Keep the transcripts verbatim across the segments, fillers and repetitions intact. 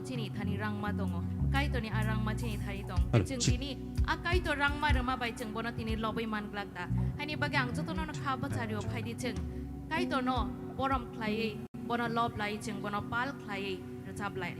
chini thani rangma tongo. Kaitorni a rangma chini thani tong. Aro Chwng chi- tini a Kaitor rangma rwma bai chwng bono tini lobwi man glak da. Haini bagwi ang jotono no kha bwchario phaidi chwng Kaitorno borom khlaiwi, bono lob lai chwng bono pal khlaiwi rwchap lai.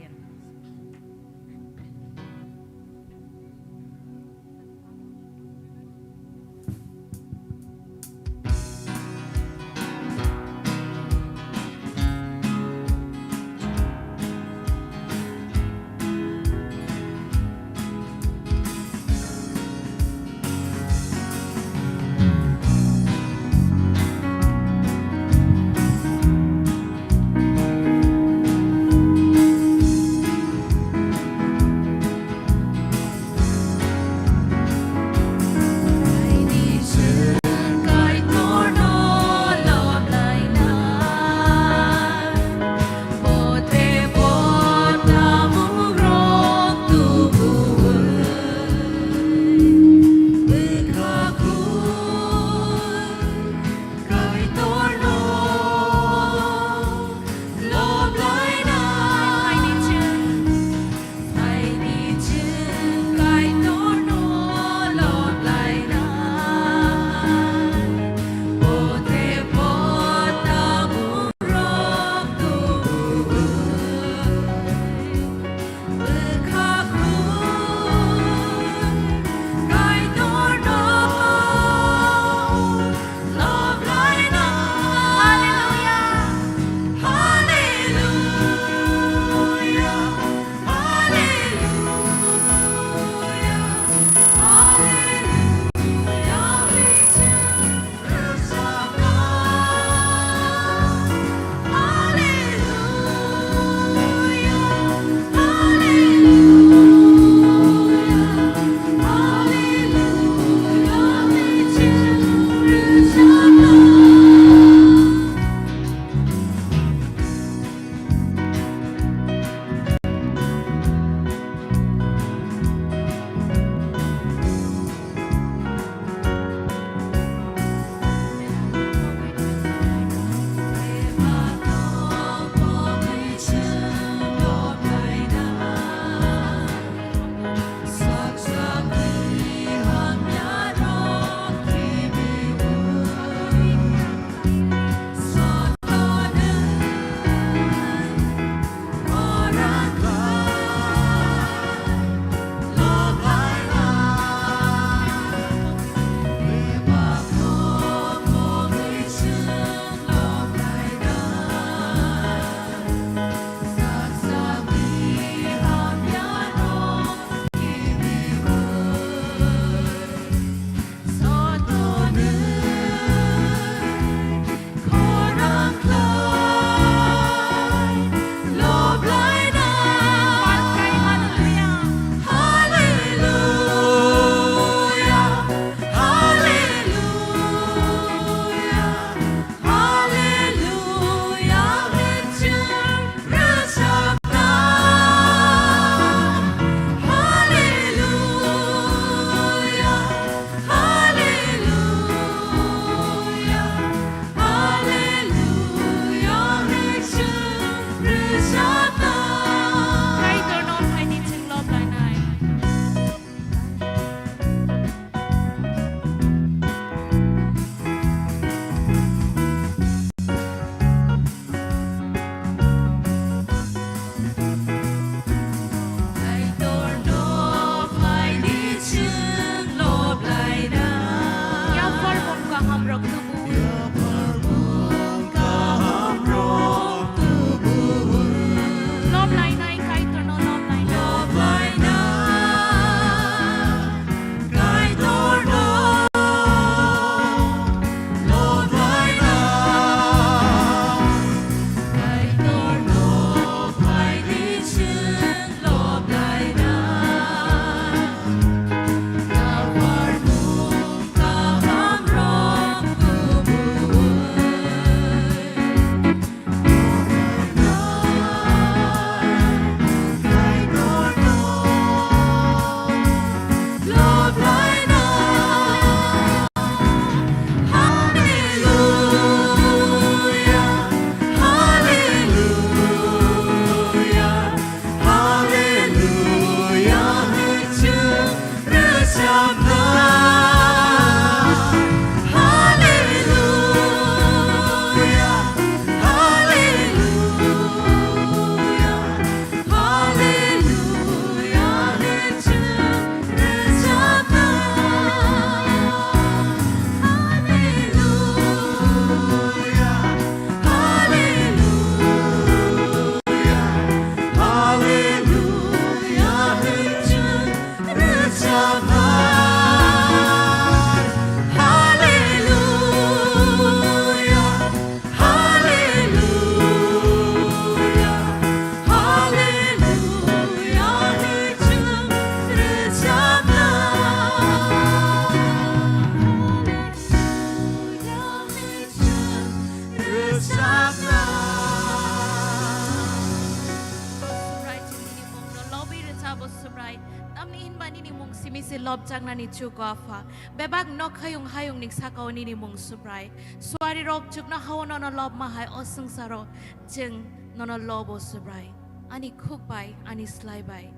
O Subrai, tamni hinba nini mung simi se lobjaknani chugo Apha. Bebak nok hayung hayungni sakao nini mung Subrai. Suarirok chuknohao nono lobma hai o swngcharo chwng nono lobo Subrai. Ani khuk bai, ani slai bai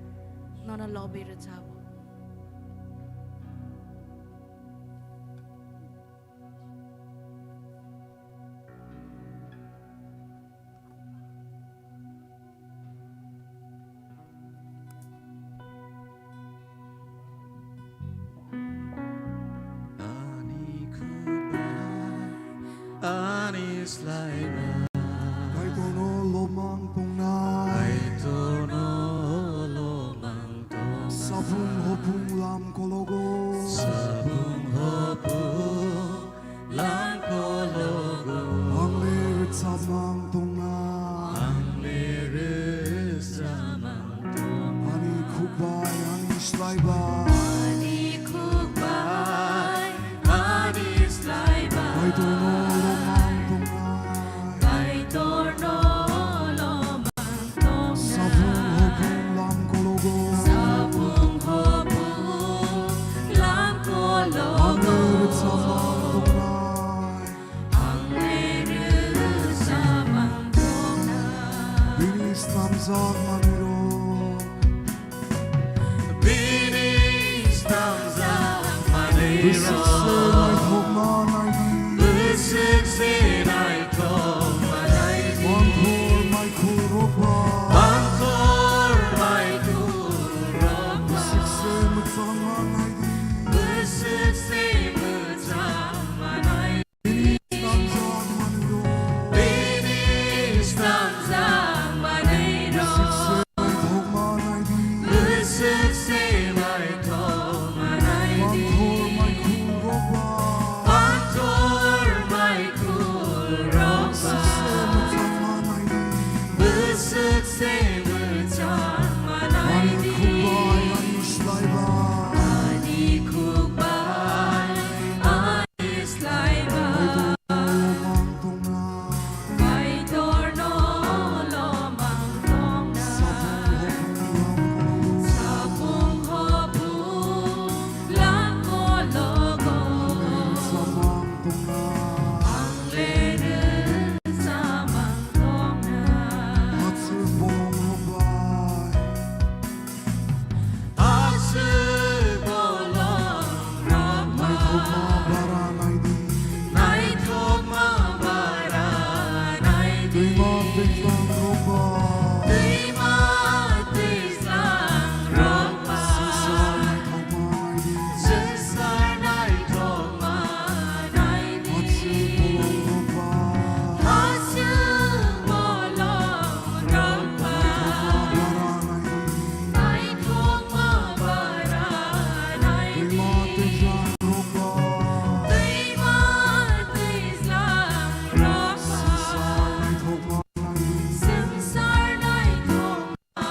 nono lobwi rwchabo. Ani khuk bai, ani slai bai. Kaitorno lomang tongnai. Kaitorno lomang tongnai. Sabung hopung lam kologo. Sabung hopung lam kologo. Ang le rwchapmang tongnai. Ang le rwchapmang tongnai. Ani khuk bai, ani slai bai. Ani khuk bai, ani slai bai. Kaitorno lomang tongnai. Kaitorno lomang tongnai. Sabung hopung lam kologo. Sabung hopung lam kologo. Ang le rwchapmang tongnai. Ang le rwchapmang tongnai. Bini snamjak manwirok. Bini snamjak manwirok. Bwswk se naithokma naidi. Bwswk se naithokma naidi. Bangkhor maikhurok ba. Bangkhor maikhurok ba. Bwswk se mwchangma naidi. Bwswk se mwchangma naidi. Bini snamjak manwirok. Bini snamjak manwirok. Bwswk se naithokma naidi. Bwswk se naithokma naidi. Bangkhor maikhurok ba. Bangkhor maikhurok ba. Bwswk se mwchangma naidi. Bwswk se mwchangma naidi. Ani khuk bai, ani slai bai. Ani khuk bai, ani slai bai. Kaitorno lomang tongnai. Kaitorno lomang tongnai. Sabung hopung lam kologo. Ang le rwchapmang tongnai. Aswk bolongrok bai. Aswk bolongrok bai. Naithokma bara naidi. Naithokma bara naidi. Twima twijlangrok bai. Twima twijlangrok bai. Swngchar naithokma naidi. Swngchar naithokma naidi. Aswk bolongrok bai. Aswk bolongrok bai. Naithokma bara naidi. Naithokma bara naidi. Twima twijlangrok bai. Twima twijlangrok bai. Swngchar naithokma naidi. Swngchar naithokma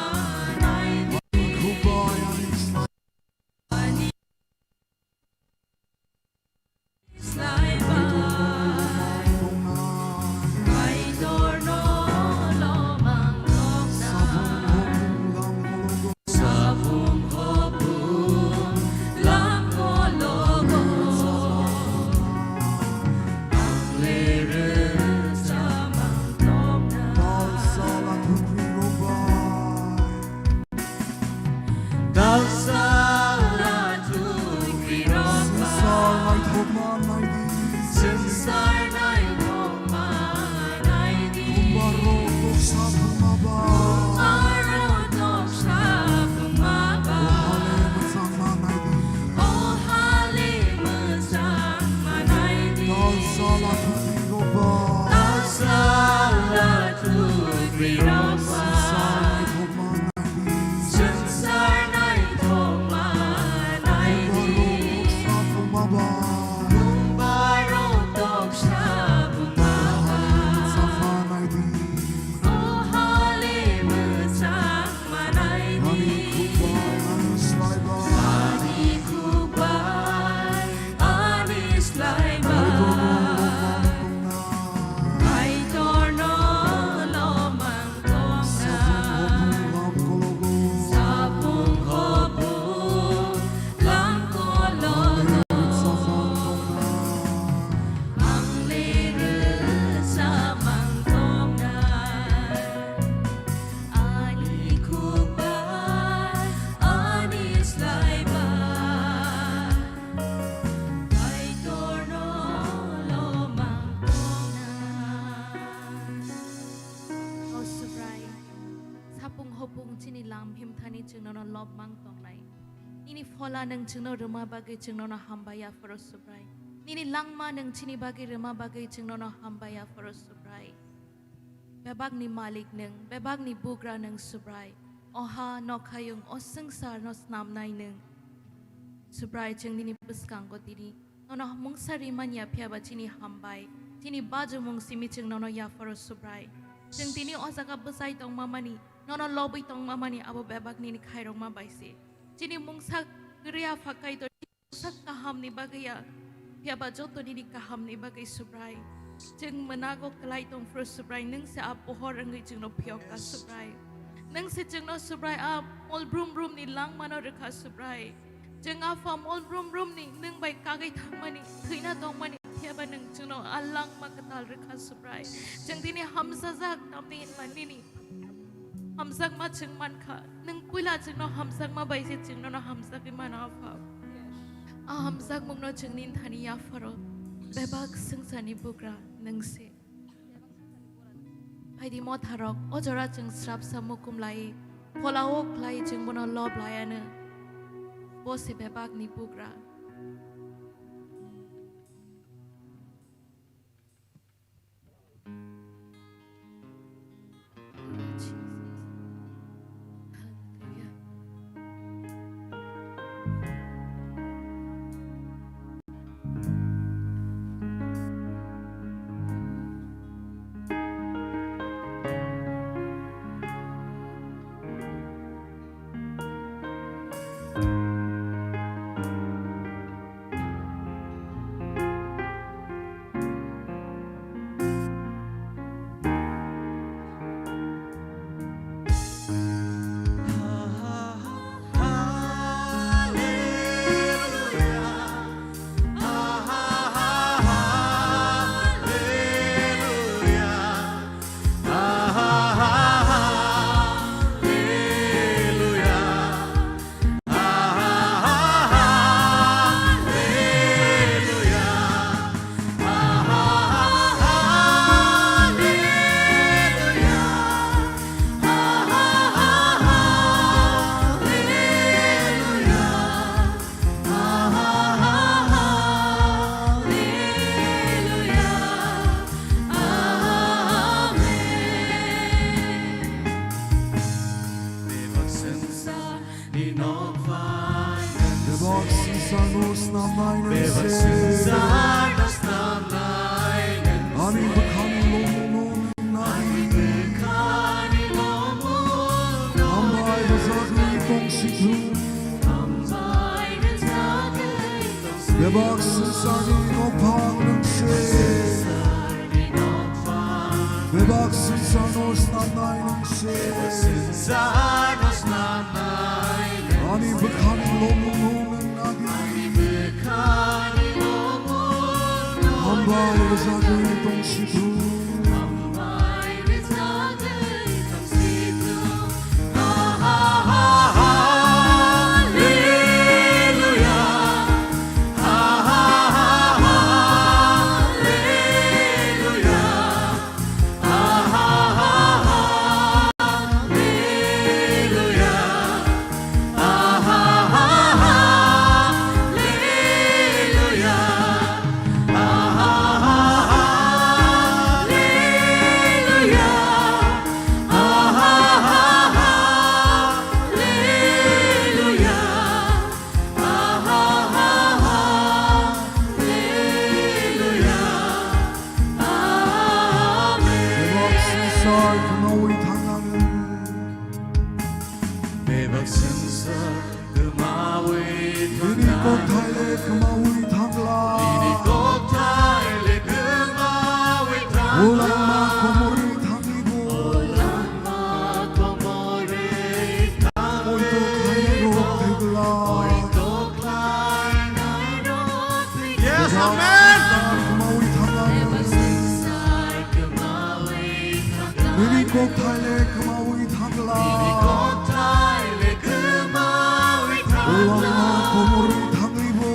naidi. Ani khuk bai, ani slai bai. Kaitorno lomang tongnai. Sabung hopung lam kologo. Ang le rwchapmang tongnai. Tal sala thukrirok bai. Tal sala thukrirok bai. Swngchar naithokma naidi. Swngchar naithokma naidi. Khumbarok toksa phuma bai. Khumbarok toksa phuma bai. O ha le mwchangma naidi. O ha le mwchangma naidi. Tal sala thukrirok bai. Tal sala thukrirok bai. Swngchar naithokma naidi. Swngchar naithokma naidi. Khumbarok toksa phuma bai. Khumbarok toksa Lam himthani chwng nono lobmang tongnai. Nini phola nwng chwngno rwma bagwi chwng nono hambai yapharo Subrai. Nini langma nwng chini bagwi rwma bagwi chwng nono hambai yapharo Subrai. Bebakni malik nwng, bebakni bugra nwng Subrai. O ha nokhayung, o swngcharno snamnai nwng. Subrai, chwng nini bwskango tini nono mungsa rimanya, phiyaba chini hambai, chini bajumung simi chwng nono yapharo Subrai. Chwng tini o jaga bwchai tongma mani, nono lobwi tongma mani abo bebak nini khairokma bai se. Chini mungsa kwrwi apha Kaitor, mungsa kahamni bagwi ya, phiyaba joto nini kahamni bagwi Subrai. Chwng mwnago kwlai tongphuru Subrai, nwng se a pohor wngwi chwngno phiyok ka Subrai. Nwng se chwngno Subrai a mol brum brumni langmano rwkha Subrai. Chwng apha mol brum brumni nwng bai kagwi thangmani, thwina tongmani, phiyaba nwng chwngno a langma kwtal rwkha Subrai. Chwng tini hamsajak tamni hinba nini hamjakma chwng mankha. Nwng puila chwngno hamjakma bai se chwng nono hamjagwi mano, Apha. A hamjakmungno chwng nini thani yapharo. Bebak swngcharni bugra nwng se. Phaidi motharok, o jora chwng srapsa mukum lai, pholao khlai chwng bono lob laiano. Bo se bebakni bugra. Bebak swngcharno snamnai nwng se. Ani bwkhani lomungno nwngnani. Hambai rwjagwi tongsi thung. Bebak swngcharni nokphang nwng se. Bebak swngcharno snamnai nwng se. Ani bwkhani lomungno nwng nadi. Hambai rwjagwi tongsi thung. Bebak swngchar kwmawi thangna nwng. Bebak swngchar kwmawi thangna nwng. Nini kokthai le kwmawi thangla. Nini kokthai le kwmawi thangla. O langma komorwi thangwi bo. O langma komorwi thangwi. Oito khairok thwigla. Oito Yes, amen. Nini kokthai le kwmawi thangla. Langma komorwi thangwi bo.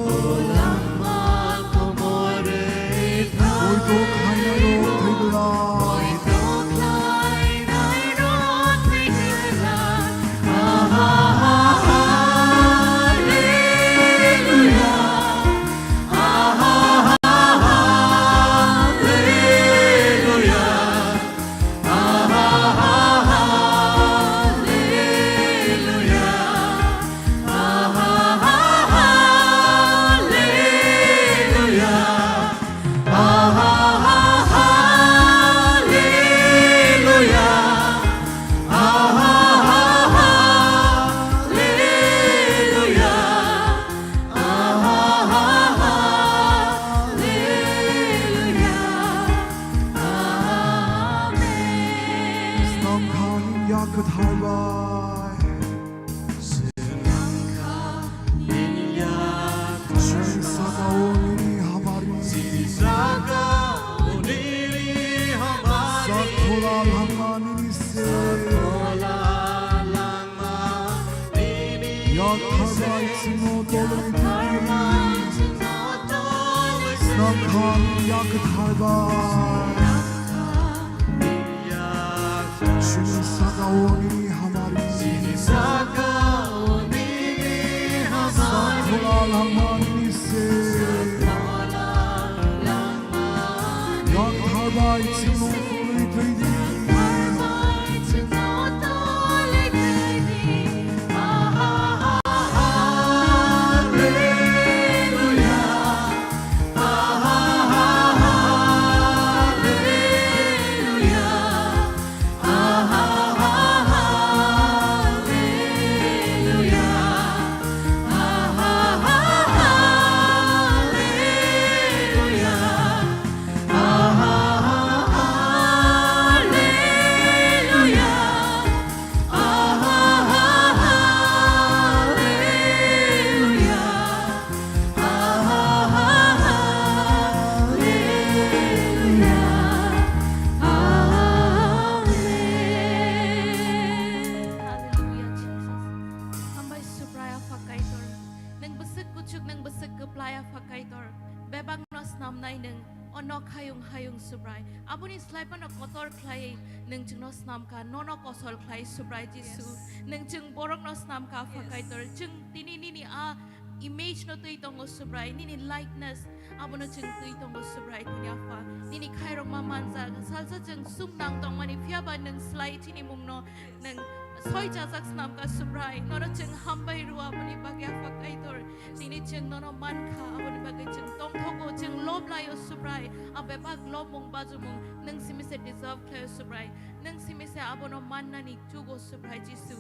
Yakharbai chwngno tolwi di. Nangkha yakharbai. Chini sakao nini hamari. Sakhola langmani se. Yakharbai chwngno tolwi di. Hallelujah, Jesus. Hambai Subrai Apha Kaitor. Nwng bwswk kuchuk, nwng bwswk kwplai Apha Kaitor. Bebakno snamnai nwng, o nok hayung hayung Subrai. Aboni slai phano kotor khlaiwi nwng chwngno snamkha, nono kosol khlai Subrai Jisu. Yes. Nwng chwng borokno snamkha Apha Yes. Kaitor. Chwng tini nini a image no twi tongo Subrai, nini likeness abono chwng twi tongo Subrai tini Apha. Nini khairokma manjak, salsa chwng sung nang tongmani, phiyaba nwng slai chini mungno nwng soi chajak snamkha Subrai. Nono chwng hambai rw aboni bagwi Apha Kaitor. Tini chwng nono mankha, aboni bagwi chwng tongthogo, chwng lob laio Subrai. A bebak lobmung bajumung nwng simi se deserve khlaio Subrai. Nwng simi se abono mannani chugo Subrai Jisu.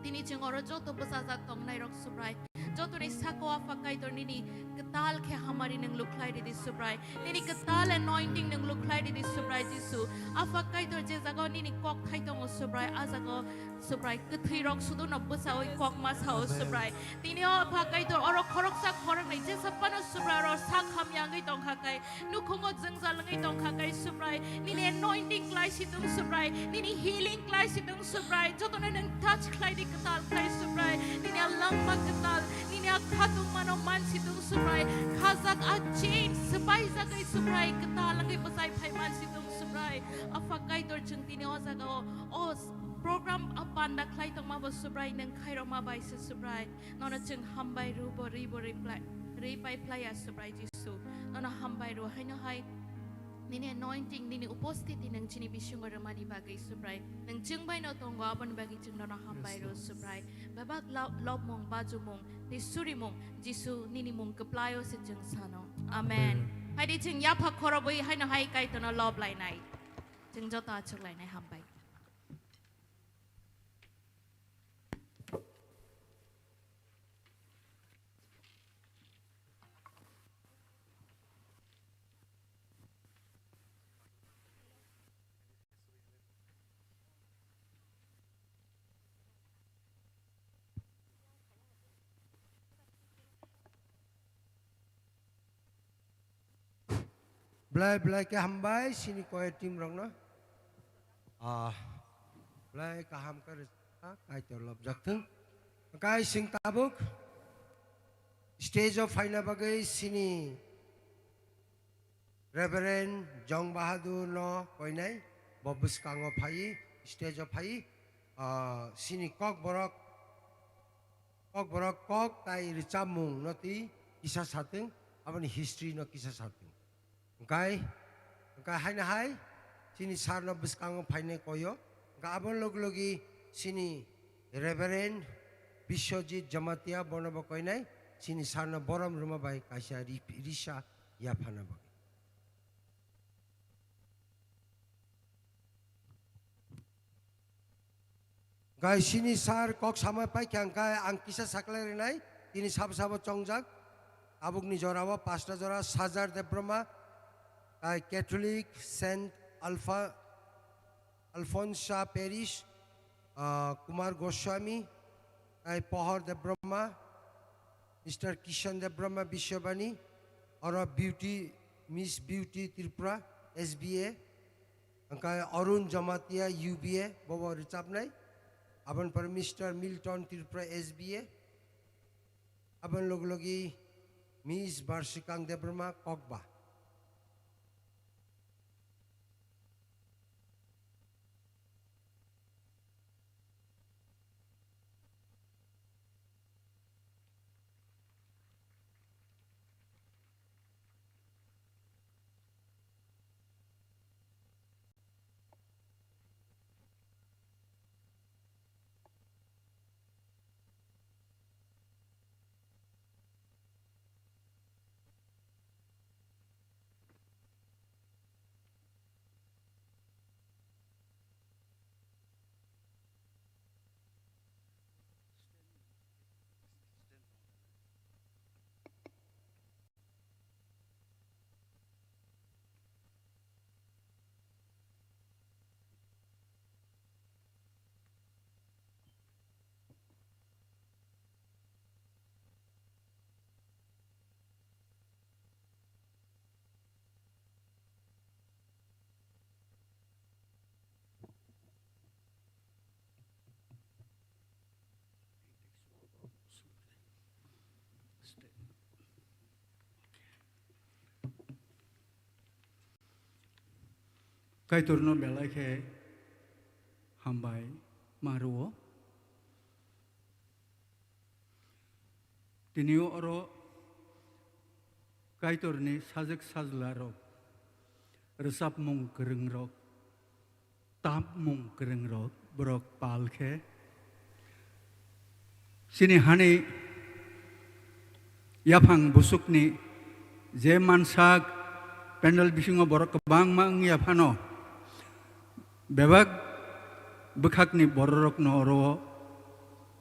Tini chwng oro joto bwchajak tongnairok Subrai. Jotoni sakao Apha Kaitor nini kwtal khe hamari nwng lukhlai ridi Subrai. Nini kwtal anointing nwng lukhlai ridi Subrai Jisu. Apha Kaitor je jagao nini kok thai tongo Subrai, a jagao Subrai kwthwirok suduno bwchaui kok ma sao Amen. Subrai. Tini o Apha Kaitor oro khoroksa khoroknwi jesa phano Subrai oro sak hamya wngwi tongkha khe. Nukhungo jwngjal wngwi tongkha khe Subrai, nini anointing khlai situng Subrai, nini healing khlai situng Subrai, jotono nwng touch khlai di kwtal khlai Subrai, nini a langma kwtal, nini a khatungmano man situng Subrai, khajak a chain swbaijagwi Subrai, kwtal wngwi bwchai phai man situng Subrai. Apha Kaitor chwng tini o jagao o program a panda khlai tongma bo Subrai, nwng khairokma bai se Subrai. Nono chwng hambai rw bo rw bo rw phlai, rw pai phlai ya Subrai Jisu. Nono hambai rw haino hai nini anointing, nini upostiti nwng chini bisingo rwmani bagwi Subrai. Nwng chwng bai no tongo, aboni bagwi chwng nono hambai Yes, rw Lord. Subrai. Bebak lo-, lobmung, bajumung, tei surimung, Jisu nini mung kwplaio se chwng sano. Amen. Amen. Haidi chwng yapha khorobwi haino hai Kaitorno lob lainai. Chwng joto achuk lainai, hambai. Belai belai khe hambai chini choir team rokno. Ah, belai kaham khe rwchapkha, Kaitor lobjak thung. Hwnkhe chwng tabuk stage o phaina bagwi chini Reverend Jong Bahadur no koinai, bo bwskango phai, stage o phai, ah, chini Kokborok, Kokborok kok tai rwchapmung no twi kisa satung, aboni history no kisa satung. Hwnkhe, hwnkhe haino hai chini sir no bwskango phainai koyo. Hwnkhe aboni logi logi chini Reverend Biswajit Jamatia bono bo koinai, chini sir no borom rwma bai kaisa ri-, risa yaphana bagwi. Gai sini sir kok samai paikha hwnkhe ang kisa saklai rinai, tini sabo sabo chongjak. Tabukni jorao pasta jora Sajar Debbarma, tai Catholic Saint Alpha, Alphonsa Parish, ah, Kumar Goswami, tai Pohor Debbarma, Mister Kishan Debbarma Biswabani, oro Beauty, Miss Beauty Tripura, S B A, hwnkhe Arun Jamatia, U B A, bobo rwchapnai, aboni pore Mister Milton Tripura, S B A, Aboni logi logi Miss Barshikang Debbarma, Kokba. Kaitorno belai khe hambai ma rwo. Tini oro Kaitorni sajwk sajlarok, rwchapmung kwrwngrok, tapmung kwrwngrok, borok pal khe chini hani yaphang busukni je mansak pandal bisingo borok kwbangma wngya phano, bebak bwkhakni bororokno oro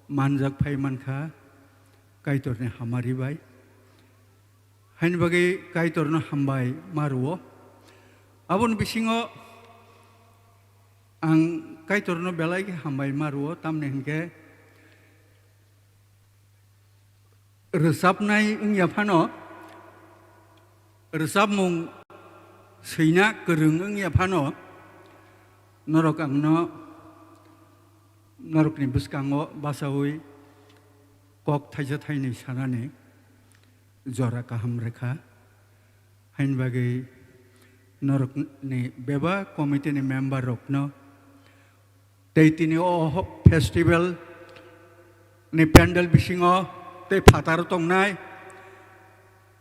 manjak phai mankha Kaitorni hamari bai. Haini bagwi Kaitorno hambai ma rwo. Aboni bisingo ang Kaitorno belai khe hambai ma rwo, tamni hinkhe rwchapnai wngya phano, rwchapmung swina kwrwng wngya phano, norok angno norokni bwskango bachaui kok thaisa thainwi sanani jora kaham rwkha. Haini bagwi norokni bebak committee ni member rokno tei tini o ho-, festival ni pandal bisingo tei phataro tongnai,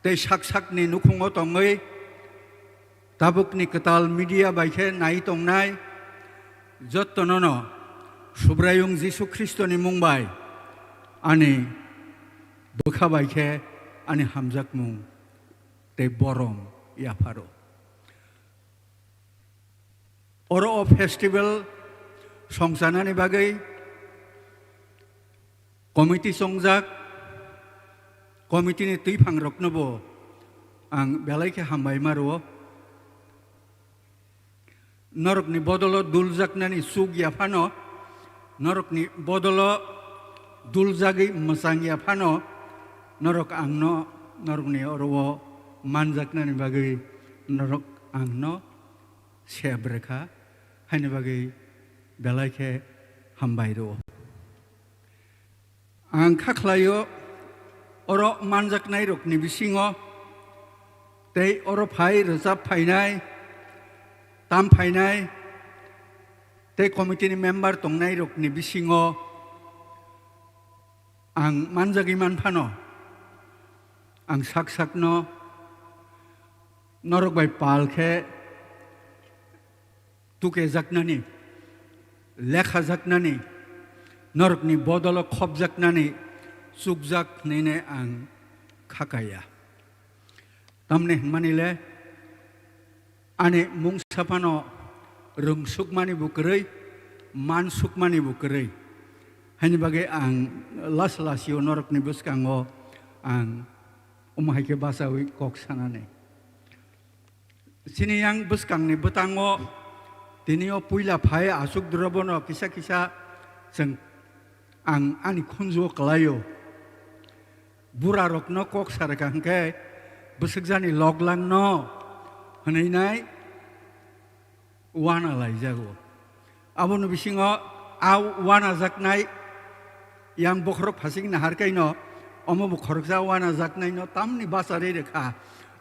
tei sak sakni nukhungo tongwi tabukni kwtal media bai khe nai tongnai, jottono no Subraiyung Jisu Khristoni mung bai ani bwkha bai khe ani hamjakmung tei borom yapharo. Oro o festival songchanani bagwi committee chongjak, committee ni twiphang rokno bo ang belai khe hambai ma rwo. Norokni bodolo duljaknani chuk ya phano, norokni bodolo duljagwi mwchang ya phano, norok angno, norokni oro o manjaknani bagwi norok angno sep rwkha, haini bagwi belai khe hambai rwo. Ang kha khlaio, oro manjaknairokni bisingo tei oro phai rwchap phainai, tam phainai tei committee ni member tongnairokni bisingo ang manjagwi man phano, ang sak sakno norok bai pal khe tukejaknani, lekhajaknani, norokni bodolo khopjaknani chukjak hwnwi ang kha kaya. Tamni hwnmani le, ani mungsa phano rwngsukmani bo kwrwi, mansukmani bo kwrwi. Haini bagwi ang las lasio norokni bwskango ang omo hai khe bachaui kok sanani. Chini yang bwskangni bwtango tini o puila phai aswk drobono kisa kisa chwng ang ani khunjuo kwlaio. Burarokno kok sa rwkha hwnkhe bwswkjani loglangno hwnwi nai uana laijago. Aboni bisingo a uanajaknai yang bokhorok phasik nahar kaino Omo bo khoroksa wanajaknaino tamni bacharwi rwkha,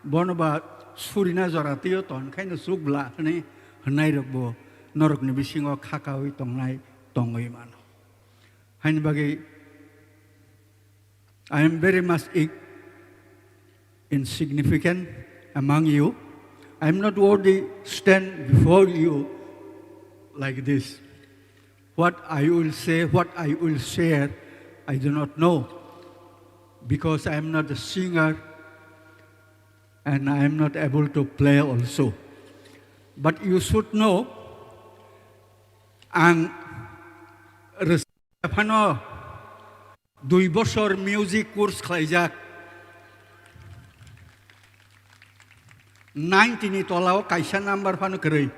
bono ba surina jora twiyo ton khaino chukbla hwnwi hwnnairokbo norokni bisingo khakaui tongnai tongwi mano. Haini bagwi I am very much ig-, insignificant among you. I am not worthy stand before you like this. What I will say, what I will share, I do not know, because I am not a singer and I am not able to play also. But you should know, ang rwchap phano dui bosor music course khlaijak. Ninety ni tolao kaisa number phano kwrwi,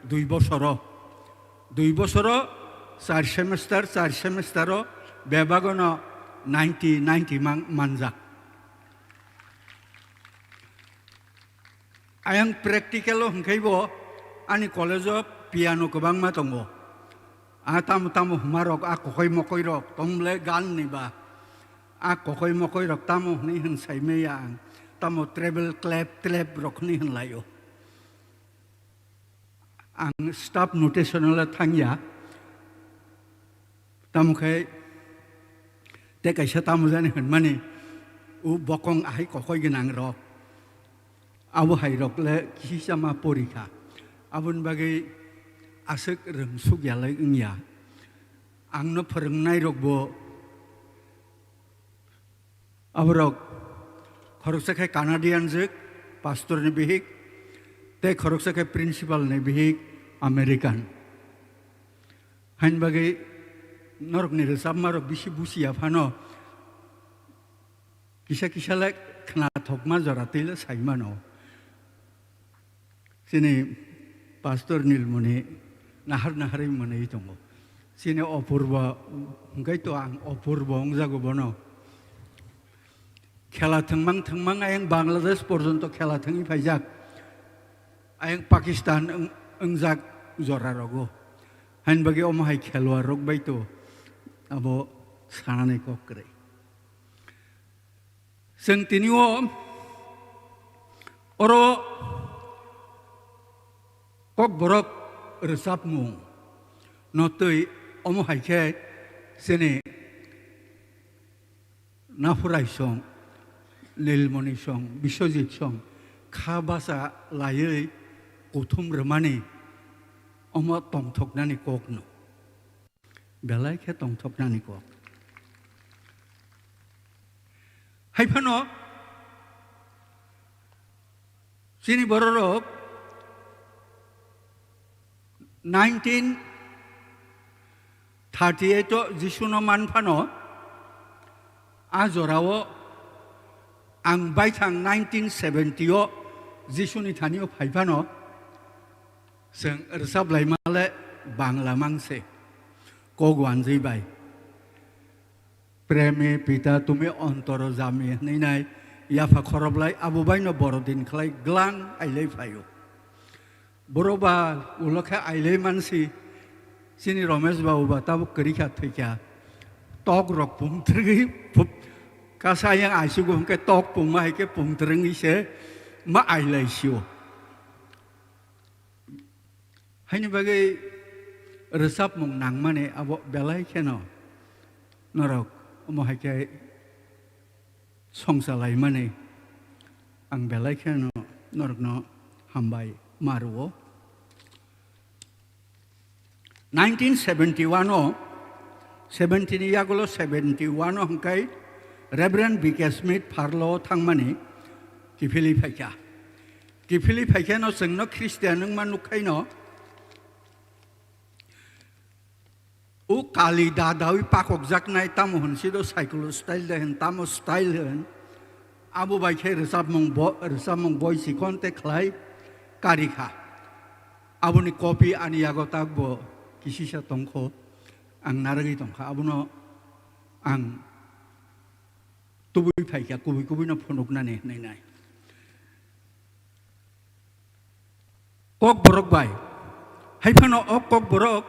dui bosoro. Dui bosoro char semester, char semestero bebagono ninety, ninety man-, manjak. Ayang practical o hwnkhe bo ani college o piano kwbangma tongo. A tamo tamo hwmarok, a kokoi mokoirok, tomle gan ni ba. A kokoi mokoirok tamo hwnwi hwn saimaya ang. Tamo treble clap, clap rok hwnwi hwnlaio. Ang staff notation le thangya. Tamo khe te kaisa tamo jani hwnmani, u bokong ahai kokoi gwnang rok. Abo hai rok le kisa ma porikha. Aboni bagwi aswk rwngsuk ya lai wngya. Angno phwrwngnai rokbo aborok khoroksa khe Canadian jwk, pastor ni bihik, tei khoroksa khe principal ni bihik, American. Haini bagwi norokni rwchapmarok bisi buchiya phano kisa kisa le khnathokma jora twi le sai mano. Chini pastor Nilmoni nahar naharwi mwnwi tongo. Chini Opurbo hwnkhe to ang Opurbo wngjago bono. Khela thwngmang thwngmang ayang Bangladesh porjonto khela thwngwi phaijak. Ayang Pakistan wng-, wngjak jora rogo. Haini bagwi omo hai khelwar rok bai to abo sanani kok kwrwi. Chwng tini o oro Kokborok rwchapmung no twi omo hai khe chini Naphurai song, Nilmoni song, Biswajit song kha bacha laiwi kuthum rwmani omo tongthoknani kokno. Belai khe tongthoknani kok. Hai phano chini bororok nineteen thirty-eight o Jisuno man phano, a jorao ang baithang nineteen seventy o Jisuni thani o phai phano, chwng rwchap laima le Bangla mang se, kok wanjwi bai. Preme pita tumi ontoro jami hwnwi nai, yapha khoroplai abo baino borodin khlai glang ailai phaio. Borok ba ulo khe ailai mansi, chini Romesh babu ba tabuk kwrwi kha thwi kha. Tok rok pung twrwgwi phup-, kasa yang aisigo hwnkhe tok pungma hai khe pung twrwngwi se ma ailai sio. Haini bagwi rwchapmung nangmani abo belai kheno norok omo hai khe songchalaimani ang belai kheno norokno hambai ma rwo. Nineteen seventy-one o, seventy ni yagulo seventy-one o hwnkhe Reverend B K Smith Pharlo thangmani kiphilwi phaikha. Kiphilwi phaikheno chwngno Christian wngma nukhaino, o kali dadawi pakokjaknai tamo hwnsi do cycle style de hwn, tamo style hwn. Abo bai khe rwchapmung bo-, rwchapmung boi chikon tei khlai karikha. Aboni copy ani yago takbo kisisa tongkho, ang narwgwi tongkha. Abono ang tubui phaikha, kubui kubuino phunuknani hwnwi nai. Kokborok bai. Hai phano o Kokborok,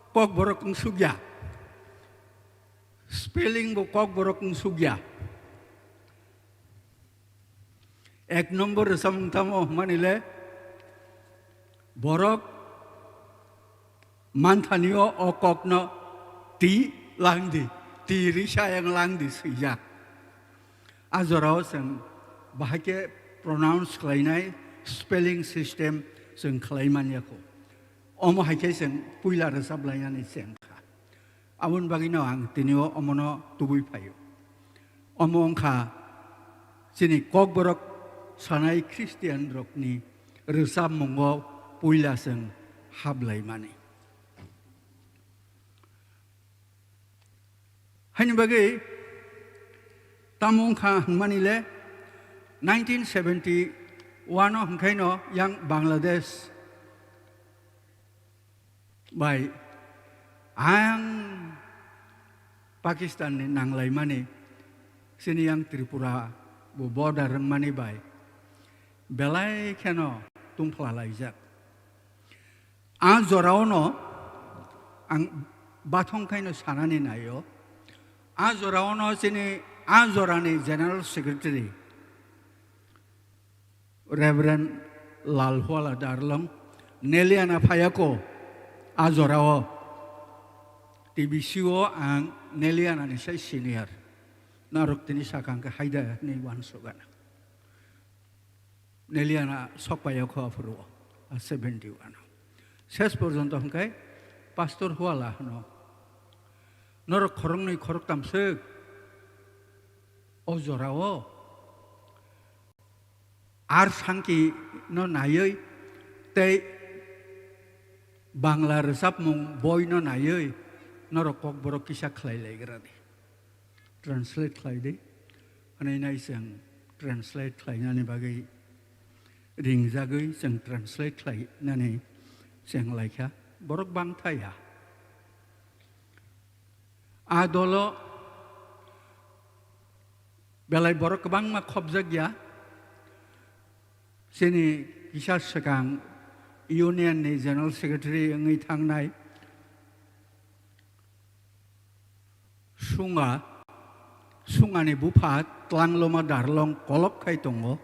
Kokborok wngsukya. Spelling bo Kokborok wng sukya. Ek nombor rwchapmung tamo hwnmani le, borok manthanio o kokno ti langdi, ti risa yang langdi swijak. A jorao chwng bahai khe pronounce khlainai spelling system chwng khlai man ya kho. Omo hai khe chwng puila rwchap lainani cheng kha. Aboni bagwino ang tini o omono tubui phaio. Omo wngkha chini Kokborok sanai Christian rokni rwchapmungo puila chwng hablaimani. Haini bagwi tamo wngkha hwnmani le nineteen seventy-one o hwnkhaino yang Bangladesh bai ang Pakistan ni nanglaimani, chini yang Tripura bo border wngmani bai belai kheno tungphla laijak. A jorao no ang bathong khaino sanani naio. A jorao no chini a jorani General Secretary Reverend Lalhuala Darlong, Neliana phayako a jorao. T B C o ang Neliana ni sai senior. Narok tini sakang khe haida ni wansugana. Neliana sokpayakho aphuru o, a seventy-one o. Ses porjonto hwnkhe Pastor Huala hwno. Norok khoroknwi khoroktam swk o jorao. Ar sangki no naiwi tei Bangla rwchapmung boi no naiwi norok Kokborok kisa khlai laigra di. Translate khlai di. Hwnwi nai chwng translate khlainani bagwi ringjagwi chwng translate khlainani chwng laikha. Borok bang thaya. A dolo belai borok kwbangma khopjak ya. Chini kisa swkang Union ni General Secretary wngwi thangnai Sunga, Sungani bupha Tlangloma Darlong kolok khai tongo.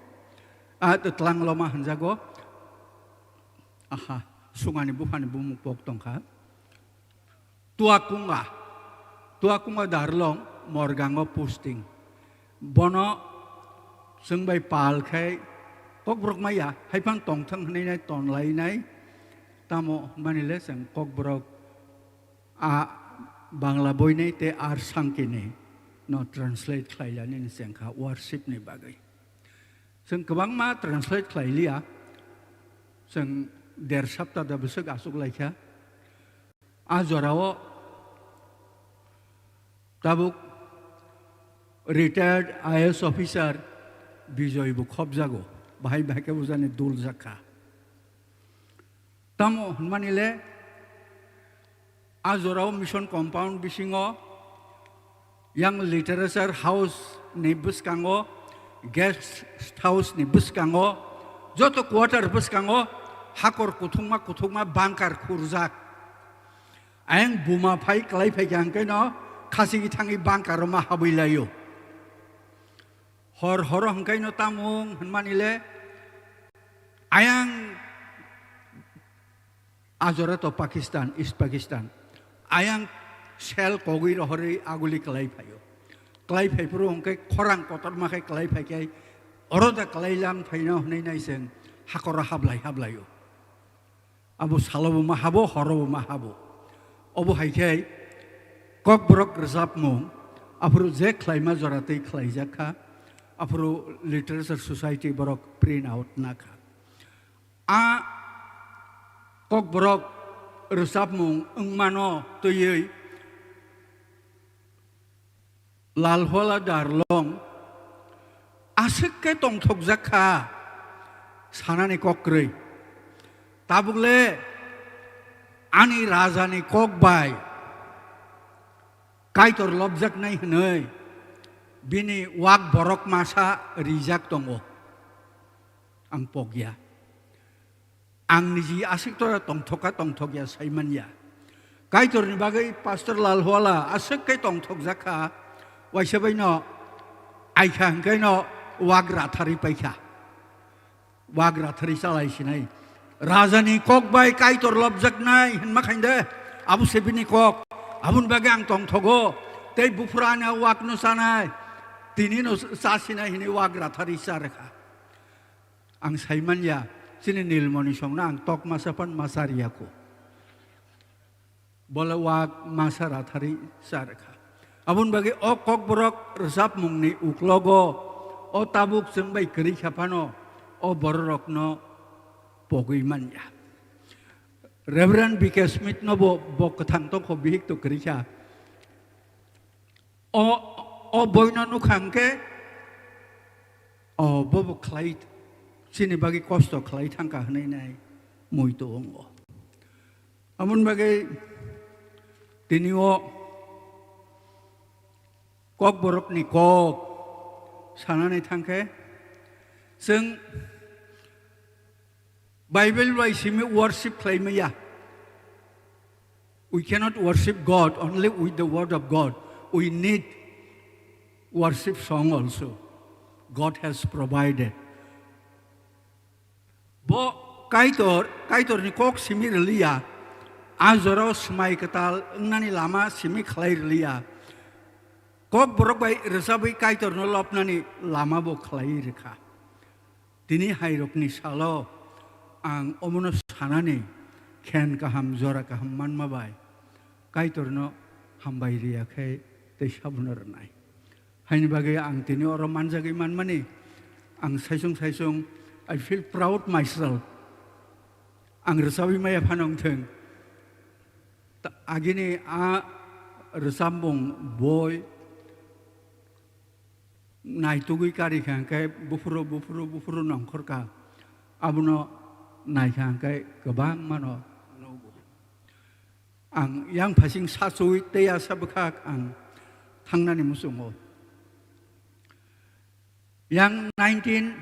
A Tlangloma hwnjago. Aha, Sungani buphani bumung pok tongkha. Tuakunga, Tuakunga Darlong Morgango posting. Bono chwng bai pal khai Kokborok maya, haiphang tongthang hwnwi nai tonlai nai. Tamo hwnmani le chwng Kokborok a Bangla boinai tei ar sangkini no translate khlailani ni chengkha worship ni bagwi. Chwng kwbangma translate khlai liya, chwng der sapta da bwswk aswk laikha. A jorao tabuk retired I A S officer Bijoy bo khopjago, bahai bahai khe bujani dul jakha. Tamo hwnmani le, a jorao mission compound bisingo yang literature house ni bwskango, guest house ni bwskango, joto quarter bwskango hakor kuthukma kuthukma bunker khurjak. Ayang buma phai kwlai phai kha hwnkhe no khasigi thangwi bunker o ma habwi laio. Hor horo hwnkhe no tamung hwnmani le ayang a jora to Pakistan, East Pakistan. Ayang sel kogwi rohorwi aguli kwlai phaio. Kwlai phai phuru hwnkhe khorang kotorma khe kwlai phai khe oro da kwlai lang phaino hwnwi nai chwng hakoro hablai hablaio. Abo salobo ma habo, horobo ma habo. Obo hai khe Kokborok rwchapmung aphuru je khlaima jora tei khlaijak kha, aphuru Literature Society borok print out na kha. A Kokborok rwchapmung wngmano twiwi Lalhuala Darlong aswk khe tongthokjak kha sanani kok kwrwi. Tabuk le ani rajani kok bai Kaitor lobjaknai hwnwi bini wak borok masa rijak tongo. Ang pokya. Ang niji aswk tora tongthok kha tongthok ya sai man ya. Kaitorni bagwi Pastor Lalhuala aswk khe tongthokjak kha, waisa baino aikha hwnkhe no wagra tharwi paikha. Wagra thari chalai sinai. Rajani kok bai Kaitor lobjaknai hinma khainde, abo se bini kok. Aboni bagwi ang tongthogo. Tei buphuru ani wakno chanai. Tinino chasinai hinwi wagra thari cha rwkha. Ang saimanya, chini Nilmoni songno ang tok masa phan masa riya kho. Bole wak masa rathari cha rwkha. Aboni bagwi o kokborok rwchapmungni uklogo o tabuk chwng bai kwrwi kha phano o bororokno pogwi manya. Reverend B K Smith no bo, bo kwthang tongkho bihik to kwrwi kha. O, o boino nukha hwnkhe, o, bobo khlai, chini bagwi kosto khlai thangkha hwnwi nai mui to wngo. Aboni bagwi tini o kokborokni kok sanani thangkhe, chwng Bible bai simi worship khlai maya. We cannot worship God only with the word of God. We need worship song also. God has provided. Bo Kaitor, Kaitorni kok simi rwliya, a jorao swmai kwtal wngnani lama simi khlai rwliya. Kokborok bai rwchabwi Kaitorno lobnani lama bo khlaiwi rwkha. Tini hairokni salo ang omono sanani khen kaham, jora kaham manma bai Kaitorno hambai riya khe tei sabuno rwnai. Haini bagwi ang tini oro manjagwi manmani, ang saisung saisung, I feel proud myself. Ang rwchabwi maya phano wngthwng. Ta-, agini a rwchapmung boi naitugwi karikha hwnkhe buphuru, buphuru, buphuru nongkhorkha. Abono naikha hwnkhe kwbangmano nugo. Ang yang phasing sachuwi tei asa bwkhak ang thangnani muchungo. Yang nineteen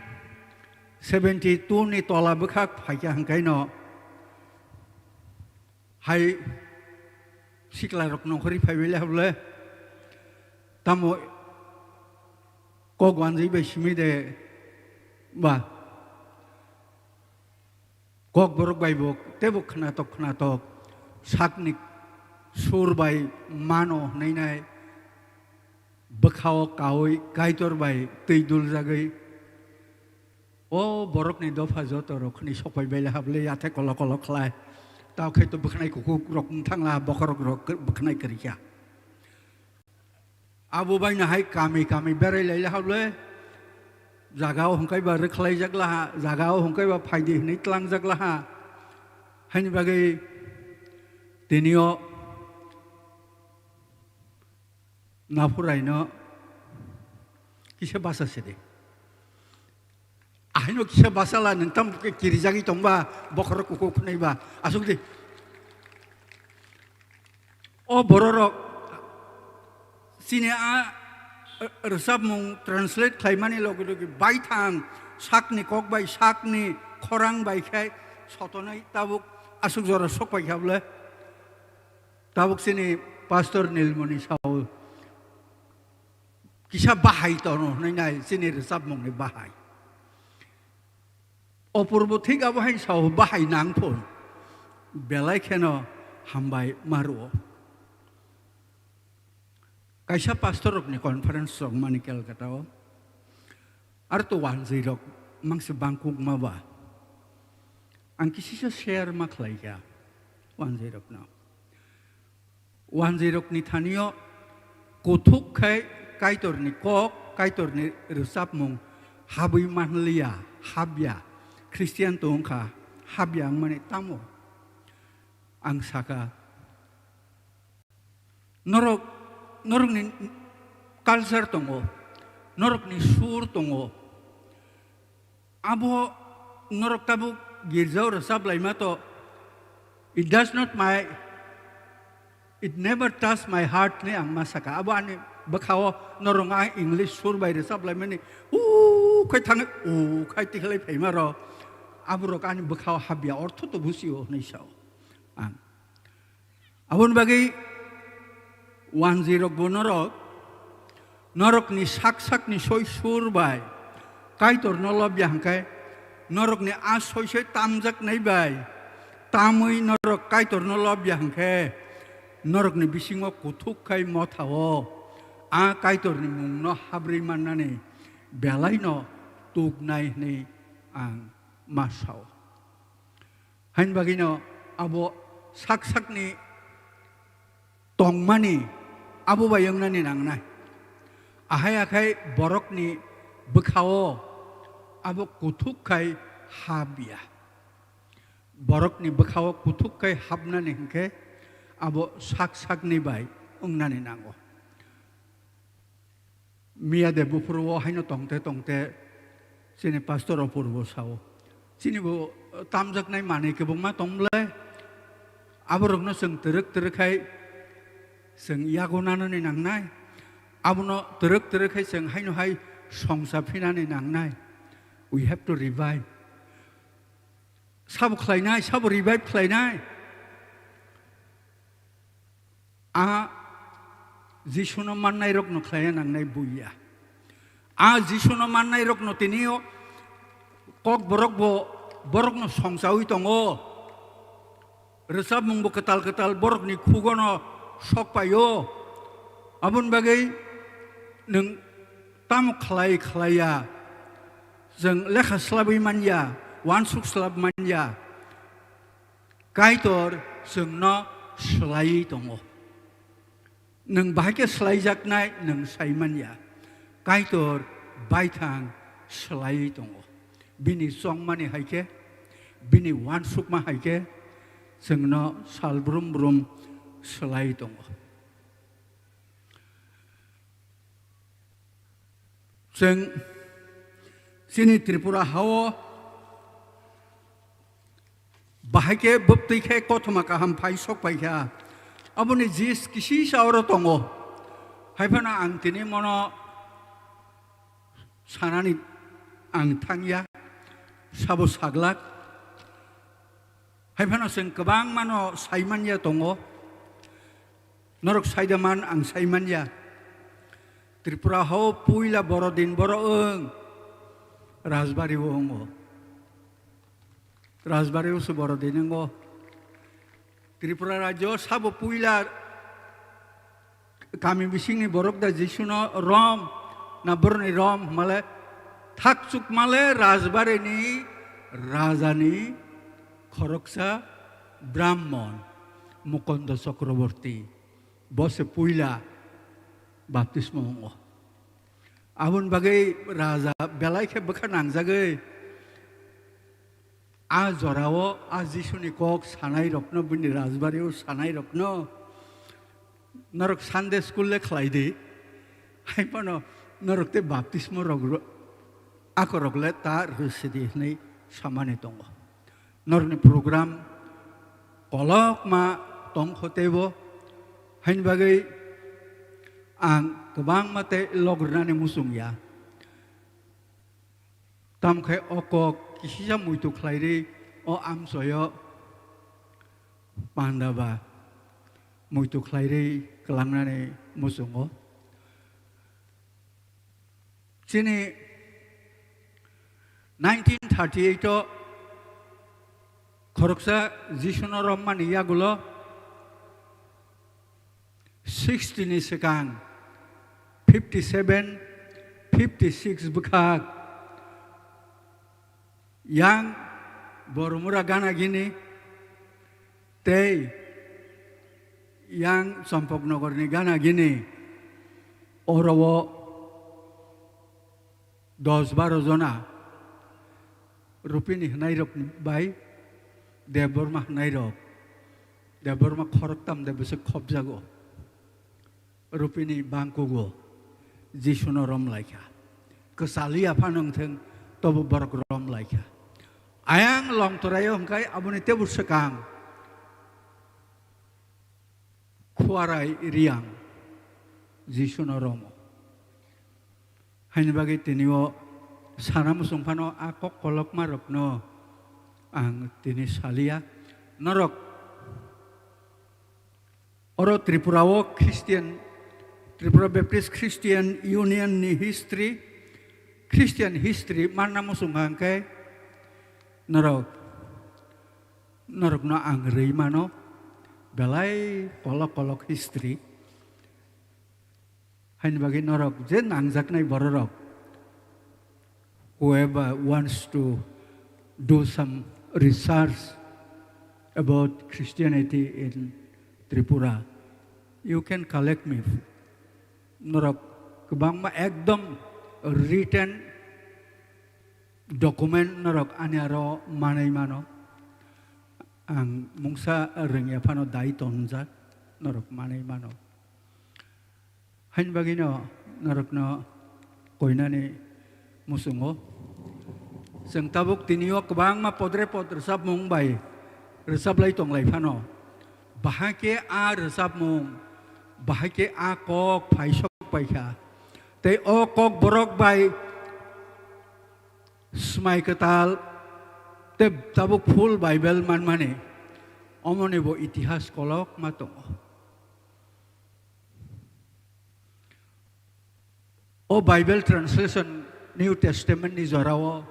seventy two ni tola bwkhak phaikha hwnkhaino hai siklarok nongkhorwi phaibai le habole tamo kok wanjwi bai simi de ba. Kokborok bai bo teibo khnatok khnatok sakni sur bai mano hwnwi nai bwkhao kaui Kaitor bai twi duljagwi o borokni dopha joto rok khni sokpai bai le habole yathe kolo kolo khlai. Tao khe to bwkhnai kukhuk rok wng thangla bokhorok rok bwkhnai kwrwi kha. Abo baino hai kami kami berai lai le habole, jaga o hwnkhe ba rwkhlai jak laha, jaga o hwnkhe ba phaidi hwnwi tlang jak laha. Haini bagwi tini o naphurai no kisa basa sidi. Ahaino kisa basala nwng tamo khe kirijagwi tongba, bokhorok kukhuk khwnaiba. Asuk di. O bororok chini a rwchapmung translate khlaimani loge loge baithang sakni kok bai sakni khorang bai khe sotonai tabuk asuk jora sok pai kha bole. Tabuk chini Pastor Nilmoni sao. Kisa bahai tono hwnwi nai chini rwchapmungni bahai. Opurbo thik abo hai sao bahai nang phun. Belai kheno hambai maruo. Kaisa pastor rokni conference chongmani Calcutta o. Ar to wanjwi rok mangse bangkuk ma ba. Ang kisisa share ma khlai kha wanjwi rokno. Wanjwirokni thanio kuthuk khai Kaitorni kok, Kaitorni rwchapmung habwi manliya, habya. Khristian tongkha, habya wngmani tamo? Ang sakha, norok, norokni culture tongo, norokni sur tongo. Abo norok tabuk girjao rwchap laima to, it does not my, it never touch my heart ni ang ma saka. Abo ani bwkhao norok ang English sur bai rwchap laimani, u khai thang, u khai tikhlai phaima ro. Aborok ani bwkhao habya ortho to busio hwnwi sao ang. Aboni bagwi wanjwi rok bo norok, norokni sak sakni soi sur bai Kaitorno lobya hwnkhe, norokni a soi soi tamjaknai bai tamwi norok Kaitorno lobya hwnkhe, norokni bisingo kuthuk khai mothao a Kaitorni mungno habrwi mannani belaino tuknai hwnwi ang ma sao. Haini bagwino abo sak sakni tongmani abo bai wngnani nangnai. Ahai akhai borokni bwkhao abo kuthuk khai hap ya. Borokni bwkhao kuthuk khai hapnani hwnkhe abo sak sakni bai wngnani nango. Miya de buphuru o haino tongte tongte chini pastor o purbo sao. Chini bo tamjaknai manwi kwbangma tong bwle. Aborokno chwng twrwk twrwk khai chwng yago nanani nangnai. Abono twrwk twrwk khai chwng haino hai songsa phinani nangnai. We have to revive. Sabo khlainai, sabo revive khlainai. A Jisuno mannairokno khlaiya nangnai buiya. A Jisuno mannairokno tini o kok borok bo borokno songchawi tongo. Rwchapmung bo kwtal kwtal borokni khugono sok paio. Aboni bagwi nwng tamo khlai khlaiya, chwng lekha slabwi manya, wansuk slab manya. Kaitor chwngno swlaiwi tongo. Nwng bahai khe swlaijaknai nwng sai manya. Kaitor baithang swlaiwi tongo. Bini chongmani hai khe, bini wansukma hai khe chwngno sal brum brum swlaiwi tongo. Chwng chini Tripura hao bahai khe bwktwi khe kothoma kaham phai sok pai kha. Aboni jis kisi sa oro tongo. Hai phano ang tini mono sanani ang thangya, sabo saglak. Hai phano chwng kwbangmano sai manya tongo. Norok saida man, ang sai manya. Tripura hao puila borodin boro wng Rajbari o wngo. Rajbari o se borodin wngo. Tripura rajyo sabo puila kami bisingni borok da Jisuno rom na boroni rom hwnmale thakchuk male Rajbarini rajani khoroksa Brahmon Mukondo Chakraborty. Bo se puila baptismo wngo. Aboni bagwi raja belai khe bwkha nangjagwi a jorao a Jisuni kok sanairokno, bini rajbario sanairokno norok Sunday school le khlai di, hai phano norok tei baptismo rok ro-, akorok le ta rwsidi hwnwi samani tongo. Norokni program kolokma tongkho teibo, haini bagwi ang kwbangma tei logrwnani muchung ya. Tamkhe o kok kisisa muitu khlairwi o amchoyo panda ba muitu khlairwi kwlangnani muchungo. Chini nineteen thirty-eight o khoroksa Jisuno rommani yagulo sixty ni swkang fifty seven, fifty six bwkhak yang Boromura gana gini tei yang Champaknagarni gana gini oro o dos baro jona Rupini hwnairok bai Debbarma hwnairok, Debbarma khoroktam de bwswk khopjago. Rupini bangkugo Jisuno rom laikha. Kwchaliya phano wngthwng, tobo borok rom laikha. Ayang longtoraio hwnkhe aboni teibo swkang Khuarai Riang Jisuno romo. Haini bagwi tini o sana muchung phano a kok kolokma rokno ang tini saliya. Norok Oro Tripura o Christian, Tripura Baptist Christian Union ni history, Christian history manna muchung hwnkhe norok, norokno ang rwi mano belai kolok kolok history. Haini bagwi norok je nangjaknai bororok, whoever wants to do some research about Christianity in Tripura, you can collect me. Norok kwbangma ekdom written document norok ani aro manwi mano. Ang mungsa rwngya phano dai tonjak, norok manwi mano. Haini bagwino norokno koinani muchungo. Chwng tabuk tini o kwbangma podre pod rwchapmung bai rwchaplai tonglai phano, bahai khe a rwchapmung, bahai khe a kok phaisok paikha. Tei o kok borok bai Swmai Kwtal tei tabuk full Bible manmani, omoni bo itihas kolok ma tongo. O Bible translation New Testament ni jorao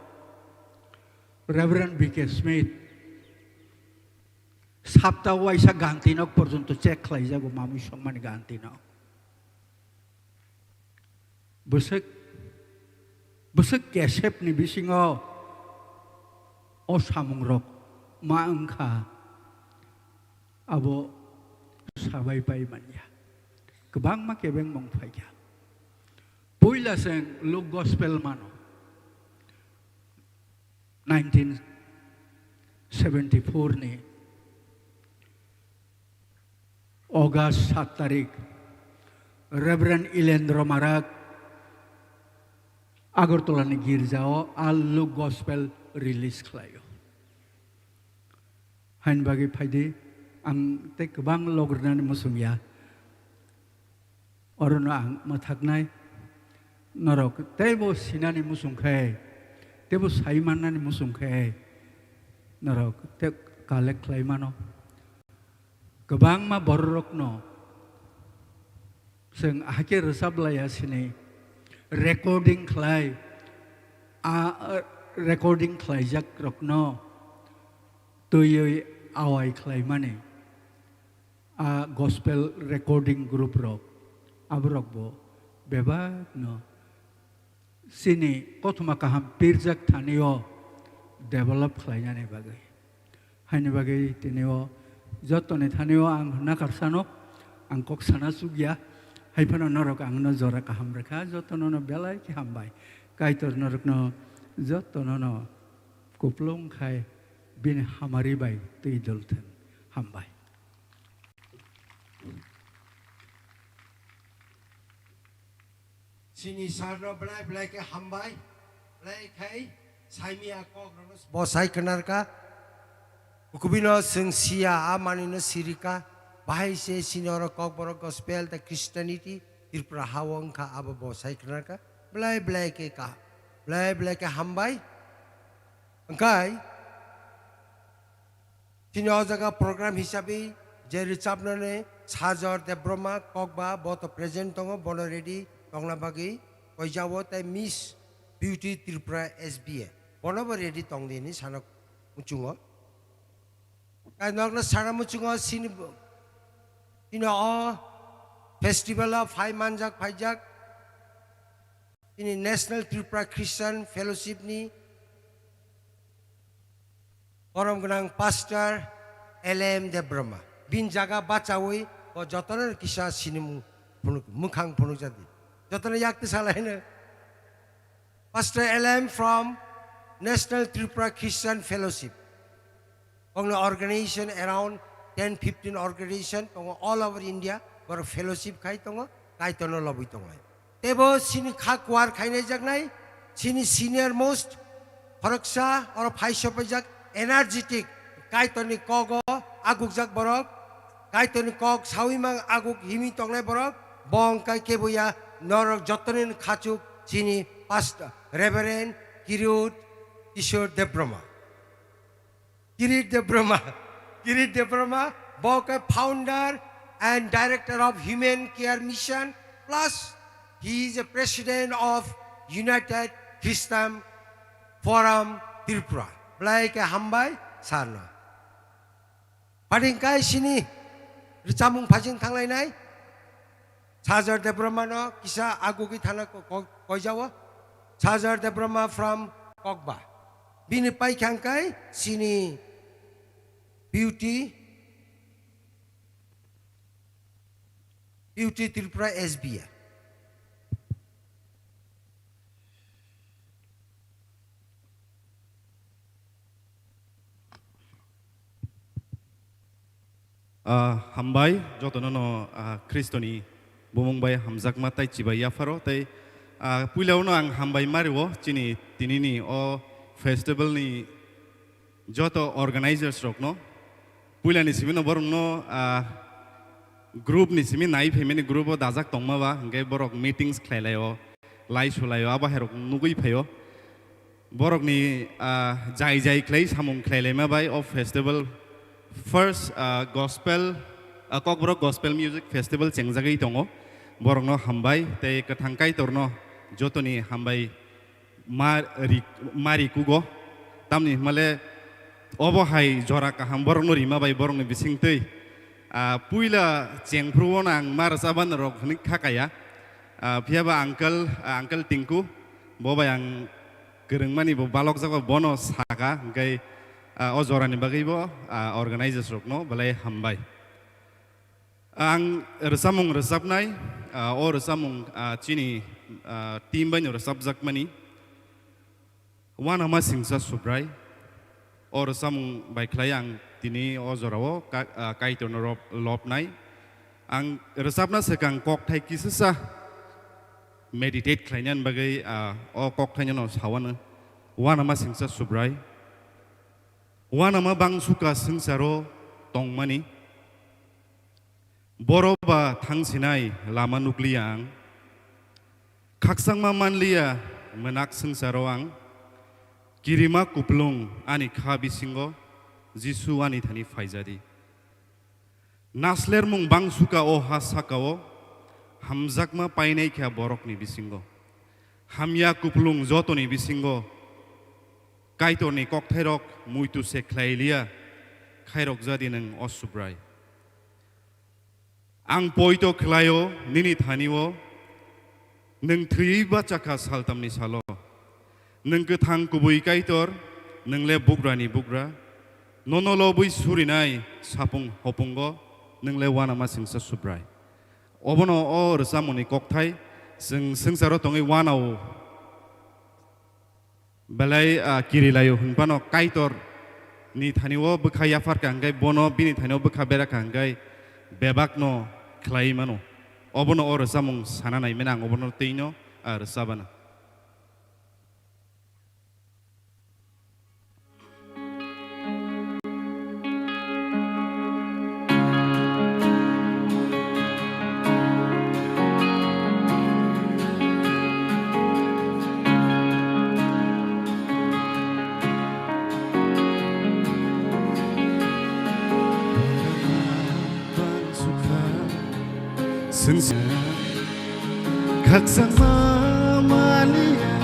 Reverend B K Smith sapta waisa ganti nok porjonto check khlaijago, mamui songmani ganti nok. Bwswk, bwswk kesep ni bisingo o samungrok ma wngkha, abo sabai pai manya. Kwbangma kebengmung phaikha. Puila chwng Luke Gospel mano, nineteen seventy-four ni August sat tarik, Reverend Ilendro Marak Agartala ni girjao a Luke Gospel release khlaio. Haini bagwi phaidi, ang tei kwbang logrwnani muchung ya. Orono ang mwthaknai, norok teibo sinani muchung khe, teibo sai mannani muchung khe, norok tei collect khlai mano. Kwbangma bororokno chwng ahai khe rwchap laiya sini, recording khlai, a, a, recording khlaijak rokno twiwi awai khlaimani, a gospel recording group rok, aborok bo bebak no chini kothoma kaham pirjak thani o develop khlainani bagwi. Haini bagwi tini o jotoni thani o ang hwnna karsano, ang kok sana chukya, hai phano norok ang no jora kaham rwkha, jotono no belai khe hambai. Kaitor norokno jotono no kuplung khai bini hamari bai twi dol thung. Hambai. Chini sir no belai belai khe hambai, belai khai saimia kok rokno bo sai khnarkha. Ukubino chwng sia a manwino sirika, bahai se chini oro Kokborok gospel tei Christianity Tripura ha o wngkha abo bo sai khnarkha. Belai belai khe ka, belai belai khe hambai. Wngkhai, chini o jaga program hisabi je rwchapnani Sajor Debbarma kokba bo to present tongo, bono ready tongna bagwi koijao tei Miss Beauty Tripura S B A bono bo ready tongdi hinwi sana muchungo. Tei nokno sana muchungo chini, chini o festival o phai manjak phaijak. Chini National Tripura Christian Fellowship ni borom gwnang Pastor L M Debbarma. Bini jaga bachawi bo jotono kisa sinimung phunuk, mwkhang phunukjadi. Jotono yak tisa laino. Pastor L M from National Tripura Christian Fellowship. Bongni organization around ten fifteen organization tongo all over India, borok fellowship khai tongo, Kaitorno lobwi tonglai. Teibo chini kha kuar khainai jaknai, chini senior most khoroksa oro phai sopaijak energetic, Kaitorni kogo agukjak borok, Kaitorni kok sawi mang aguk himwi tongnai borok, bo wngkha keboya norok jotoni khachuk chini Pastor Reverend Kirut Kishore Debbarma. Kirit Debbarma. Kirit Debbarma, bo khe founder and Director of Human Care Mission, plus he is a President of United Christian Forum Tripura. Belai khe hambai sir no. Phathingkai sini rwchapmung phajing thanglainai Sajar Debbarma no kisa agugwi thana ko-, ko-, koijao. Sajar Debbarma from Kokba. Bini pai khangkai sini Beauty, Beauty Tripura S B A. Ah, hambai, jotono no, ah, Khristoni bumung bai hamjakma tai chibai yapharo, tai, ah, puilao no ang hambai mario chini tinini o festival ni joto organizers rokno. Puilani simi no borokno, ah, group ni simi nai phaimani group o dajak tongma ba, hwnkhe borok meetings khlai laio, lai sulaio, abo hai rok nugui phaio. Borokni, ah, jai jai khlai samung khlai laima bai o festival first, ah, gospel, ah, Kokborok Gospel Music Festival chengjagwi tongo. Borokno hambai tei kwthang Kaitorno jotoni hambai ma ri-, ma ri kugo. Tamni hwnmale obo hai jora kaham borokno rima bai borokni bisingtwi. Ah, puila chengphruo no ang ma rwchapmani rok hwnwi kha kaya. Ah, phiya ba uncle, ah, uncle Tinku, bo bai ang kwrwngmani bo balokjak bai bono saka, hwnkhe, ah, o jorani bagwi bo, ah, organizers rokno belai hambai. Ang rwchapmung rwchapnai, ah, o rwchapmung, ah, chini, ah, team bai no rwchapjakmani. Uanama singsa Subrai, o rwchapmung bai khlai ang tini o jorao ka-, ah, Kaitorno rob-, lobnai. Ang rwchapna swkang kokthai kisasa meditate khlainani bagwi, ah, o kokthaino no sawano. Uanama singsa Subrai. Uanama bangsuka swngcharo tongmani. Borok ba thangsinai lama nukliya ang. Khaksangma manliya mwnak swngcharo ang. Kirima kuplung ani kha bisingo, Jisu ani thani phaijadi. Naslermung bangsuka o ha sakao, hamjakma painai kha borokni bisingo. Hamya kuplung jotoni bisingo, Kaitorni kokthairok muitu se khlailiya, khairokjadi nwng o Subrai. Ang poito khlaio nini thanio, nwng thwiwi bachakha saltamni salo. Nwng kwthang kubui Kaitor, nwng le bugrani bugra. Nono lobwi surinai sapung hopungo, nwng le uanama singsa Subrai. Obono o rwchapmungni kokthai, chwng swngcharo tongwi uanao. Belai, ah, kiri laio hwnphano Kaitor ni thani o bwkha yaphar kha hwnkhe bono bini thani o bwkha bera kha hwnkhe bebak no khlai mano. Obono o rwchapmung sana nai mano ang obono twi no, ah, rwchapano. Khakchangma maliya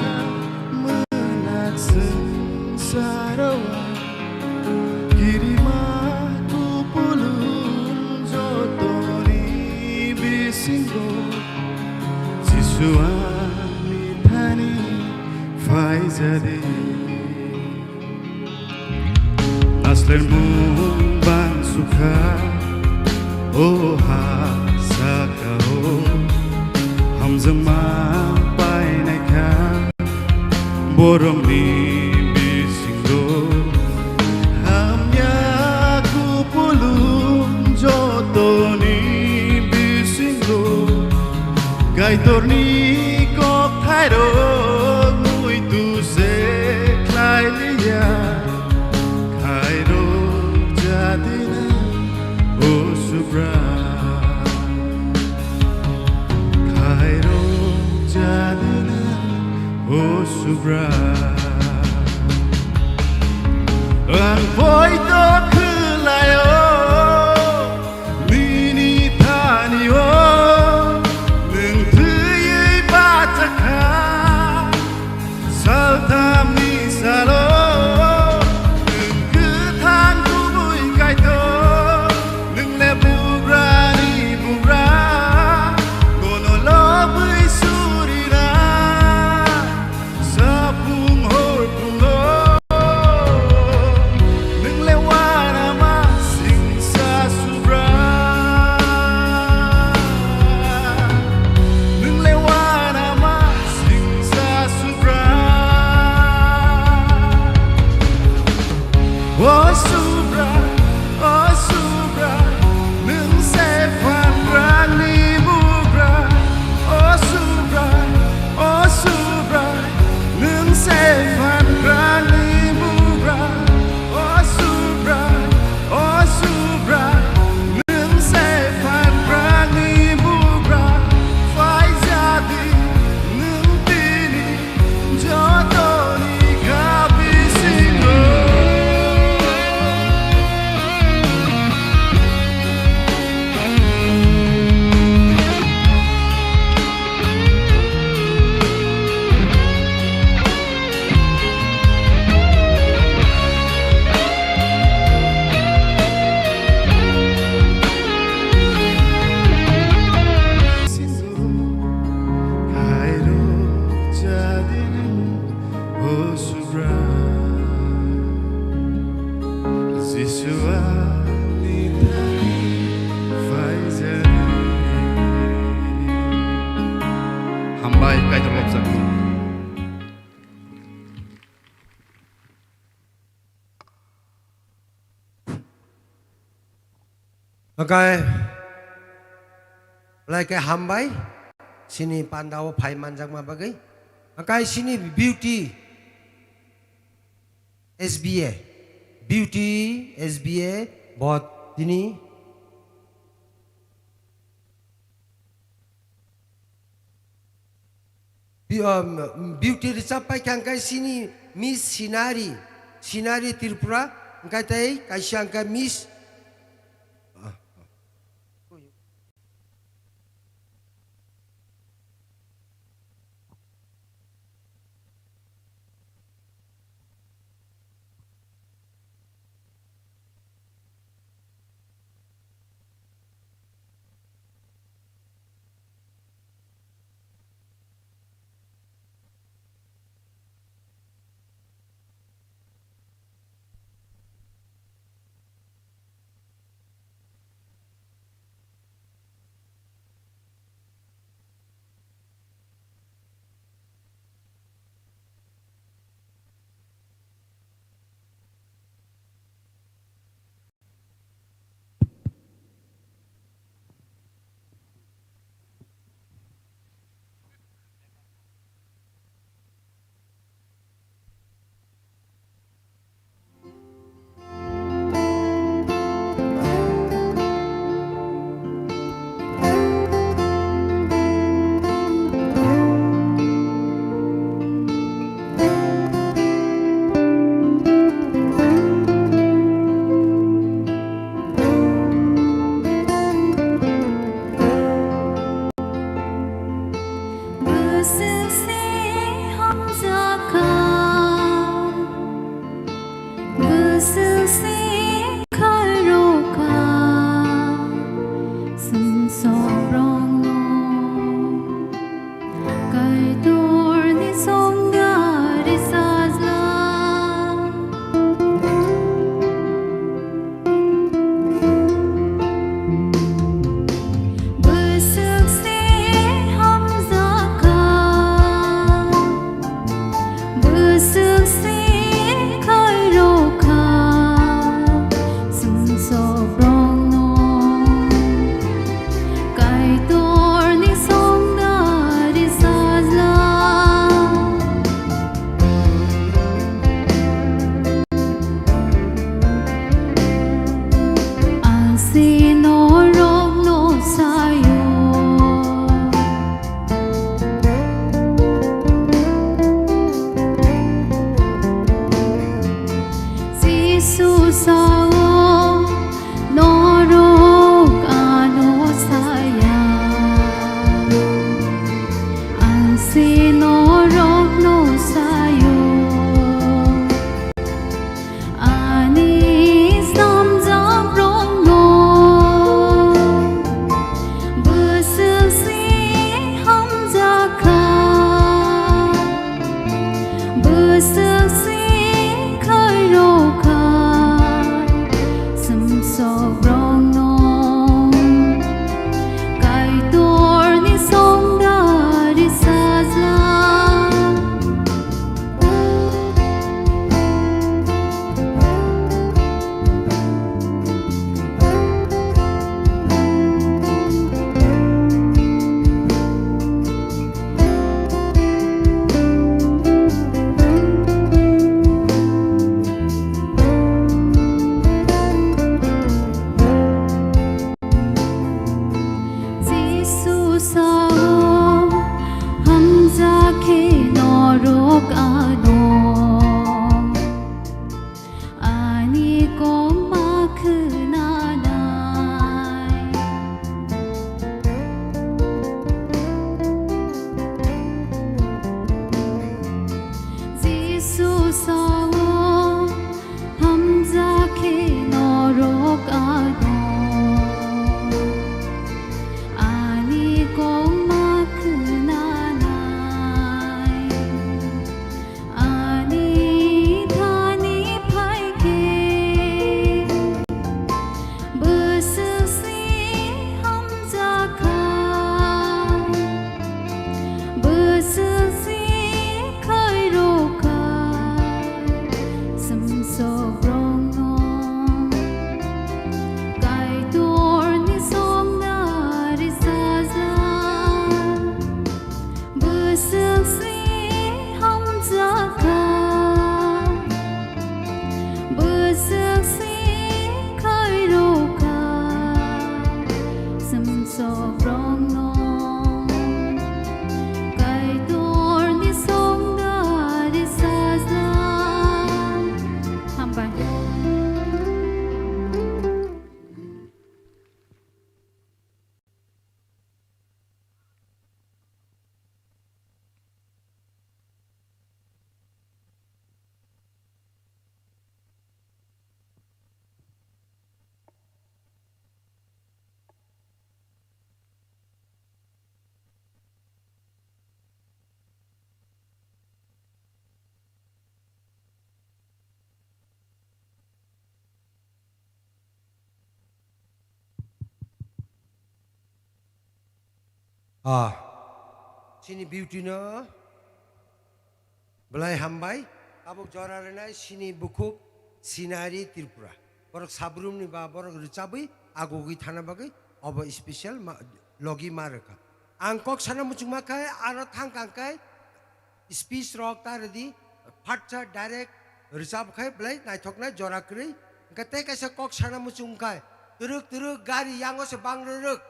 mwnak swngcharo, kirima kupulung jotoni bisingo, Jisu ani thani phaijadi. Naslermung bang sukha, o ha saka o, hamjakma painai kha, borokni bisingo, hamya kupulung jotoni bisingo, Kaitorni kokthairok muitu se khlai liya, khairok jadina o Subrai, khairok jadina o Subrai. Ang poito khlaio nini Bai, Kaitor moksa. Hwnkhe, belai khe hambai, chini pandao phai manjakma bagwi. Hwnkhe chini beauty S B A, beauty S B A bo tini Bi-, um, beauty rwchap paikha hwnkhe chini Miss Scenery, Scenery Tripura, hwnkhe tei kaisa hwnkhe Miss, Bwswk se hamjakha, bwswk se khairokha, chwng sobrokno Kaitorni songda rwchajla. Bwswk se hamjakha, bwswk se khairokha, chwng sobrokno Kaitorni songda rwchajla. Ang se norokno saio. Jisu sao, norok ano saya. Ang se norokno saio. Ani samjakrokno bwswk se hamjakha, bwswk se khairokha, chwng sobrokno Kaitorni songda rwchajla. Jisu sao, hamjak khe norok ano, ani kokma khwnanai. Jisu sao, hamjak khe norok ano, ani kokma khwnanai. Se hamjakha, bwswk se khairokha, sumsokrokno Kaitorni songdari sajla. Hambai. Ah, chini beauty no belai hambai. Tabuk jora rwnai chini bukhuk Sinari Tripura. Borok sabrumni ba borok rwchabwi agugwi thana bagwi obo special ma, logi ma rwkha. Ang kok sana muchungma khai aro thang kang khai speech rok ta rwdi, phatsa direct rwchap khai belai naithoknai jora kwrwi. Hwnkhe tei kaisa kok sana muchung khai twrwk twrwk gari yango se bang rwrwk.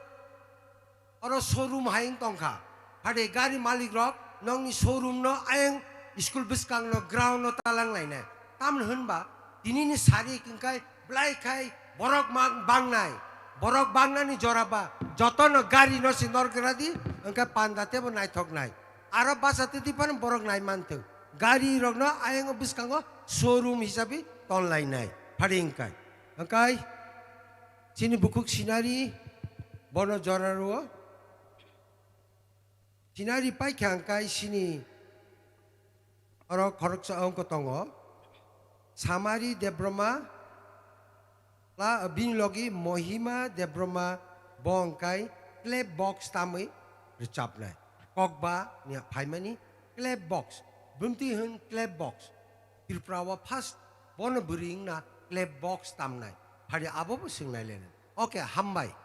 Oro showroom hai wng tongkha. Phade gari malik rok nokni showroom no ayang school bwskang no ground no talang lainai. Tamni hwnba tinini sari hwnkhe belai khai borok mang-, bangnai. Borok bangnani jora ba jotono gari no se nor gra di, hwnkhe panda tebo naithoknai. Aro basa twi twi phano borok nai mantwk. Gari rokno ayang bwskango showroom hisabi ton lainai. Phade hwnkhe. Hwnkhe chini bukhuk Sinari bono jora rwo. Sinari paikha hwnkhe chini oro khoroksa wngkha tongo. Samari Debroma, la, bini logi Mohima Debroma bo hwnkhe clap box tamwi rwchapnai. Kokba ni phaimani clap box. Bumtwi hwn clap box. Tripura o first bono bwrwi wngna clap box tamnai. Phari abo bo swngnai le nang. Okay, hambai.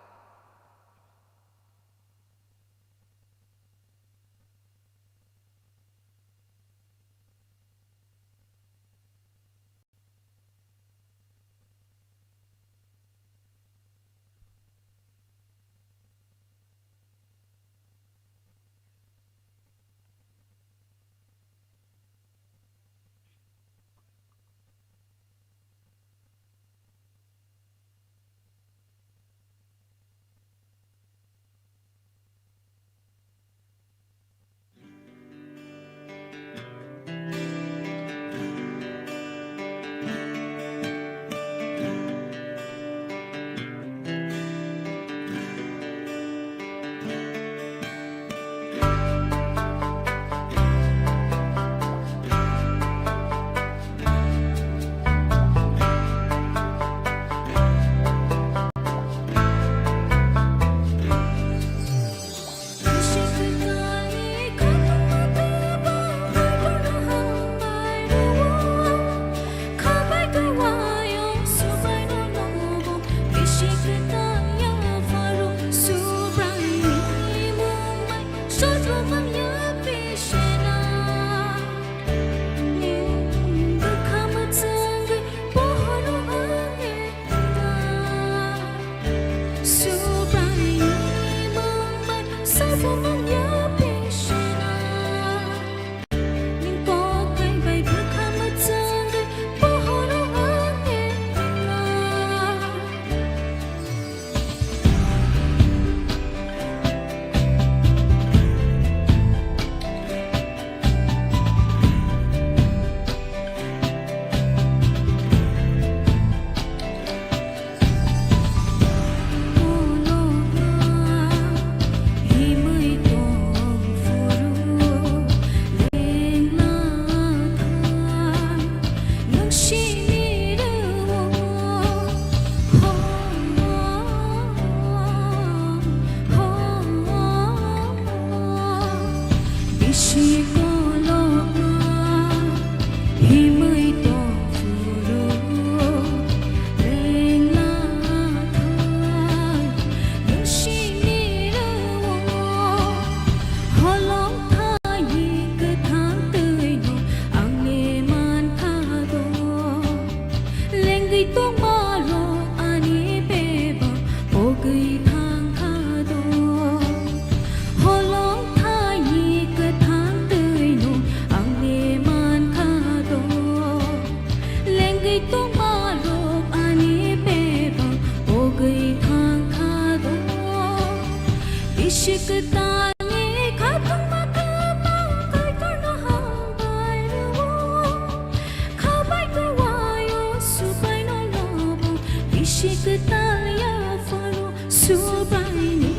Subraini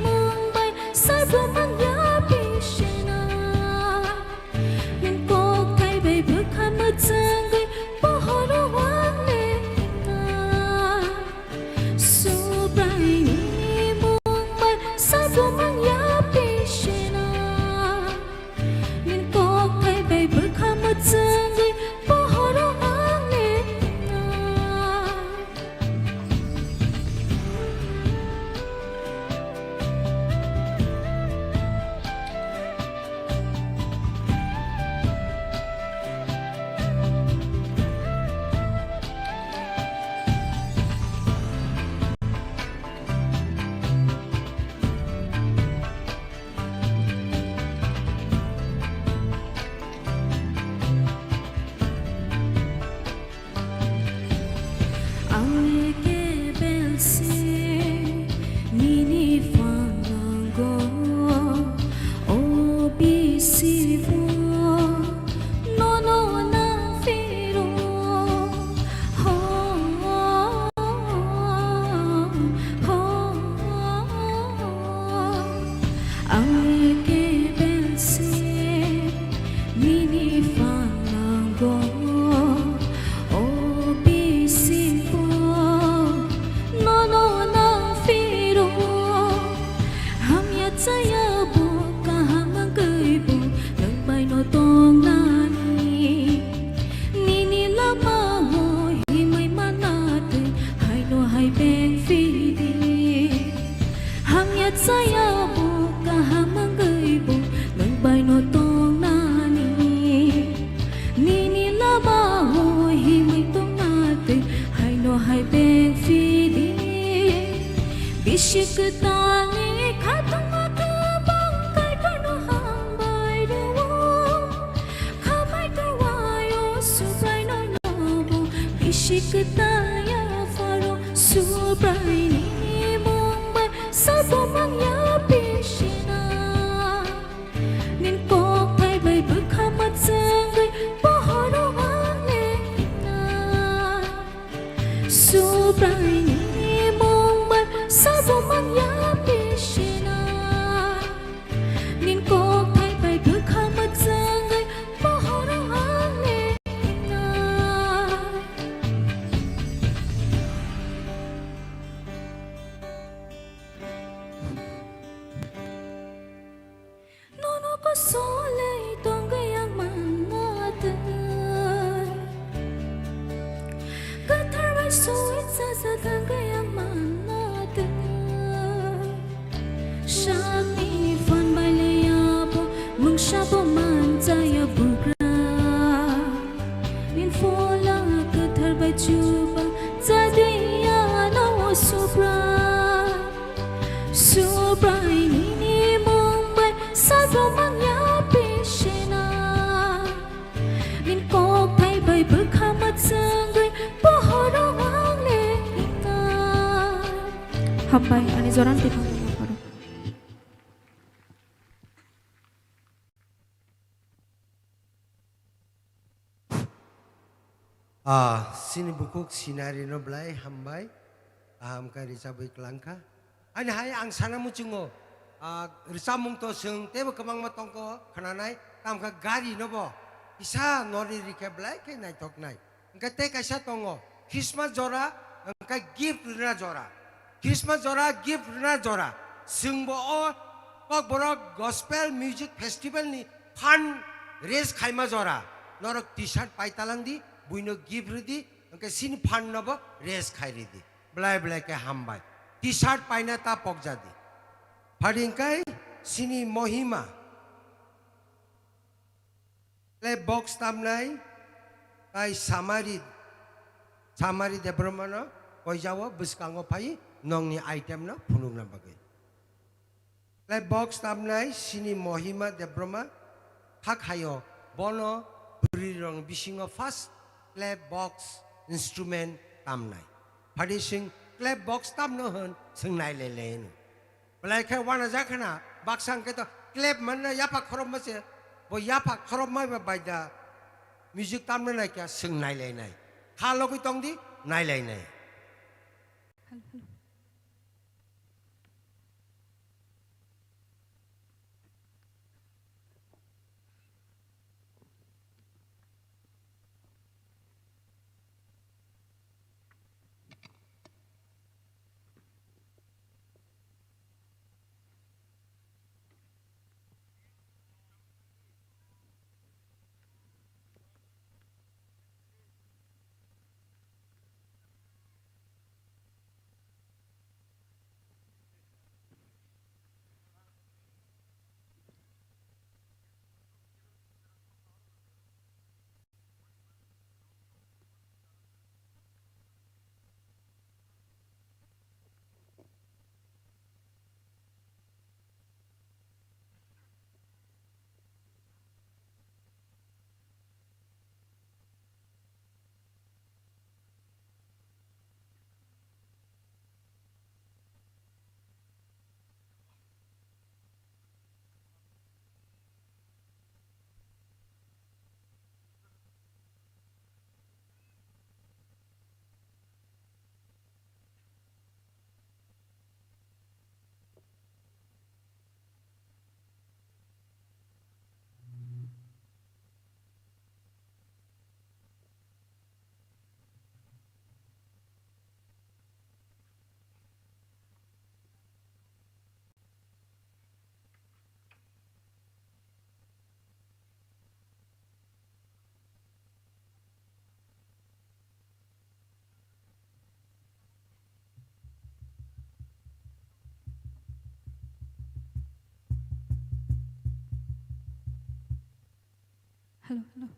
mung bai saibo mangya bishina. Nini kokthai bai bwkha mwchangwi pohoro ang lengna. Subraini mung bai saibo mangya bishina. Nini kokthai bai bwkha mwchangwi pohoro ang lengna. Ang kebel se nini phan nango, o bisi bo nono nang phiro. Ho, ho, ho. Ang kebel se nini phan nango, o bisi bo nono nang phiro. Hamya chaya bo kaham wngwi bo nwng bai no tongnani. Nini lama o himwi manna twi haino hai beng phidi. Hamya chaya bo kaham wngwi bo nwng bai no tongnani. Nini lama o himwi tongna twi haino hai beng phidi. Bisi kwtalni khatungma kwbang Kaitorno hambai rwo. Khabai tongwai o Subraino nobo bisi kwtal ya pharo. Subraini mung bai saibo mangya bishina. Nini kokthai bai bwkha mwchangwi pohoro ang lengna. Subraini mung bai saibo mangya bishina. Nini kokthai bai bwkha mwchangwi pohoro ang lengna. Nono kosolwi tongwi ang manna twi. Kwthar bai soi chajak ang manna twi. Sakni phan bai le abo mungsa bo manjaya bugra. Nini phola kwthar bai chuba jadi ano Subra. Subrai nini mung bai saibo mangya bishina. Nini kokthai bai bwkha mwchangwi pohoro ang lengna. Hambai, ani joran twi phano. Ah, chini bukhuk sinari no belai hambai, kaham khe rwchabwi kwlangkha. Ani hai ang sana muchungo, ah, rwchapmung to chwng teibo kwbangma tongkho khwnanai, tamkha gari no bo kisa nori rikhe belai khe naithoknai. Hwnkhe tei kaisa tongo, Christmas jora, hwnkhe gift rwna jora. Christmas jora, gift rwna jora. Chwngbo o Kokborok Gospel Music Festival ni fund raise khaima jora. Norok T-shirt pai talang di, buino gift rwdi, hwnkhe chini fund nobo raise khai rwdi. Belai belai khe hambai. T-shirt paina ta pokjadi. Phadi hwnkhe chini Mohima. Clap box tamnai tai Samari, Samari Debbarmano koijao bwskango phai nongni item no phunukna bagwi. Clap box tamnai chini Mohima Debbarma kha khaio, bono bwrwirokni bisingo first clap box instrument tamnai. Phadi chwng clap box tamno hwn chwng nailai lai hwno. Belai khe uanajak khna, baksa hwnkhe to clap manna yapha khorokma se, bo yapha khorokma bai da music tamna nai kya chwng nailainai. Kha logwi tongdi, nailainai. Hello, hello.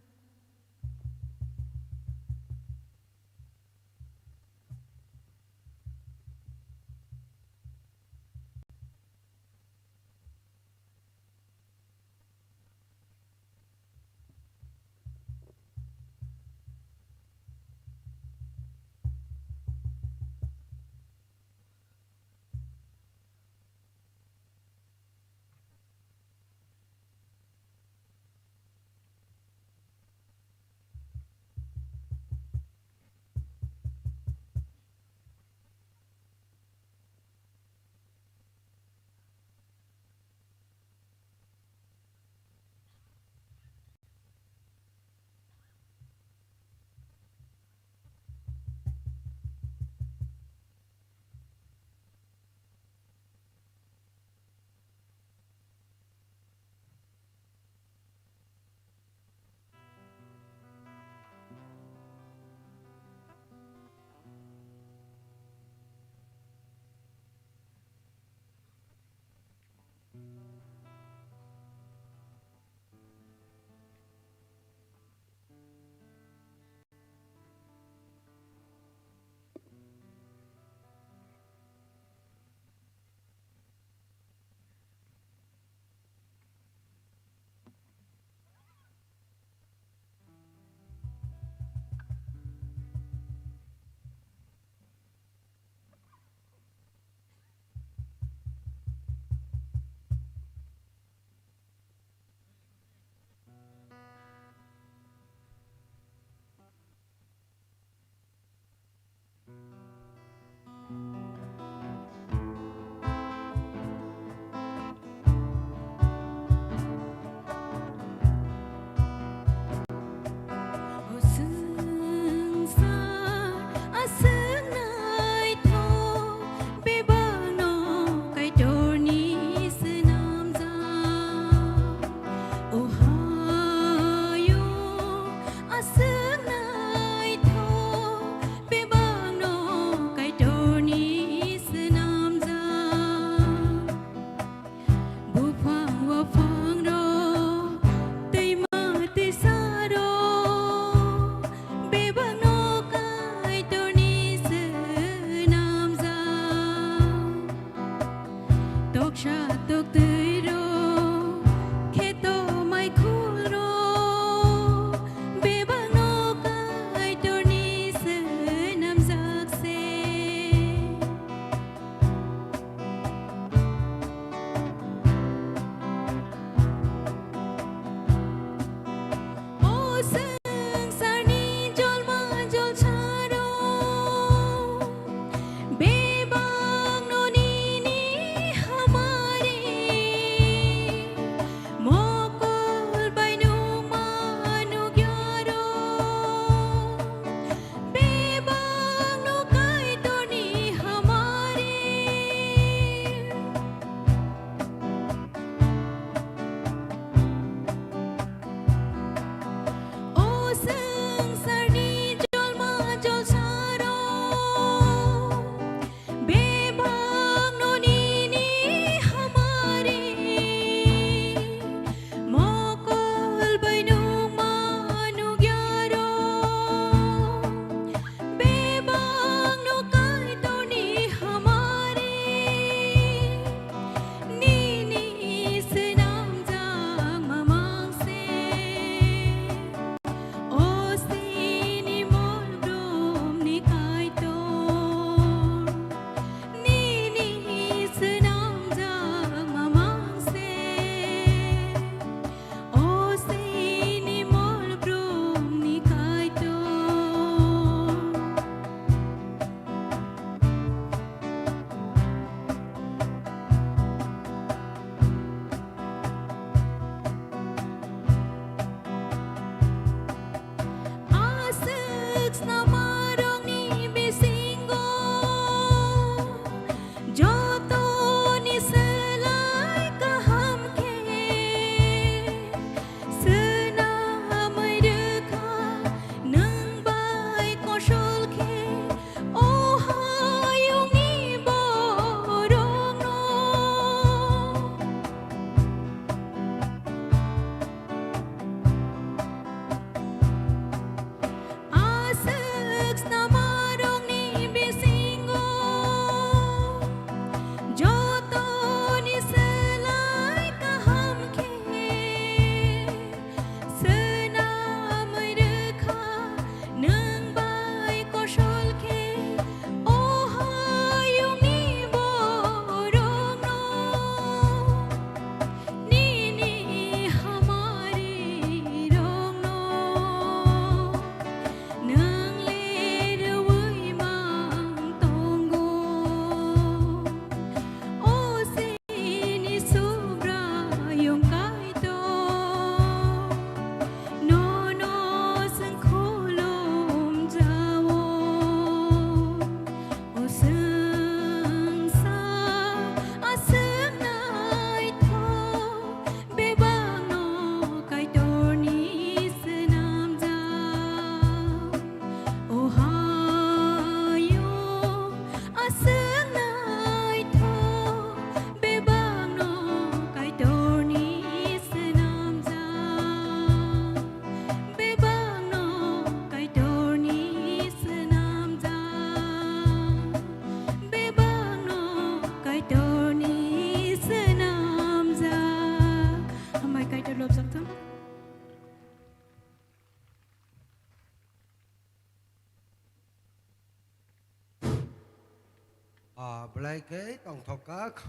Ah, belai khe tongthok kha.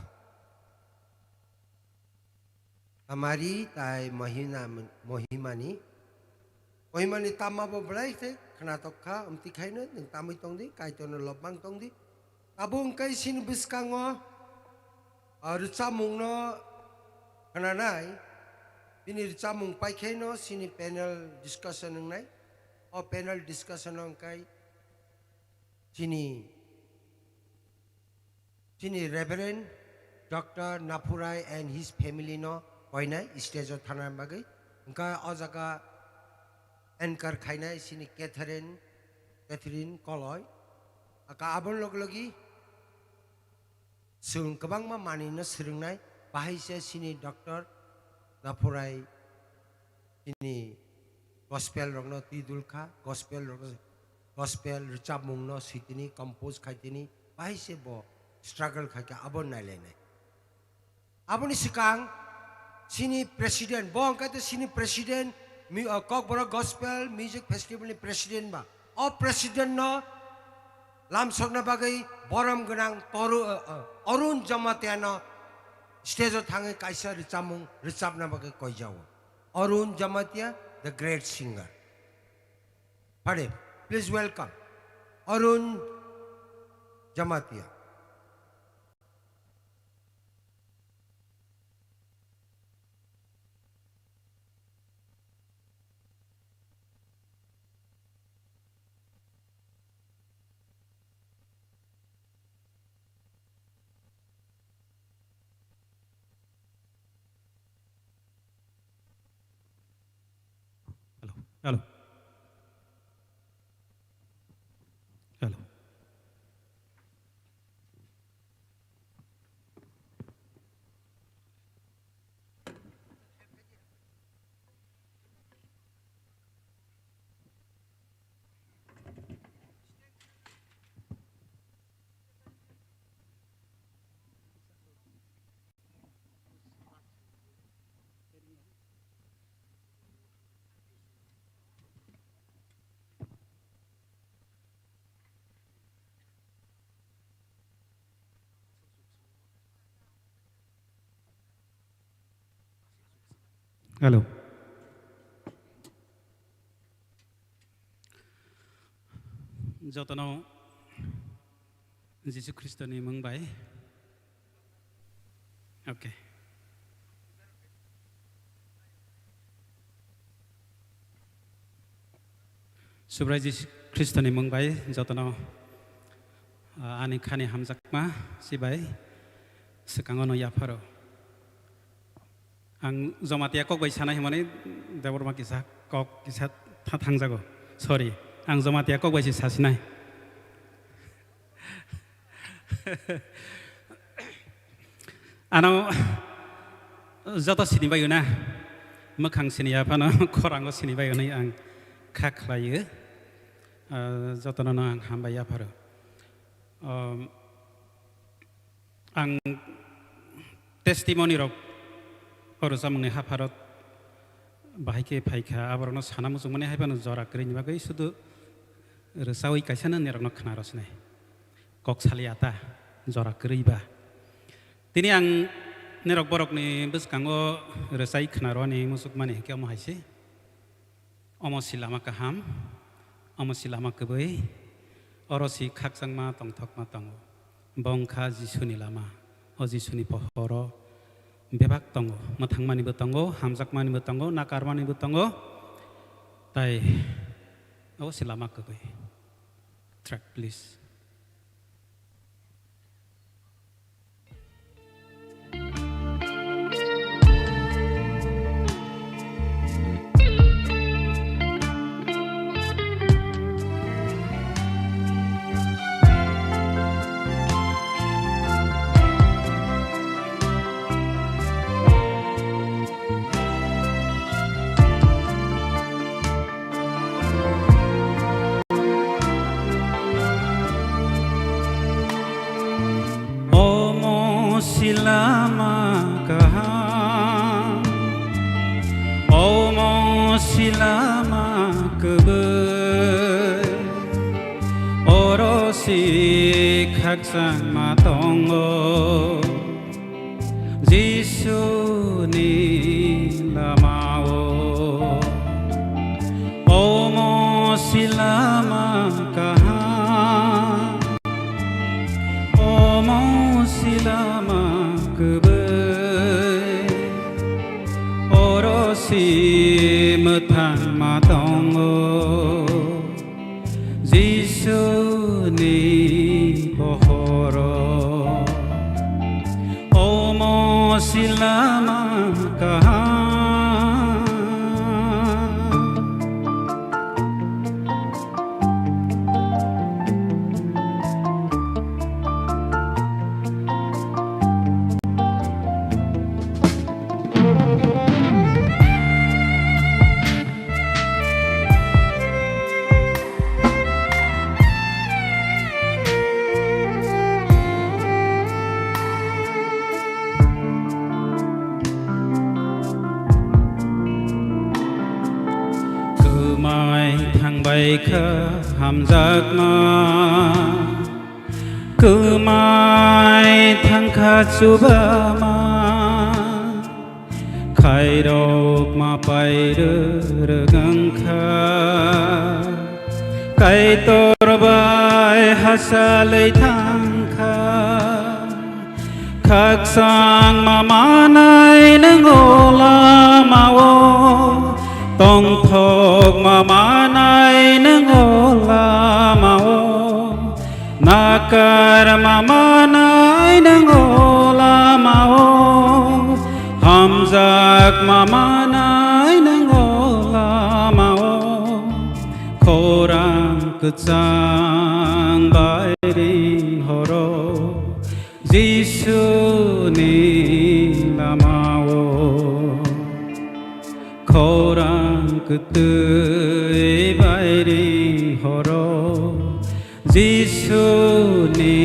Amari tai Mohina-, Mohimani. Mohimani tamma bo belai khe khnatok kha, amtwi khaino nwng tamwi tongdi, Kaitorno lobmang tongdi. Tabuk hwnkhe chini bwskango, ah, rwchapmungno khnanai, bini rwchapmung paikhaino chini panel discussion wngnai. O panel discussion-o hwnkhe chini, chini Reverend Doctor Naphurai and his family no koinai stage o thana bagwi. Hwnkhe o jaga anchor khainai chini Catherine, Catherine Koloi. Aka aboni log logi chwng kwbangma manwino swrwngnai, bahai se chini Doctor Naphurai chini gospel rokno twi dul kha, gospel rok, gospel rwchapmungno swi tini, compose khai tini, bahai se bo struggle khai kha, abo nailainai. Aboni swkang chini president, bo hwnkhe to chini president, mi-, uh, Kokborok Gospel Music Festival ni president ba. O president no lamsokna bagwi borom gwnang Toru-, uh, uh, Arun Jamatia no stage o thangwi kaisa rwchapmung rwchapna bagwi koijao. Arun Jamatia, the great singer. Pare, please welcome Arun Jamatia. Hello. Hello. Hello. Hello. Jotono Jisu Khristoni mung bai. Okay. Subrai Jisu Khristoni mung bai jotono, ah, ani khani hamjakma sibai swkango no yapharo. Ang Jamatia kok bai sanai hwnmani Debbarma kisa kok kisa tha-, thangjago. Sorry, ang Jamatia kok bai se sasinai. Ano joto sini bayo na, mwkhang sini yaphano khorango sini bayo nai ang kha khlaio. Ah, jotono no ang hambai yapharo. Um, Ang testimony rok o rwchapmungni hapharot bahai khe phaikha, aborokno sana muchungmani hai phano jora kwrwini bagwi sudu rwchaui kaisa nini rokno khna rwsinai. Kok saliya ta jora kwrwi ba. Tini ang nirok borokni bwskango rwchai khna rwani muchukmani hinkhe omo hai se. Omo si lama kaham, omo si lama kwbwi, oro si khakchangma tongthokma tongo. Bo wngkha Jisuni lama, o Jisuni pohoro bebak tongo, mwthangmanibo tongo, hamjakmanibo tongo, nakarmanibo tongo, tai obo si lama kwbwi. Track, please. Omo si lama kaham, omo si lama kwbwi, oro si khakchangma tongo Jisuni lamao. Omo si lama kaham, omo si lama kwbwi, oro si mwthangma tongo Jisuni bohoro. Omo si lama kaham. Kwmai thangbai kha hamjakma, kwmai thangkha chubama, khairokma pairwrwk wngkha, Kaitor bai hachalwi thangkha. Khakchangma manai nwng o lamao, tongthokma manai nwng o lamao, nakarma manai nwng o lamao, hamjakma manai nwng o lamao, khorang kwchang bai ring horo. Jisuni lamao khorang kwtwi bai ring horo, Jisuni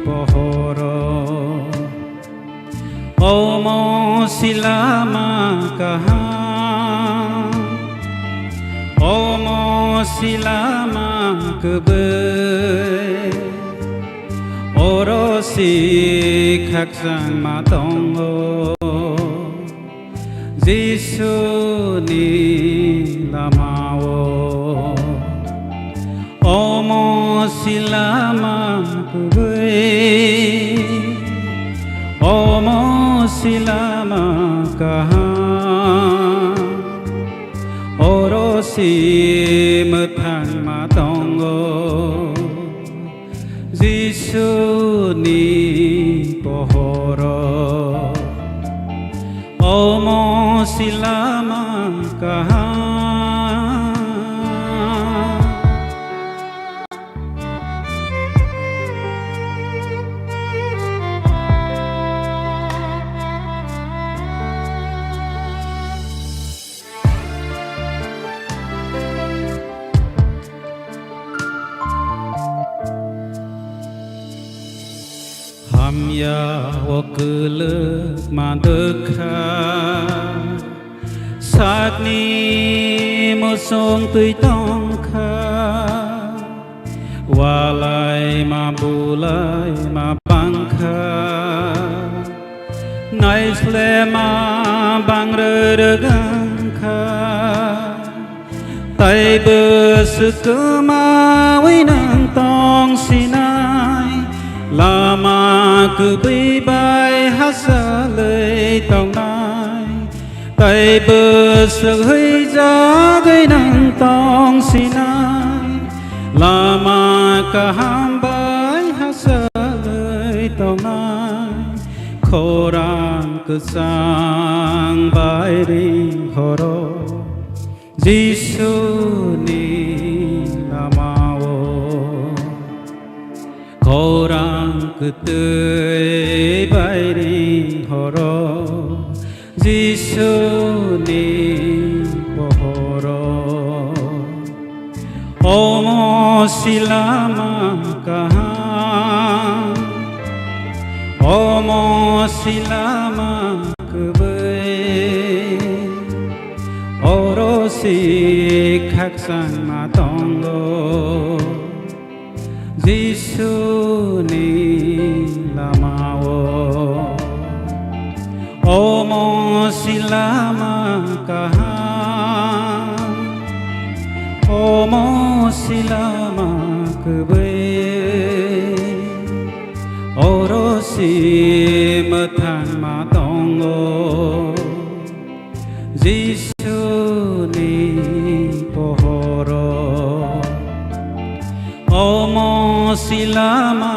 pohoro. Omo si lama kaham, omo si lama kwbwi, oro si khakchangma tongo Jisuni lamao. Omo si lama kwbwi, omo si lama kaham, oro si mwthangma tongo Jisuni pohoro. Omo si lama kaham. Hamya o kwlwk mandwkha, sakni musung twi tongkha, walai ma bulai ma bangkha, naislema bangrwrwk wngkha. Taibo swkmawi nwng tong sinai, lama kwbwi bai hachalwi tongnai. Taibo swhwijagwi nwng tong sinai, lama kaham bai hachalwi tongnai. Khorang kwchang bai ring horo. Jisuni lamao khorang kwtwi bai ring horo, Jisuni pohoro. Omo si lama kaham, omo si lama kwbwi, oro si khakchangma tongo, Jisuni lamao, omo si lama kaham, omo si lama kwbwi, oro si mwthangma tongo. Jisuni pohoro, omo si lama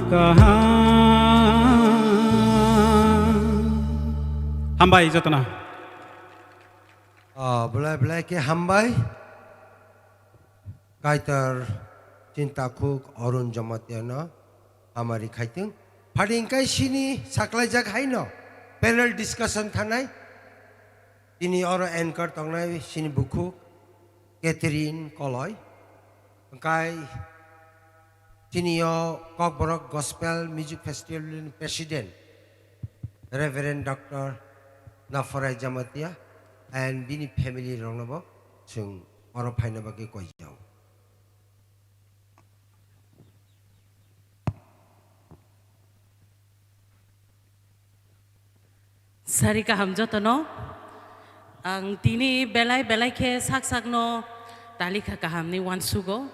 kaham. Hambai jotono. Ah, belai belai khe hambai. Kaitor chintakhuk Arun Jamatia no hamari khaitwng. Phadi hwnkhe sini saklaijak haino panel discussion thanai. Tini oro anchor tongnai sini bukhuk Catherine Koloi. Hwnkhe sini o Kokborok Gospel Music Festival ni President Reverend Doctor Nafarai Jamatia and bini family rokno bo chwng oro phaina bagwi koijao. Sari kaham jotono. Ang tini belai belai khe sak sakno talikha kahamni uansugo.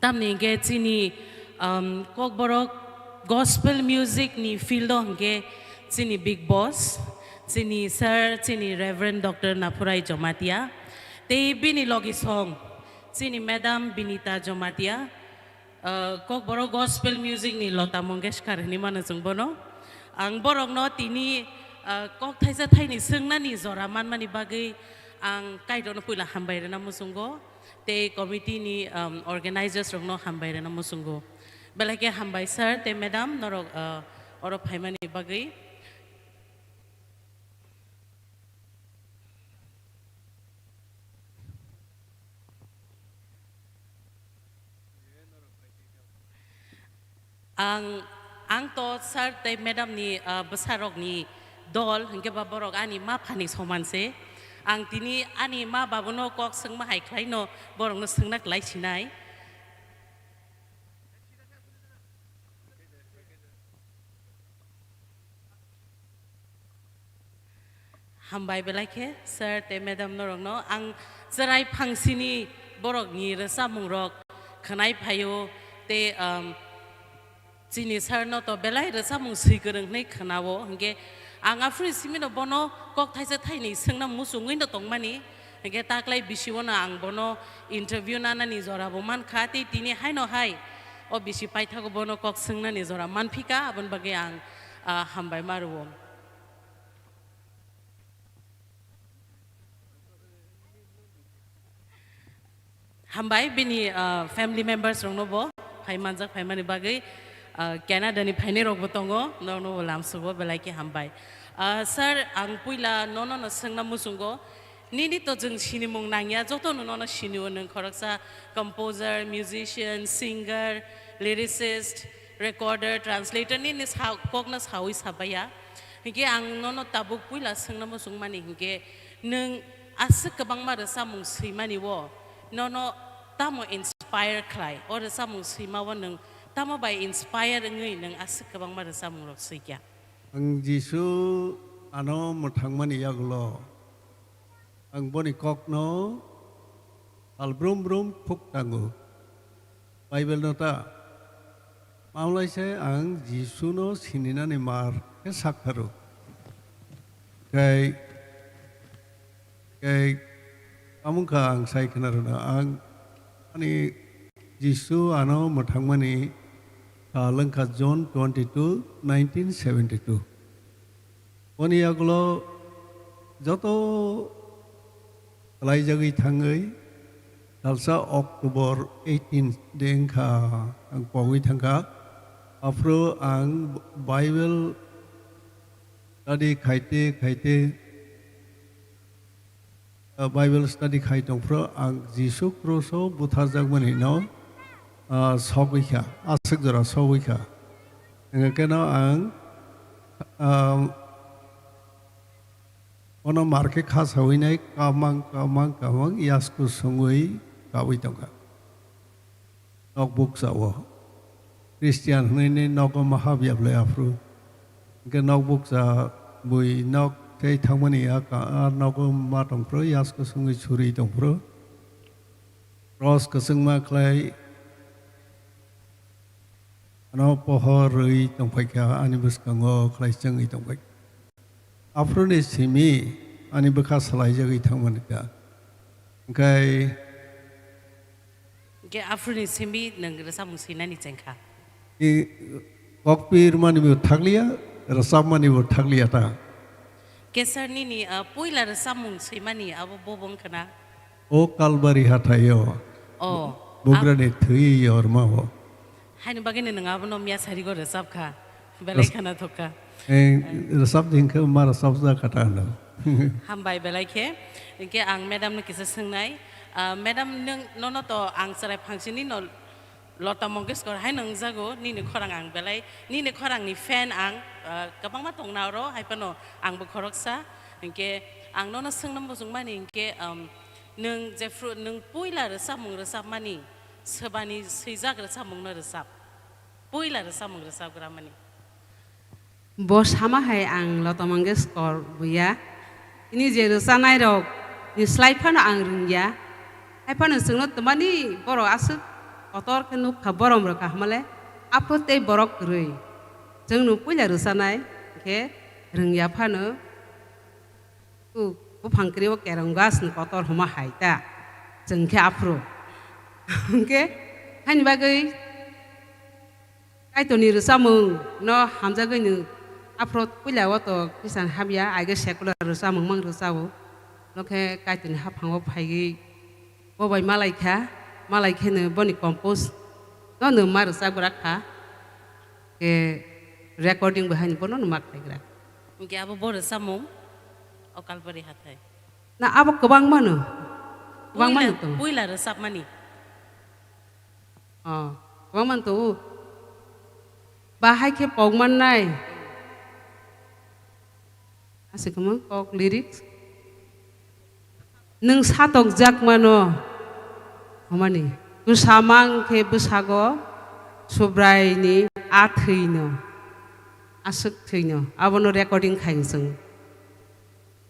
Tamni hwnkhe chini, um, Kokborok gospel music ni field o hwnkhe chini big boss, chini sir, chini Reverend Doctor Naphurai Jomatia, tei bini logi song chini Madam Binita Jomatia, uh, Kokborok gospel music ni Lota Mongeshkar hinwi mano chwng bono. Ang borokno tini, uh, kok thaisa thaini swngnani jora manmani bagwi ang Kaitorno puila hambai rwna muchungo. Tei committee ni, um, organizers rokno hambai rwna muchungo. Belai khe hambai sir tei madam norok, uh, oro phaimani bagwi. Ang, ang to sir tei madam ni, ah, bwsarok ni dol, hwnkhe ba borok ani ma phani soman se. Ang tini ani ma babuno kok swngma hai khlai no borok no swngna klai sinai. Hambai belai khe sir tei madam norokno. Ang chwrai phangsini borokni rwchapmungrok khwnai phaio tei, um, chini sir no to belai rwchapmung swi kwrwng hwnwi khwnao, hwnkhe ang aphuru simino bono kok thaisa thaini swngna muchungwi no tongmani, hwnkhe taklai bisiwono ang bono interview nanani jorabo mankha tei tini haino hai o bisi paithago bono kok swngnani jora manphika, aboni bagwi ang, ah, hambai ma rwo. Hambai bini, ah, family members rokno bo phai manjak phaimani bagwi, ah, Canada ni phainai rokbo tongo, norokno bo lamsugo belai khe hambai. Ah, sir, ang puila nono no swngna muchungo, nini to chwng sinimung nangya, joto no nono sinio, nwng khoroksa composer, musician, singer, lyricist, recorder, translator, nini sa-, kokno sawi sabaiya. Hinkhe ang nono tabuk puila swngna muchungmani hinkhe, nwng aswk kwbangma rwchapmung swimani o nono tamo inspire khlai? O rwchapmung swima o nwng tamo bai inspire wngwi nwng aswk kwbangma rwchapmung rok swikha? Ang Jisu ano mwthangmani yagulo, ang boni kokno sal brum brum khuk tango. Bible no ta. Mamlai se ang Jisu no sininani mar khe sak pharo. Kai, kai, amungkha ang sai khna rwna ang ani Jisu ano mwthangmani sal wngkha John twenty-two, nineteen seventy-two. Boni yagulo joto khlaijagwi thangwi, salsa October eighteen de wngkha ang pogwi thangkha. Aphuru ang Bible study khaite khaite, ah, Bible study khai tongphuru ang Jisu Khruso butharjakmani no, ah, sogwi kha, aswk jora sogwi kha. Hwnkhe no ang, ah, Ono mar khe kha sawi nai, kamang, kamang, kamang, yasku songwi kawi tongkha. Nok bukcha o. Christian hwnwi ni nogo ma hap ya bwlai aphuru. Hwnkhe nok bukcha bui nok tei thangmani a ka-, a nogo ma tongphuru, yasku swngwi suri tongphuru. Cross kwchwngma khlai ano pohor rwi tongphaikha, ani bwskango khlai chwngwi tongphai. Aphuruni simi ani bwkha salaijagwi thangmani ta. Hwnkhe Hwnkhe aphuruni simi nwng rwchapmung swinani chengkha. I kokpirmani bo thakliya, rwchapmani bo thakliya ta. Kesar nini, ah, puila rwchapmung swimani abo bo wngkha na? O Kalbari hathaio. O, Bugrani thwi yorma bo. Haini bagwino nwng abono miya sarigo rwchapkha. Belai Ras- khana thokha. Eh, rwchap di hwnkhe ma rwchap ja kha ta hwno. Hambai belai khe. Hwnkhe ang madam no kisa swngnai. Ah, madam, nwng, nono to ang chwrai phangsini no Lota Mongeshkor hai no wngjago, nini khorang ang belai, nini khorang ni fan ang, ah, kwbangma tongna oro, hai phano ang bo khoroksa. Hwnkhe ang nono swngna muchung mani hwnkhe, um, nwng jephru, nwng puila rwchapmung rwchapmani, swbani swijak rwchapmung no rwchap. Puila rwchapmung rwchapgra mani. Bo sama hai ang Lota Mangeshkor buya. Ini je rwchanai rok ni slai phano ang rwngya. Hai phano chwngno twmani borok aswk kotor khe nukha borom rwkha hamale. Aphuru tei borok kwrwi. Chwngno puila rwchanai khe rwngya phano. Ku, buphang kwrwi o kerong gas ni kotor homa hai ta. Chwng khe aphuru. Hwnkhe, haini bagwi Kaitorni rwchapmung no hamjagwi nwng aphuru puila o to Christian hamya, aige secular rwchapmung mang rwchao. Nokhe Kaitorni haphango phaigwi bo bai malai kha, malai khe no boni compose no nwng ma rwchapgra kha. Khe recording bo haino bono no ma khlaigra. Hwnkhe abo bo rwchapmung o Kalbari hathai. Na abo kwbangma no. Kwbangma no Puila, tongo. Puila rwchapmani. Oh, kwbangma no tongo. Bahai khe pok mannai. Aswk kwmang kok lyrics. Nwng satokjak mano hwnmani, bwsa mang khe bwsago Subraini a thwino, aswk thwino, abono recording khai chwng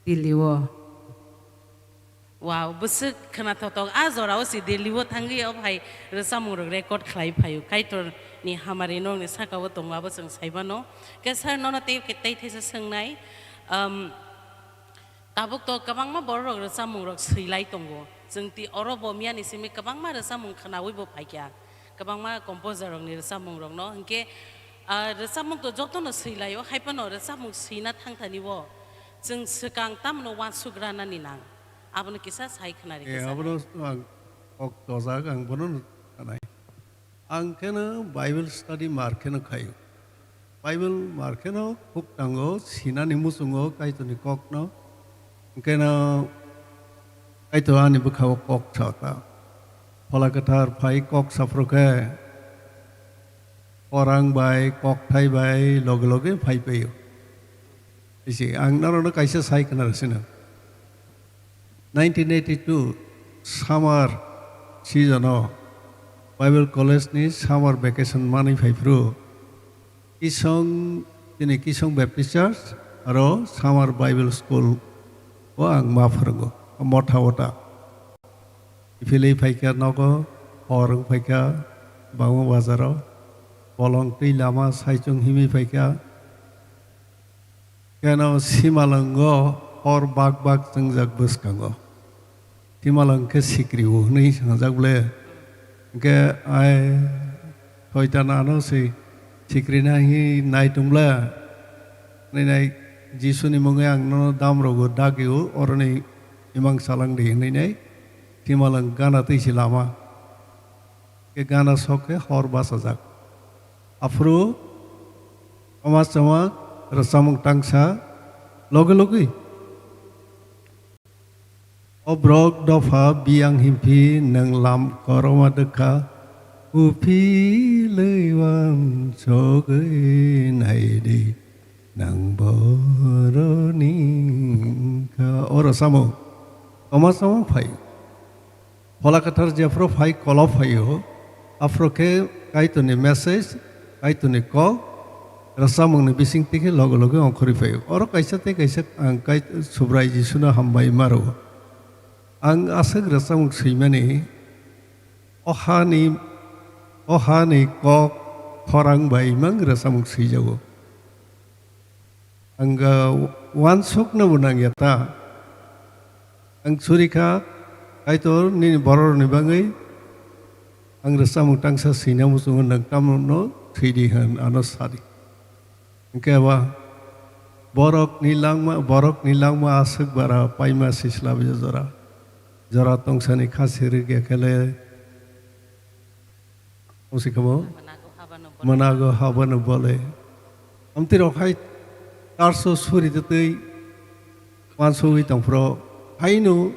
Delhi o. Wow, bwswk khwnathokthok. A jorao si Delhi o thangwi o phai rwchapmung rok record khlai phaio. Kaitor ni hamari nokni saka o tongo, abo chwng sai mano. Khe sir, nono tei, tei thaisa swngnai, um, Tabuk to kwbangma borok rok rwchapmung rok swi lai tongo. Chwng twi oro bo miyani simi kwbangma rwchapmung khwnaui bo phaikha. Kwbangma composer rokni rwchapmung rokno. Hinkhe, ah, rwchapmung to jotono swi laio, hai phano rwchapmung swina thangthani o chwng swkang tamno uansuk ranani nang. Abono kisa sai khwnari Eh, kisa. Abono ang kok tojak, ang bono sanai. Ang kheno Bible study mar kheno khaio. Bible mar kheno khuk tango, sinani muchungo Kaitorni kokno. Hwnkhe no Kaitor ani bwkhao kok sa ta. Phola Kwthar phai kok saphuru khe, orang bai, kokthai bai loge loge phai paio. Isi, ang norokno kaisa sai khna rw sino. Nineteen eighty-two summer season o Bible College ni summer vacation manwi phai phuru, Kisong, chini Kisong Baptist Church aro Summer Bible School o ang ma phwrwngo, o motha o ta. Kiphilwi phaikha nogo, hor wng phaikha, bangma bazaro, bolong twi lama saichung himwi phaikha. Keno simalwngo hor bak bak chwngjak bwskango. Simalwng khe sikri o hwnwi swngjak ble. Hwnkhe ai soitan ano se sikri na hi nai tong ble. Hwnwi nai Jisuni mungwi ang nono dam rogo dagi o, oroni imang salang di hwnwi nai simalwng gana twi se lama. Khe gana sok khe hor bachajak. Aphuru kwma chama rwchapmung tangsa logi logi. O borok dopha biyang himphi nwng lam koroma dwkha, kuphilwi uansugwi naidi. Nang boroni wngkha oro samung. Toma samung phai. Phola Kwthar jephru phai, kolo phaio. Aphuru khe Kaitorni message, Kaitorni kok, rwchapmungni bising twi khe loge loge ongkhorwi phaio. Oro kaisa tei kaisa ang Kai-, Subrai Jisuno hambai ma rwo. Ang aswk rwchapmung swimani, o hani, o hani kok khorang bai mang rwchapmung swijago. Ang, ah, uansukno bo nangya ta. Ang suri kha, Kaitor, nini bororokni bagwi ang rwchapmung tangsa swina muchungo, nwng tamno thwidi hwn ano sadi. Hwnkhe ba borokni langma, borokni langma aswk bara paima sisla bwsa jora. Jora tongsani kha sirikya khele, tongsi khamo? Manago habano bole. Manago habano bole. Amtwi rok hai tarso suri twi twi wansugwi tongphro haino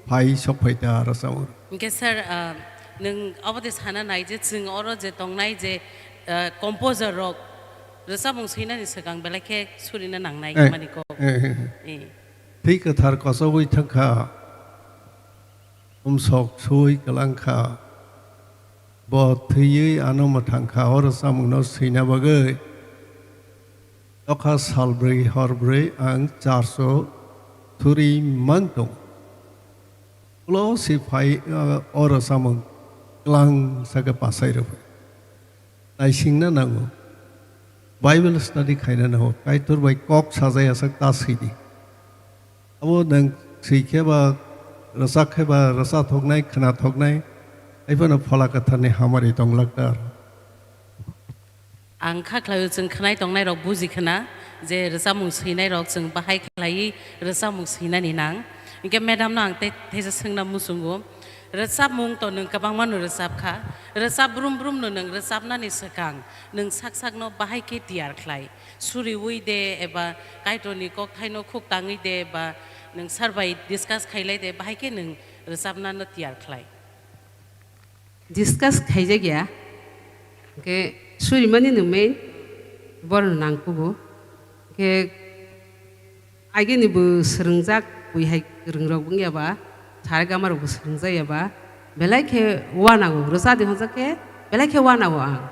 phai sok phai ta rwchapmung. Hwnkhe sir, ah, nwng abo de sana nai je chwng oro je tongnai je, ah, composer rok rwchapmung swinani swkang belai khe surina nangnai Eh, mani kok. eh, eh, eh. Eh. Thwi kwthar kochogwi thangkha, umsok sui kwlangkha, bo thwiwi ano mwthangkha, o rwchapmungno swina bagwi. Nokha salbrwi horbrwi ang church-o thuri mang tong. Ulo si phai, uh, o rwchapmung klang sakhe pasai rwphai. Naisingna nango. Bible study khaina nango. Kaitor bai kok sajai asak ta swidi. Abo nwng swi khe ba, rwchak khe ba, rwcha thoknai, khna thoknai, hai phano Phola Kwtharni hamari tong laktar. Ang kha khlaio, chwng khwnai tongnai rok buji khna je rwchapmung swinai rok chwng bahai khlaiwi rwchapmung swinani nang. Hinkhe madam no ang tei theisa swngna muchungo, rwchapmung to nwng kwbangma no rwchap kha, rwchap brum brum no nwng rwchapnani swkang nwng sak sak no bahai khe tiyar khlai, suriwi de eba Kaitorni kokthaino khuk tangwi de ba nwng sar bai discuss khailai de bahai khe nwng rwchapna no tiyar khlai. Discuss khaijak ya, hwnkhe surimani no main, borokno nangkugo. Hwnkhe agini bo swrwngjak, bui hai kwrwng rok wngya ba, saregama rok bo swrwngjak ya ba, belai khe uanago, rwchadi hwnjak khe belai khe uanago ang.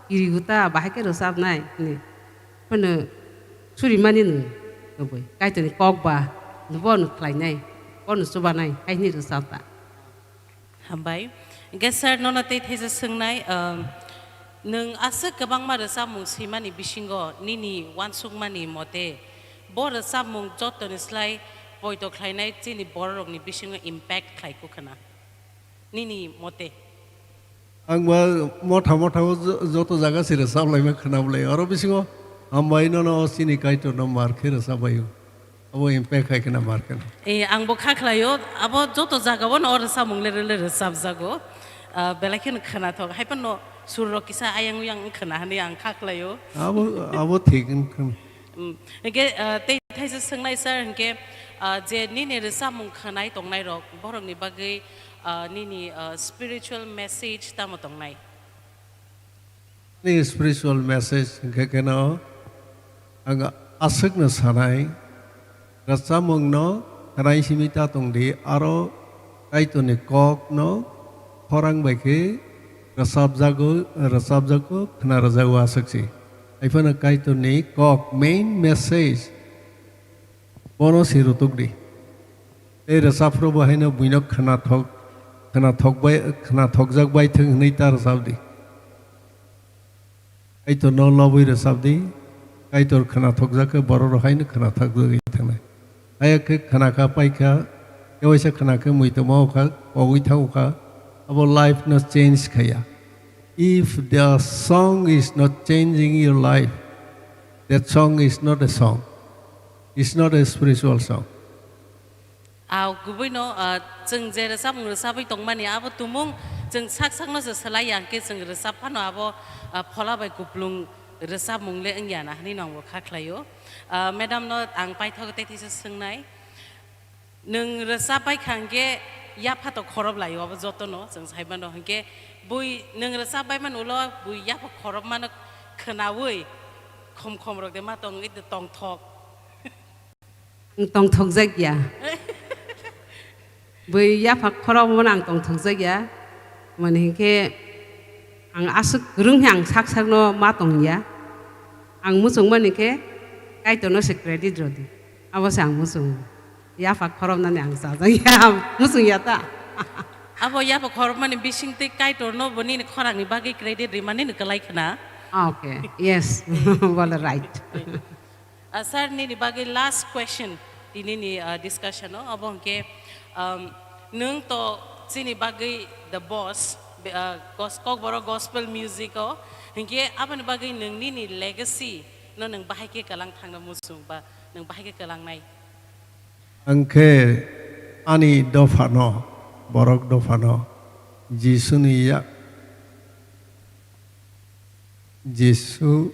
Kirigo ta bahai khe rwchabnai hwnwi. Phano surimani no, bui Kaitorni kok ba, bono khlainai, bono chubanai, hai hwnwi rwchap ta. Hambai. Hwnkhe sir, nono tei theisa swngnai, um, nwng aswk kwbangma rwchapmung swimani bisingo nini uansukmani mote bo rwchapmung jotoni slai poito khlainai chini bororokni bisingo impact khlai kho khna? Nini mote? Ang ba motha motha o jo-, joto jaga se rwchap laima khna bolai. Oro bisingo hambai nono o chini Kaitor no mar khe rwchap bai o. Abo impact khai khna mar khna. Eh, ang bo kha khlaio, abo joto jaga o no o rwchapmung le le rwchapjago. Ah, belai kheno khnathok. Hai phano sur rok kisa ayang uyang wng khna hwnwi ang kha khlaio. Abo, abo thik wng khna. Mm. Hwnkhe, ah, tei thaisa swngnai sir, hwnkhe, ah, je nini rwchapmung khwnai tongnai rok, borokni bagwi, ah, nini, ah, spiritual message tamo tongnai? Ni spiritual message hwnkhe kheno ang aswkno sanai, rwchapmungno khwnai simi ta tongdi, aro Kaitorni kokno khorang bai khe rwchapjago, rwchapjago, khna rwjago aswk si. Hai phano Kaitorni kok, main message, bono se rwtuk di. Tei rwchapphru bo haino buino khnathok, khnathok bai, khnathokjak bai thwng hwnwi ta rwchap di. Kaitorno lobwi rwchap di. Kaitor khnathokjak khe borok rok haino khnathokjagwi thangnai. Haya khe khna kha, pai kha, khe waisa khna khe muitu ma kha, kogwi thango kha, abo life no change khaya. If the song is not changing your life, that song is not a song. It's not a spiritual song. Ah, kubui no, ah, chwng je rwchapmung rwchapwi tongmani abo tumung chwng sak sakno se swlai ya, hwnkhe chwng rwchap phano abo, ah, phola bai kuplung rwchapmung le wngya na hwnwi no ang bo kha khlaio. Ah, madam no ang paithago tei theisa swngnai. Nwng rwchap bai kha hwnkhe yapha to khorop laio abo jotono chwng sai mano, hwnkhe bui nwng rwchap bai mano ulo bui yapha khorop mano khwnaui khom khom rok de ma tong, tongthok. Ang tongthokjak ya. Bui yapha khorok mano ang tongthokjak ya. Mani hinkhe Ang aswk kwrwng khe ang sak sakno ma tong ya. Ang muchungmani khe Kaitorno se credit rw di. Abo se ang muchungo. Yapha khoroknani ang chajak ya. Muchung ya ta? Abo yapha khorokmani bisingtwi Kaitorno bo nini khorangni bagwi credit rimani ni kwlai khna. Ah, okay. Yes. Bole right. Ah, sir, nini bagwi last question tinini, ah, discussion o. Abo hwnkhe, um, nwng to chini bagwi the boss, be-, ah, gos-, Kokborok gospel music o. Hwnkhe aboni bagwi nwng nini legacy no nwng bahai khe kwlang thangna muchung ba nwng bahai khe kwlangnai? Ang khe ani dophano, borok dophano Jisuni ya-, Jisu,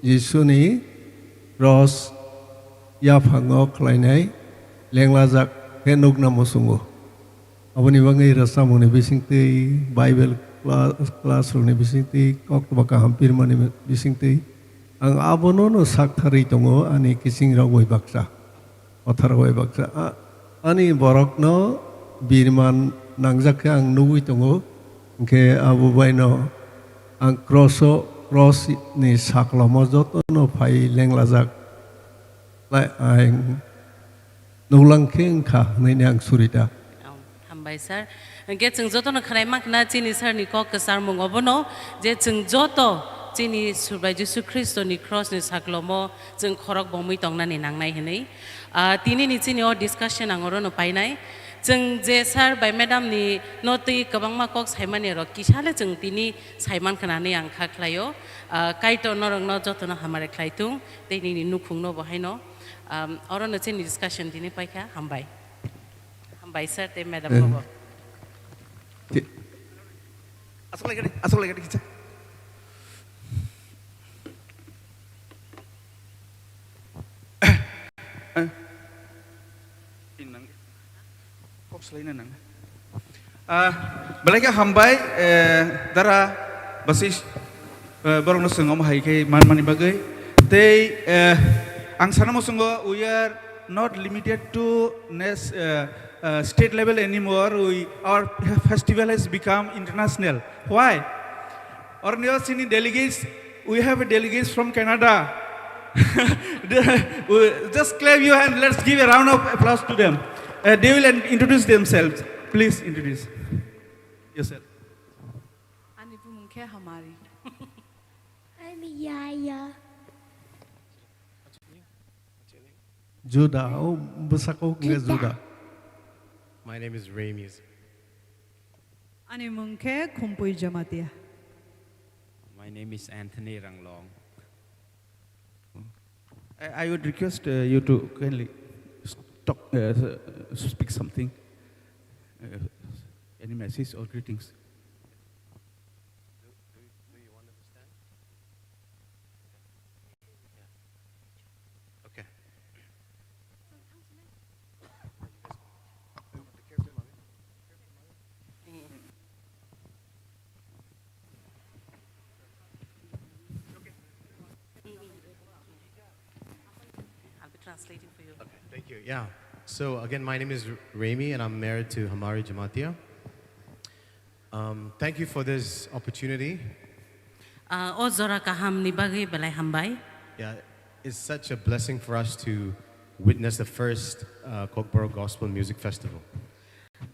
Jisuni cross yaphango khlainai lenglajak khe nukna muchungo. Aboni bagwi rwchapmungni bisingtwi, Bible cla-, class rokni bisingtwi, koktwma kaham pirmani bisingtwi ang abono'-no sak tharwi tongo ani kiching rok bai baksa. Kothar bai baksa, a-, ani borokno birman nangjak khe ang nugwi tongo, hwnkhe abo baino ang cross-o, cross ni saklomo jotono phai lenglajak lai ang nuklang khe wngkha hwnwi ang suri da. Hambai, sir. Hwnkhe chwng jotono khwnai mankha chini sir ni kok kwcharmung obono, je chwng joto chini Surbai Jisu Khristo ni cross ni saklomo chwng khorok bomwi tongnani nangnai hwnwi. Ah, tini ni chini o discussion ang orono painai. Chwng je sir bai madam ni no twi kwbangma kok saimani rok kisa le chwng tini saiman khna hwnwi ang kha khlaio. Ah, Kaitor norokno jotono hamari khlai thung, tei nini nukhung no bo haino. Um, orono chini discussion tini paikha. Hambai. Hambai sir tei madam Eh. Bobo. Ti-, aswk lai gani, aswk lai gani kicha. Eh. Tin nang. Kok swlaina nang. Ah, belai khe hambai, eh, dara basis, eh, borokno chwng omo hai khe manmani bagwi. Tei, eh, ang sana muchungo, we are not limited to nes-, eh, eh, state level anymore. We, our festival has become international. Why? Ornio chini delegates, we have a delegates from Canada. They, we, just clap your hand, let's give a round of applause to them. Uh, they will in-, introduce themselves. Please introduce yourself. Ani bumung khe Hamari. I'm Yaya. Juda, o bwsako wngkha Juda. Juda. My name is Ramis. Ani mung khe Khumpui Jamatia. My name is Anthony Ranglong. I, I would request, uh, you to kindly s-, talk, uh, s-, speak something. Uh, any message or greetings? Okay. I'll be translating for you. Okay, thank you. Yeah. So again, my name is Remy, and I'm married to Hamari Jamatia. Um, thank you for this opportunity. Ah, o jora kaham ni bagwi belai hambai. Yeah, it's such a blessing for us to witness the first, uh, Kokborok Gospel Music Festival.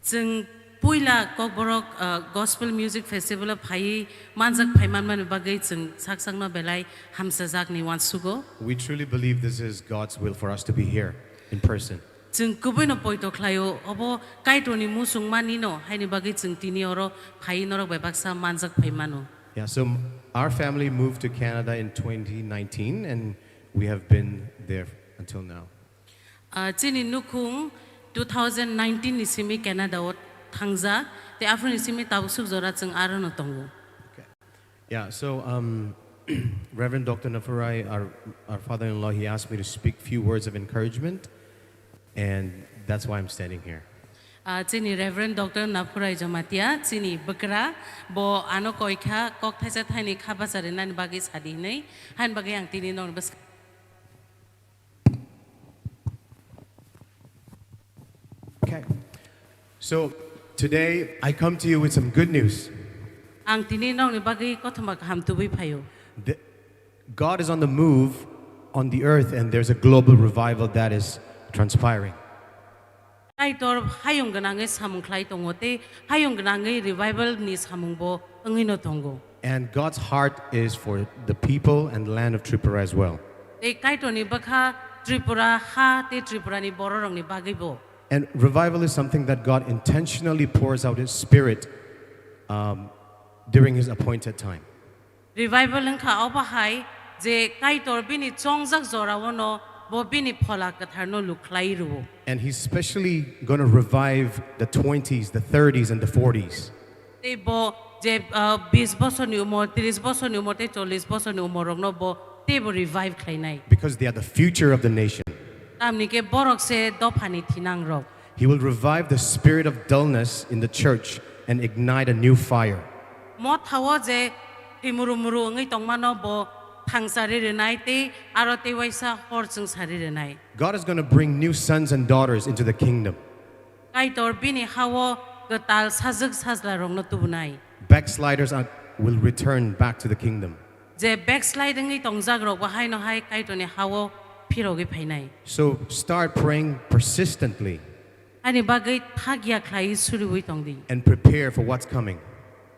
Chwng puila Kokborok, ah, Gospel Music Festival o phaiwi manjak phai manmani bagwi chwng sak sakno belai hamsajak ni uansugo. We truly believe this is God's will for us to be here in person. Chwng kubui no poito khlaio, obo Kaitorni muchungmani no, haini bagwi chwng tini oro phaiwi norok bai baksa manjak phai mano. Yeah, so m-, our family moved to Canada in twenty nineteen, and we have been there until now. Ah, chini nukhung two thousand nineteen ni simi Canada o thangjak, tei aphuru ni simi tabuk suk jora chwng aro no tongo. Okay. Yeah, so, um, Reverend Doctor Nafurai, our, our father-in-law, he asked me to speak few words of encouragement, and that's why I'm standing here. Ah, chini Reverend Doctor Nafurai Jamatia, chini bwkra, bo ano koikha, kok thaisa thaini kha bacha rinani bagwi sadi hinwi, haini bagwi ang tini nokni bwskango. Okay. So today I come to you with some good news. Ang tini nokni bagwi kothoma kaham tubui phaio. The- God is on the move on the earth, and there's a global revival that is transpiring. Kaitor hayung gwnangwi samung khlai tongo tei hayung gwnangwi revival ni samung bo wngwi no tongo. And God's heart is for the people and the land of Tripura as well. Tei Kaitor ni bwkha Tripura ha tei Tripura ni borok rokni bagwi bo. And revival is something that God intentionally pours out His Spirit um, during His appointed time. Revival wngkha obo hai je Kaitor bini chongjak jorao no bo bini phola kwthar no lukhlai rwo. And He's specially going to revive the twenties, the thirties, and the forties. Tei bo je ah, bis bosorni umor, tris bosorni umor tei chollis bosorni umor rokno bo tei bo revive khlainai. Because they are the future of the nation. Tamni khe borok se dophani thinang rok. He will revive the spirit of dullness in the church and ignite a new fire. Mothao je thimuru muru wngwi tongmano bo thangsari rwnai tei aro tei waisa hor chwngsari rwnai. God is going to bring new sons and daughters into the kingdom. Kaitor bini hao kwtal sajwk sajla rokno tubunai. Backsliders are, will return back to the kingdom. Je backslide wngwi tongjak rok bo haino hai Kaitorni hao phirogwi phainai. So start praying persistently Ani bagwi thagya khlai suriwi tongdi. and prepare for what's coming.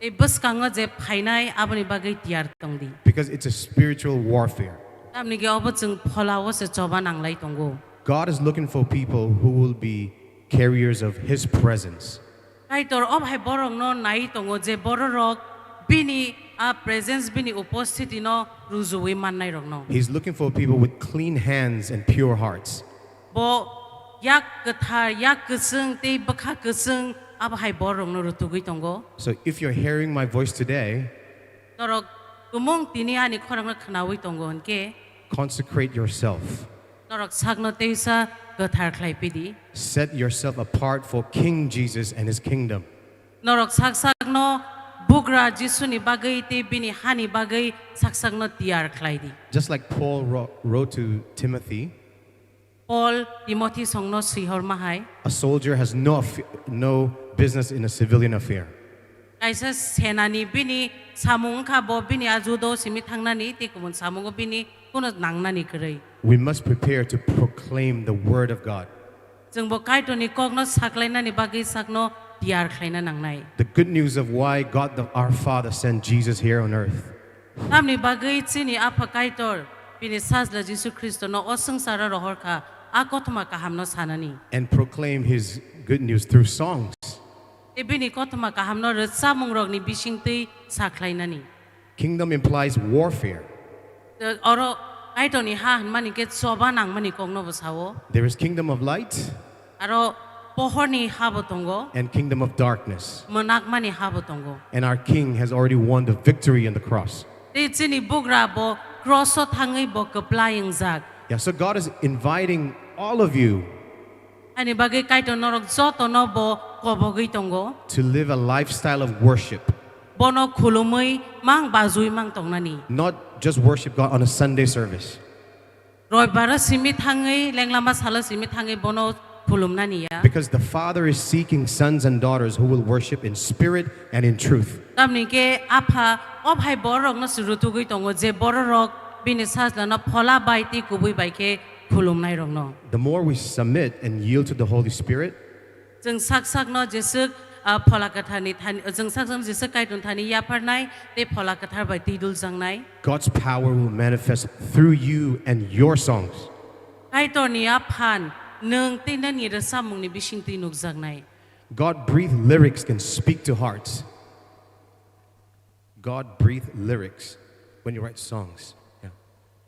Tei bwskango je phainai aboni bagwi tiyar tongdi. Because it's a spiritual warfare. Tamni khe obo chwng pholao se choba nanglai tongo. God is looking for people who will be carriers of His presence. Kaitor o bhai borokno nai tongo je bororok bini a presence bini uposthiti no rujuwi mannai rokno. He's looking for people with clean hands and pure hearts. Bo yak kwthar, yak kwchwng tei bwkha kwchwng abo hai borokno rutugwi tongo. So if you're hearing my voice today, Norok tumung tini ani khorokno khnawi tongo hwnkhe consecrate yourself. Norok sakno teisa kwthar khlai pidi. Set yourself apart for King Jesus and His kingdom. Norok sak sakno bugra Jisuni bagwi tei bini hani bagwi sak sakno tiyar khlai di. Just like Paul wrote, wrote to Timothy, Paul Timothy songno swihorma hai. A soldier has no, aff- no business in a civilian affair. Kaisa senani bini samung wngkha bo bini a judo simi thangnani tei kubun samungo bini kuno nangnani kwrwi. We must prepare to proclaim the word of God. Chwng bo Kaitorni kokno saklainani bagwi sakno tiyar khlaina nangnai. The good news of why God the, our Father sent Jesus here on earth. Tamni bagwi chini Apha Kaitor bini Sajla Jisu Khristono o swngcharo rohor kha a kothoma kahamno sanani. And proclaim his good news through songs. Tei bini kothoma kahamno rwchapmungrokni bisingtwi sakhlainani. Kingdom implies warfare. Tei oro Kaitorni ha hwnmani khe choba nangmani kokno bo sao. There is kingdom of light Aro pohorni ha bo tongo, and kingdom of darkness. Mwnakmani ha bo tongo. And our King has already won the victory on the cross. Tei chini bugra bo cross-o thangwi bo kwplai wngjak. Yeah, so God is inviting all of you Ani bagwi Kaitor norok jotono bo kobogwi tongo. To live a lifestyle of worship, Bono khulumwi mang bajwi mang tongnani. Not just worship God on a Sunday service. Roibaro simi thangwi, lenglama salo simi thangwi bono khulumnani ya. Because the Father is seeking sons and daughters who will worship in spirit and in truth. Tamni khe Apha o bhai bororokno se rutugwi tongo, je bororok bini sajlano phola bai tei kubui bai khe khulumnairokno. The more we submit and yield to the Holy Spirit, Chwng sak sakno jeswk, ah, phola kwtharni thani, chwng sak sakno jeswk Kaitorni thani yapharnai tei phola kwthar bai twi duljaknai. God's power will manifest through you and your songs. Kaitorni a phan nwng tei nini rwchapmungni bisingtwi nukjaknai. God breathed lyrics can speak to hearts. God breathed lyrics when you write songs. Yeah.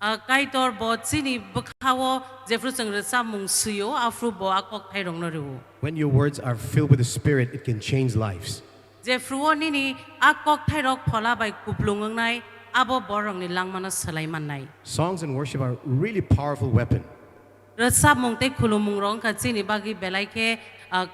Ah, Kaitor bo chini bwkhao jephru chwng rwchapmung swi-o, aphru bo a kokthairokno rw-o. When your words are filled with the Spirit, it can change lives. Jephru-o nini a kokthairok phola bai kuplung wngnai, abo borokni langmano swlai mannai. Songs and worship are really powerful weapon. Rwchapmung tei khulumungrok wngkha chini bagwi belai khe, ah,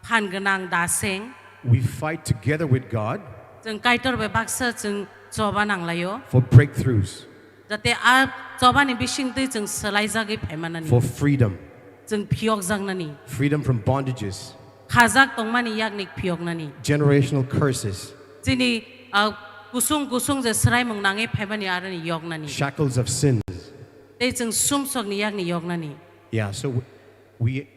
phan gwnang daseng. We fight together with God Chwng Kaitor bai baksa chwng choba nanglaio. for breakthroughs, Jate a chobani bisingtwi chwng swlaijagwi phaimanani. for freedom, Chwng phiyokjaknani. freedom from bondages, Khajak tongmani yakni phiyoknani. generational curses, Chini Ah, kusung kusung je swraimung nangwi phaimani aroni yoknani. Shackles of sins. Tei chwng sumsokni yakni yoknani. Yeah, so w-, we,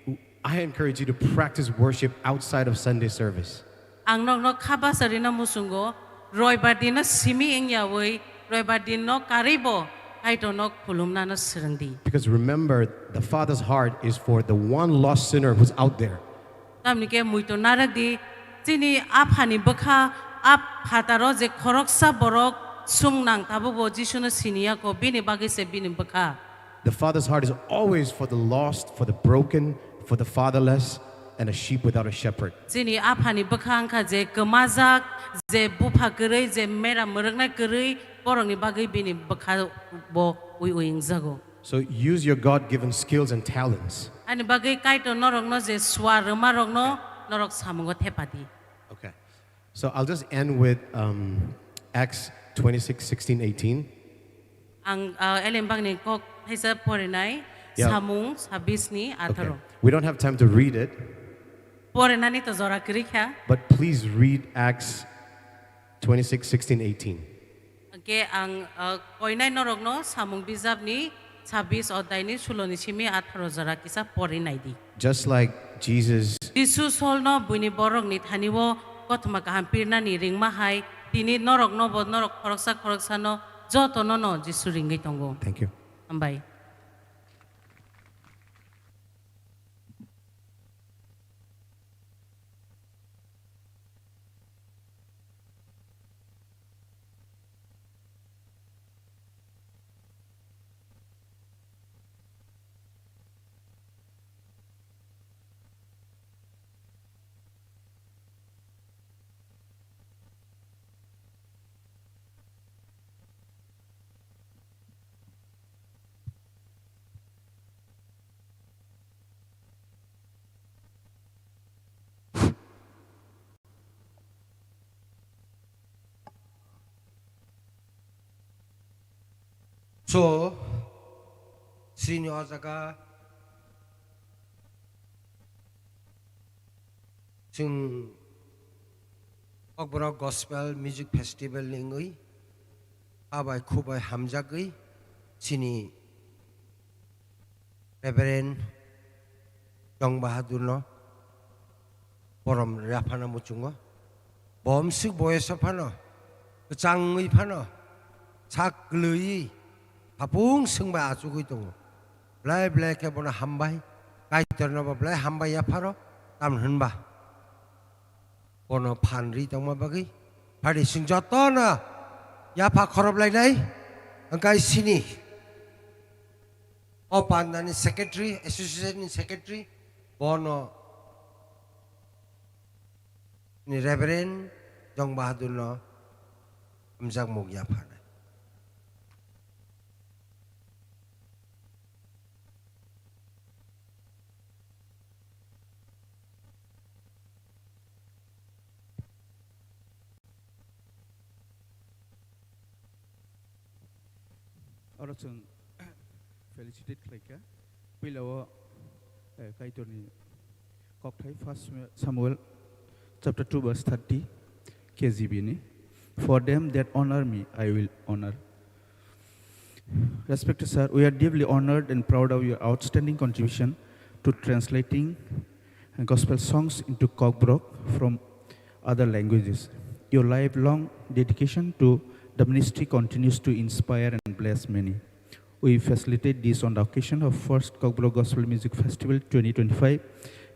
I encourage you to practice worship outside of Sunday service. Ang nokno kha basa rina muchungo, Roibar dinno simi wngyawi, Roibar dinno karwibo Kaitorno khulumnano swrwngdi. Because remember, the Father's heart is for the one lost sinner who's out there. Tamni khe muitu narak di, chini aphani bwkha, a phataro je khoroksa borok sung nang tabukbo Jisuno siniya kho, bini bagwi se bini bwkha. The Father's heart is always for the lost, for the broken, for the fatherless, and a sheep without a shepherd. Chini aphani bwkha wngkha je kwmajak, je bupha kwrwi, je mera mwrwknai kwrwi, borokni bagwi bini bwkha bo ui ui wngjago. So use your God-given skills and talents. Ani bagwi Kaitor norokno je sua rwma rokno norok samungo thepadi. Okay. So I'll just end with, um, Acts twenty-six, sixteen, eighteen. Ang, uh, elembakni kok thaisa porinai, yeah, Samung sabis ni atharo. Okay. We don't have time to read it. Porinani to jora kwrwi kha. But please read Acts twenty-six, sixteen, eighteen. Hwnkhe ang, uh, koinai norokno Samung bijapni sabis oddaini suloni simi atharo jora kisa pori naidi. Just like Jesus. Jisu Solno buini borokni thani-o kothoma kaham pirnani ringma hai, tini noroknobo norok khoroksa khoroksano jotono no Jisu ringwi tongo. Thank you. Hambai. So, chini o jaga chwng Kokborok Gospel Music Festival ni wngwi abai khubai hamjagwi chini Reverend Jong Bahadurno borom rwya phano muchungo. Bo omswk boyoso phano, kwchangwi phano, sak kwlwiwi, hapung swngbai achugwi tongo. Belai belai khe bono hambai, Kaitornobo belai hambai yapharo, tamni hwnba bono phan ri tongma bagwi. Phadi chwng jotono yapha khoroplainai, wngkai sini. O pandani secretary, association ni secretary, bono ni Reverend Jong Bahadurno hamjakmung yapharnai. Oro chwng felicitate khlaikha. Puila o, eh, Kaitorni kokthai, First Samuel chapter two verse thirty, K J V ni, "For them that honor me, I will honor." Respected sir, we are deeply honored and proud of your outstanding contribution to translating gospel songs into Kokborok from other languages. Your lifelong dedication to the ministry continues to inspire and bless many. We facilitate this on the occasion of first Kokborok Gospel Music Festival twenty twenty-five,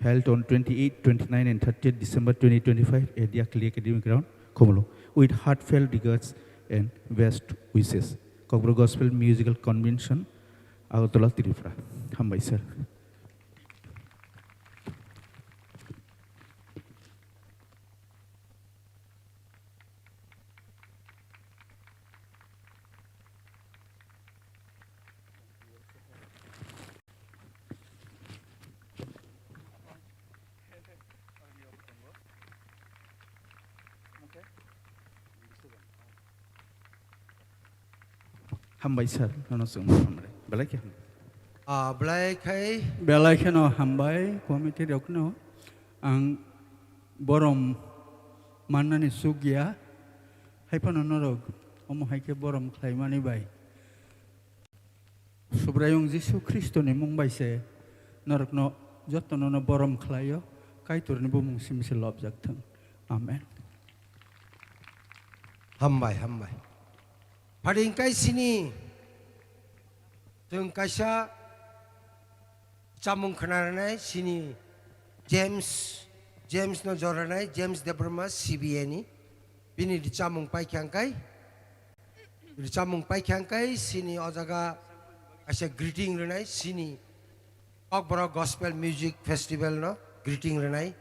held on twenty-eight, twenty-nine and thirtieth December twenty twenty-five at the Akli Academy Ground, Khumulwng, with heartfelt regards and best wishes. Kokborok Gospel Musical Convention, Agartala, Tripura. Hambai, sir. Hambai sir, nono chwng hambai. Belai khe hambai. Ah, belai khai. Belai kheno hambai committee rokno. Ang borom mannani chukya. Haiphano norok omo hai khe borom khlaimani bai Subraiyung Jisu Khristoni mung bai se norokno jotono no borom khlaio, Kaitorni bumung simi se lobjak thung. Amen. Hambai, hambai. Phading kai sini chwng kaisa chamung khna rwnai sini James, James no jora nai, James Debbarma C B A ni. Bini chamung paikha hwnkhe, chamung paikha hwnkhe sini o jaga kaisa greeting rwnai sini Kokborok Gospel Music Festival no greeting rwnai.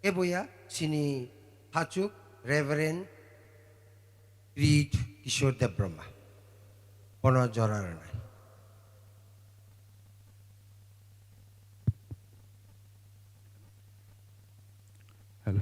Eboya sini hachuk Reverend Reed Kishore Debbarma. Bono jora rwnai. Hello.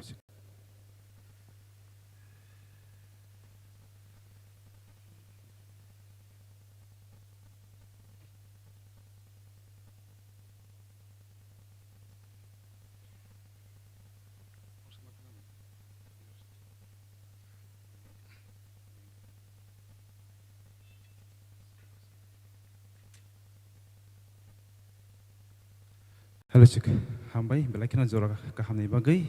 Hello, chik. Hambai, belai kheno jora kahamni bagwi.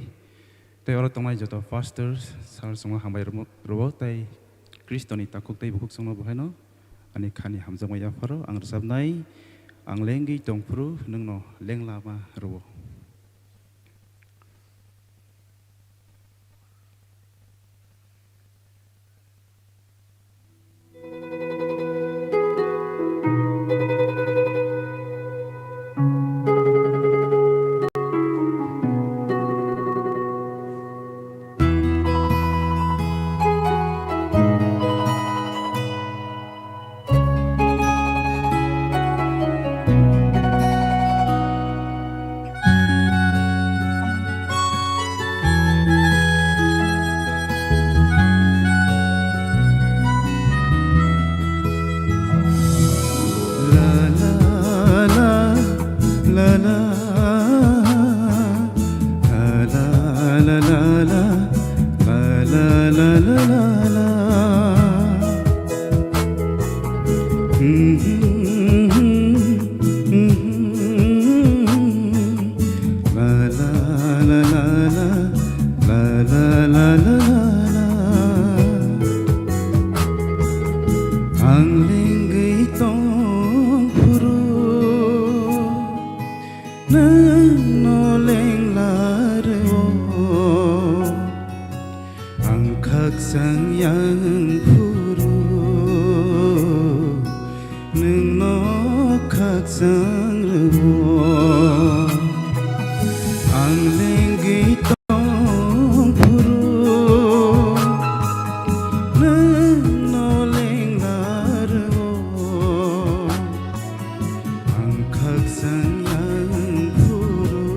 Tei oro tongnai joto pastor, sir, chwngno hambai rwmo-, rwo, tei Khristoni takhuk tei bukhuk chwngno bo haino ani khani hamjakma yapharo ang rwchapnai, ang lengwi tongphuru nwngno lenglama rwo. Ang lengwi tong phuru, nwng no lengla rwo. Ang khakchang yang phuru, nwng no khakchang rwo. Ang lengwi tong phuru, nwng no lengla rwo. Ang khakchang yang phuru,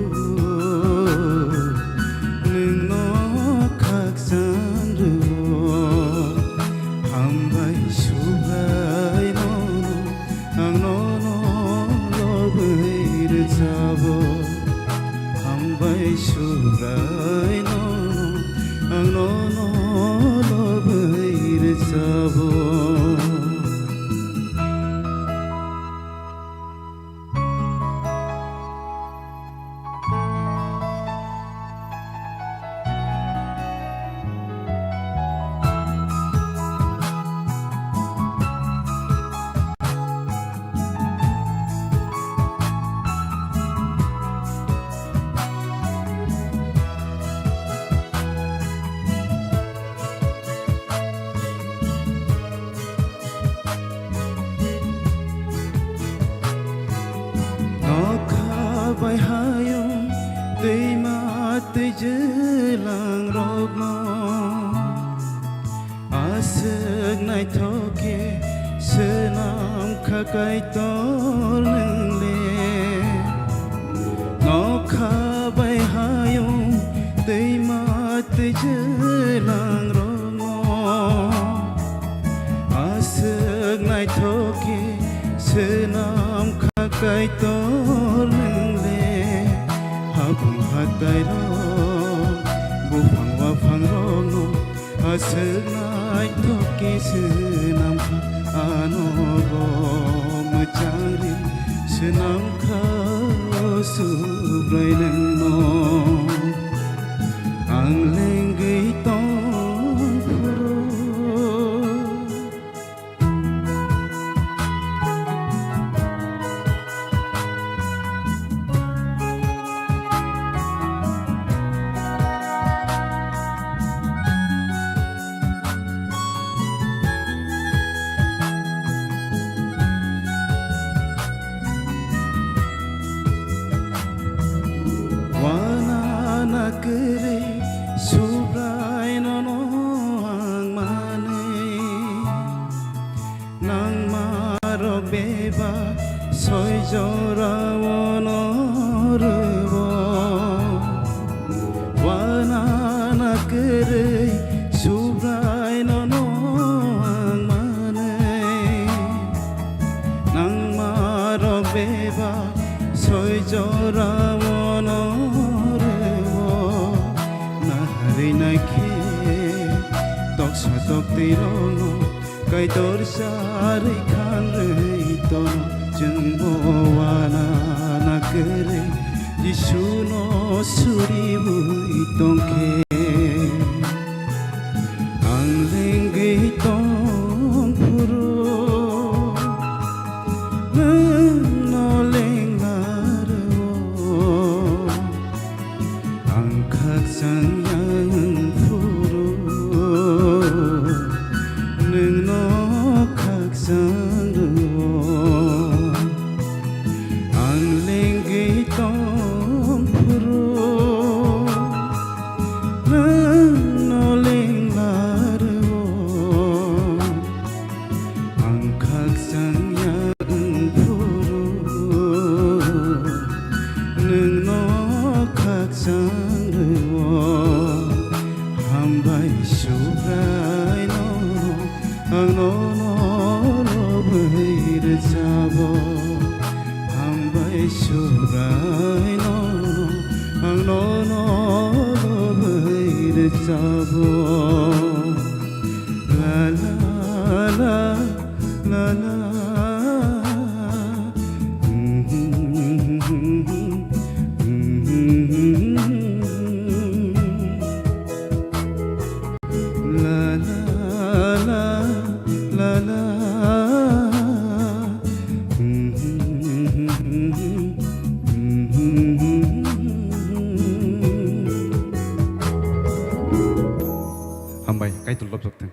nwng no khakchang rwo. Hambai Subrai nono, ang nono lobwi rwchabo. Hambai Subrai nono, ang nono lobwi rwchabo. Nokha bai hayung twima twijlang rokno aswk naithok khe swnam kha Kaitor nwng le. Nokha bai hayung twima twijlang rokno aswk naithok khe swnam kha Kaitor nwng le. Hapung hatai rok buphang waphang rokno Aswk naithok khe swnam kha, ano bo mwchangri swnam kha, o Subrai nwngno ang lengwi tong phuru. Wana na kwrwi Subrai nono ang manwi. Nangma rok bebak soi jora ono rwo. Wana na kwrwi Subrai nono ang manwi. Nangma rok bebak soi jora ono rwo. Naharwi naikhe toksa toktwi rokno Kaitor charwi khanrwi tono chwngbo wana na kwrwi Jisuno suriwi tongkhe. Ang lengwi tong phuru nwngno lenglarwo. Ang khakchang yang phuru nwngno khakchang rwo. Ang lengwi tong phuru nwngno lenglarwo. Ang khakchang yang phuru nwngno khakchang rwo. Hambai Subrai nono ang nono lobwi rwchabo. Hambai Subrai nono ang nono lobwi rwchabo. La la la la la. La la la la la. Hambai, Kaitor lobjak thung.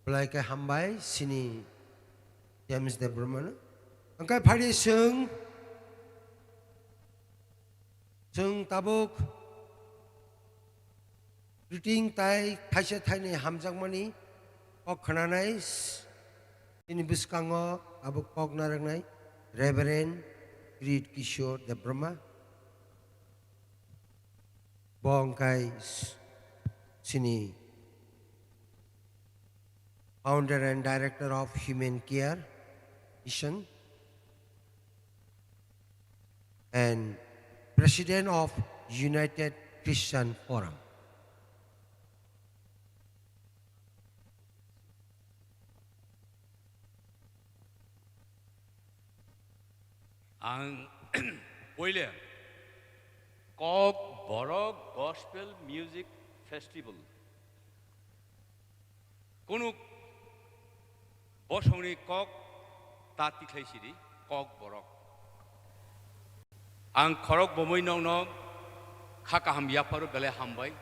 Belai khe hambai chini James Debbarmano. Hwnkhe phari chwng, chwng tabuk greeting tai thaisa thainwi hamjakmani kok khwnanai. Chini bwskango abo kok narwknai Reverend Kirit Kishore Debbarma. Bo wngkha s-, chini Founder and Director of Human Care Mission and President of United Christian Forum. Ang puile Kokborok Gospel Music Festival. Kunuk bosongni kok ta tikhlai sidi, Kokborok. Ang khorok bomwi nokno kha kaham yapharo belai hambai.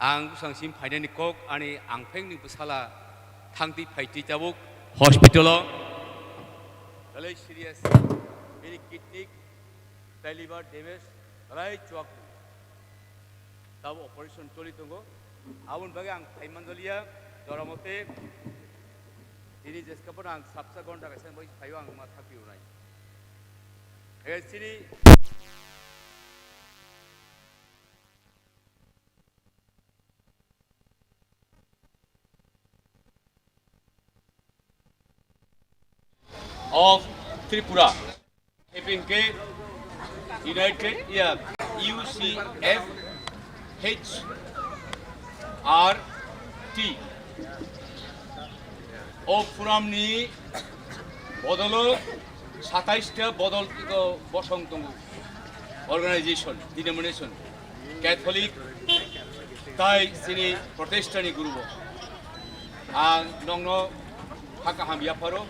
Ang bwsang sim phainani kok ani angphengni bwsala thangtwi phaitwi tabuk hospital-o belai serious, bini kidney tei liver damage belai chuak. Tabo operation choli tongo. Aboni bagwi ang phai manjaliya, jora mote tini jeska phano ang sapsa gonta kaisa bai phaio ang ma thapio nai. Ege chini of Tripura. P N K United, ya, U C F H R T. O forum ni bodolo satais ta bodol tiko bosong tongo. Organization, denomination, Catholic, tai chini Protestant ni guru bo. Ang nongno ha kaham yapharo,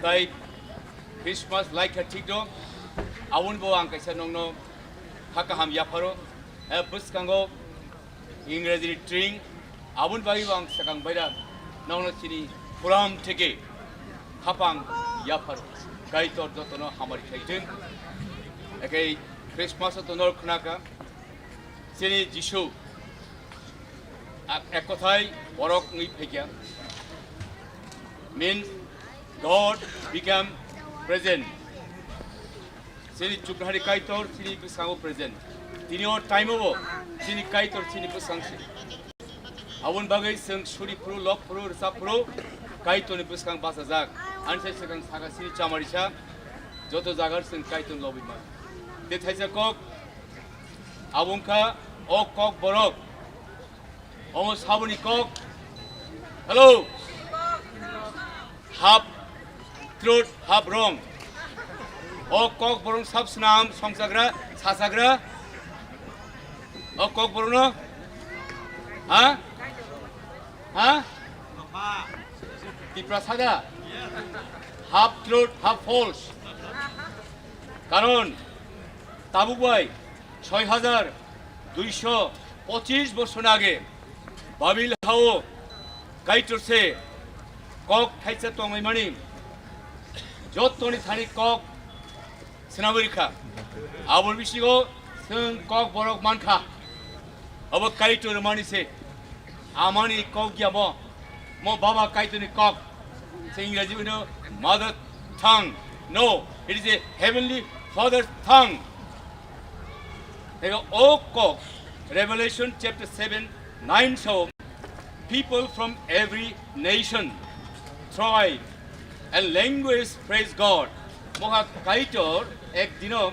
tai Christmas laikha thik do, aboni bo ang kaisa nongno ha kaham yapharo. Eh, bwskango Ingreji ni tring, aboni bagwi bo ang swkang baira nongno chini forum theke khapang yapharo. Kaitor jotono hamari khaithwng. Ekai Christmas o tonor khnaka chini Jisu a-, ek kothai borok wngwi phaikya. Means God become present. Chini Chuknohari Kaitor chini bwskango present. Tini o time o bo chini Kaitor chini bwskang se. Aboni bagwi chwng suri phuru, lok phuru, rwchap phuru Kaitorni bwskang bachajak. Ani sai swkang saka chini chamarisa joto jagar chwng Kaitor lobwi man. Tei thaisa kok abo wngkha o kok borok. Omo saboni kok. Hello. Hap throat, hap wrong. O kok borok sab snam songchagra, sachagra. O kok borok no? Ha? Ha? Tiprasa da? Hap throat, hap false. Karon tabuk bai soi hajar duiso pochis bosor age Babil hao Kaitor se kok thaisa tongwi mani, jottoni thani kok swnamwi rikha. Aboni bisingo chwng kok borok mankha. Abo Kaitor mani se. Amani kok ya mo. Mo Baba Kaitorni kok. Se Ingreji uno mother tongue. No, it is a heavenly Father's tongue. Ego o kok, Revelation chapter seven, nine so, people from every nation, tribe, and language praise God. Moha Kaitor ek dino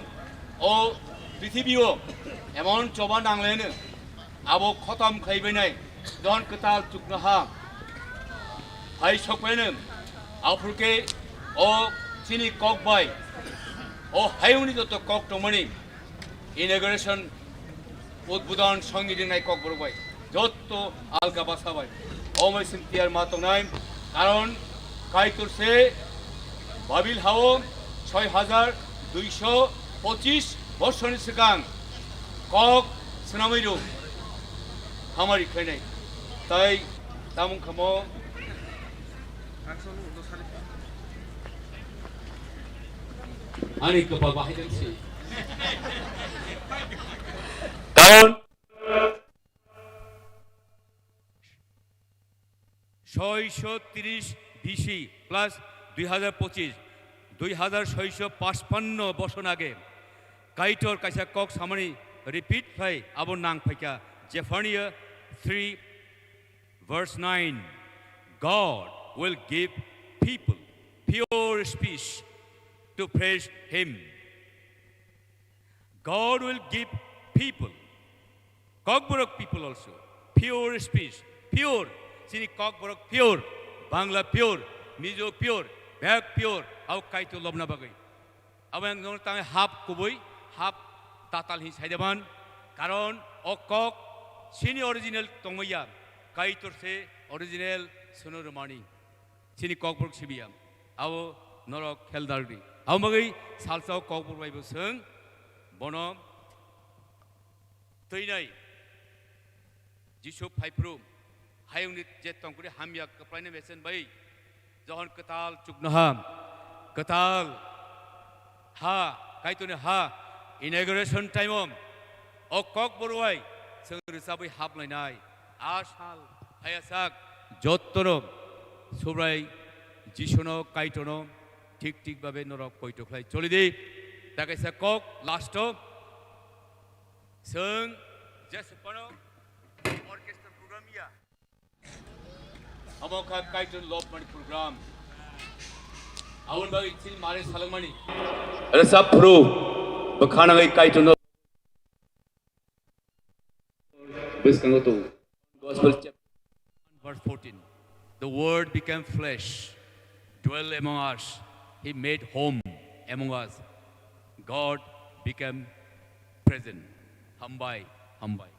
o prithibio emon choba nangleno abo khotom khaibainai don kwtal chuknoha hai sokbaino. Aphurke o chini kok bai o hayungni joto kok tongmani inauguration udbodon songi ringnai kokborok bai, jotto alka basa bai. Omoi sing tiyar ma tongnai, karon Kaitor se Babil hao soi hajar duiso pochis bosorni swkang kok swnamwi rw hamari khlainai. Tai tamung khamo ani kwpal bahai si. Karon soisho tris B C plus dui hazar pochis, dui hazar soisho pachpanno bosor age Kaitor kaisa kok samani repeat khlai abo nang phaikha Zephaniah three verse nine, "God will give people pure speech to praise him." God will give people, Kokborok people also, pure speech, pure, chini Kokborok pure, Bangla pure, Mizo pure, bek pure, au Kaitor lobna bagwi. Abo ang nono tangwi hap kubui, hap tatal hin saidaman, karon o kok chini original tongmaya, Kaitor se original sono romani. Chini Kokborok sibiya, abo norok kheldar di. Abo bagwi salsa o Kokborok bai bo swng, bono twinai Jisu phaiphuru, hayungni je tongkuri hamya kwplaina mesen bai, Johon kwtal chuknoha, kwtal ha, Kaitorni ha, inauguration time o, o Kokborok bai swng rwchabwi haplainai. A sal phaiyasak jottono Subrai Jisuno Kaitorno thik thik babe norok poito khlai choli di. Ta kaisa kok last o swng Jesu phano orchestra program ya. Amo kha Kaitor lobmani program. Aboni bagwi chini mare salangmani. Resap phuru bwkhanangwi Kaitorno bwskango tongo. Gospel chapter verse fourteen. The word became flesh, dwell among us. He made home among us. God became present. Hambai, hambai.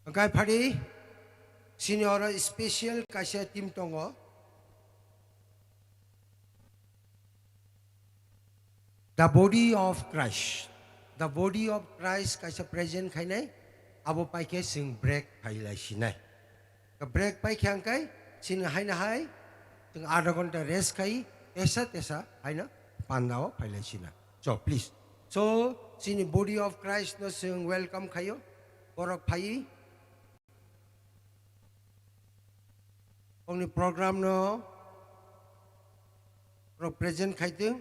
Hwnkhe phadi, chini oro special kaisa team tongo. The body of Christ. The body of Christ kaisa present khainai, abo paikhe chwng break phailai sinai. Break paikha hwnkhe chini haino hai chwng adha ghonta rest khai tesa tesa haino pandao phailai sina. So please. So chini body of Christ no chwng welcome khaio. Borok phai Bongni program no represent khaitwng.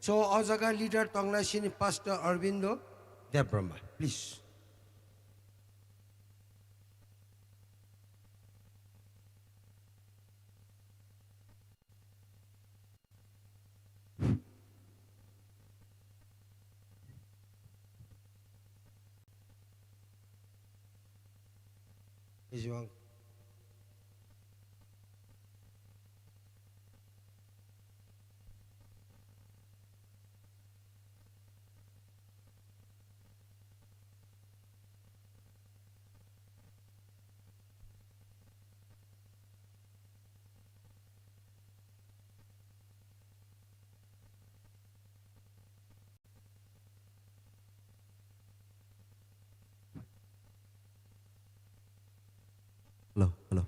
So, o jaga leader tongnai sini Pastor Arvindo Debbarma, please. Ejwang. Hello, hello.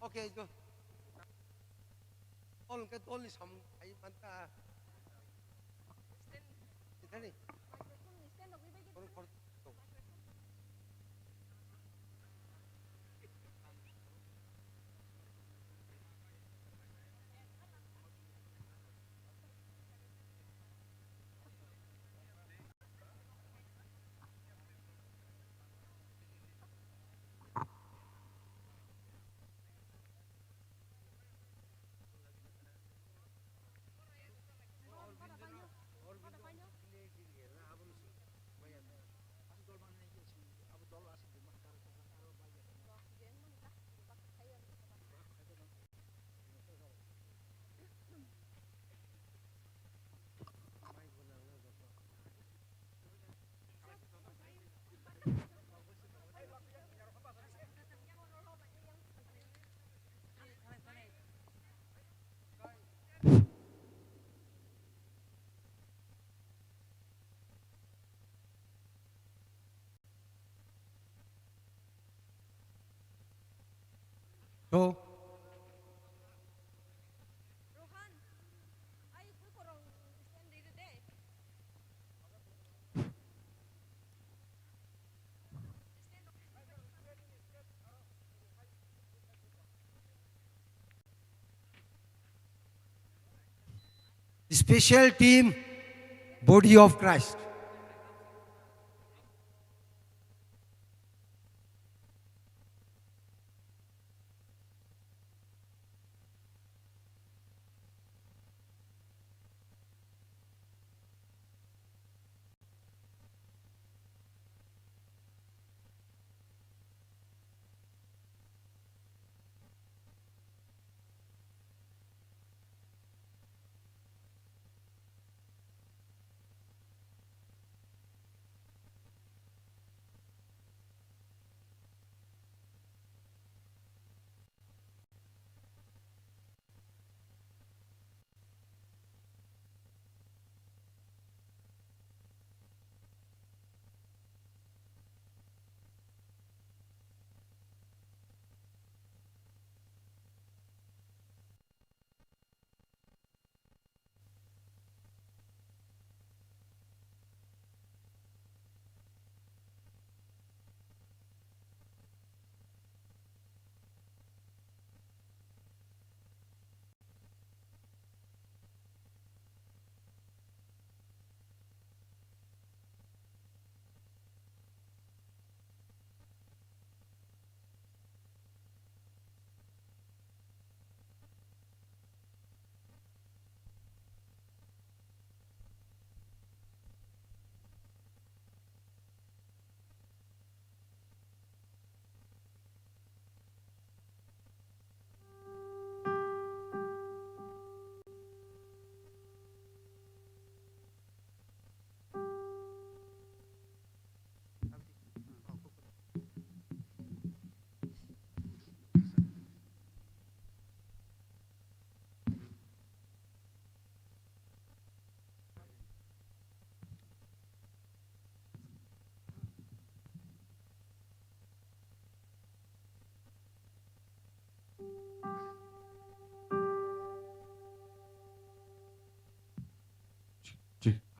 Okay, go. All ke dol ni samung ai manta. Itani. So, special team, Body of Christ.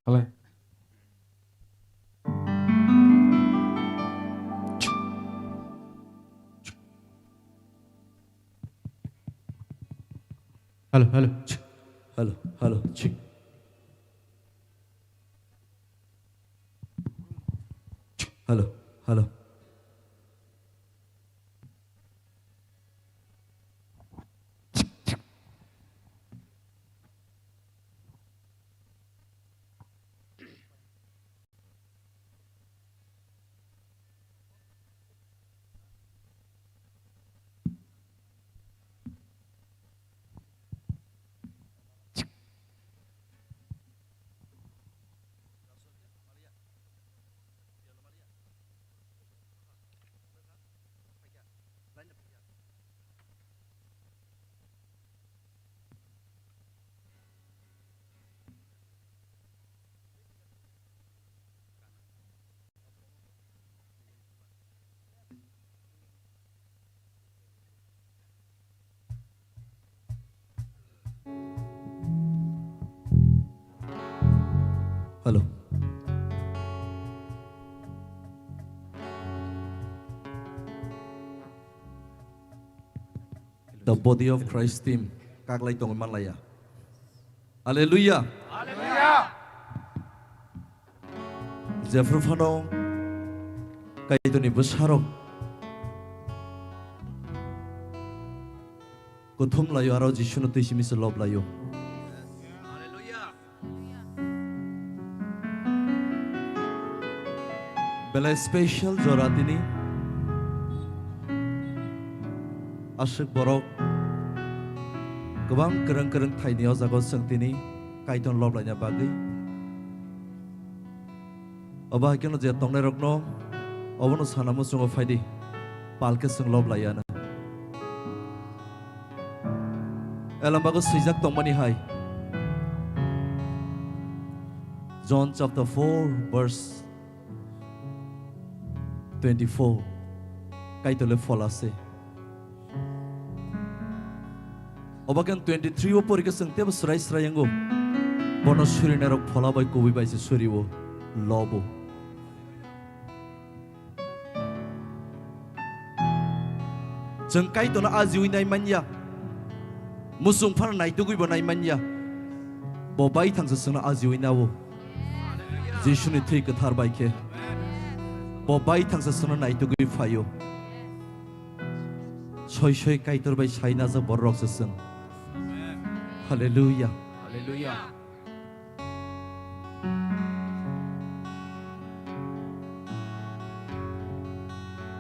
Halai. Hello, hello. Hello, hello. Hello, hello. Hello. The body of Christ team kaklai tongwi manlaiya. Hallelujah. Hallelujah. Jephru phano Kaitorni bwsarok kuthum laio aro Jisuno twi simi se lob laio. Belai special jora tini. Aswk borok kwbang kwrwng kwrwng thaini o jaga o chwng tini Kaitor lob laina bagwi. Obo hai kheno je tongnairokno obono sana muchungo phaidi, palke chwng lob laiya na. Elambago swijak tongmani hai. John chapter four verse twenty-four. Kaitor le phola se. Obo khe twenty-three o porikha chwng teibo srai srai wngo. Bono surinai rok phola bai kubui bai se suri o, lobo. Chwng Kaitorno ajiwi nai manya. Muchung phano naitugwi bo nai manya. Bo bai thangsa chwngno ajiwi nao. Jisuni thwi kwthar bai khe. Bo bai thangsa chwngno naitugwi phaio. Soi soi Kaitor bai sai najak borok se chwng. Hallelujah. Hallelujah.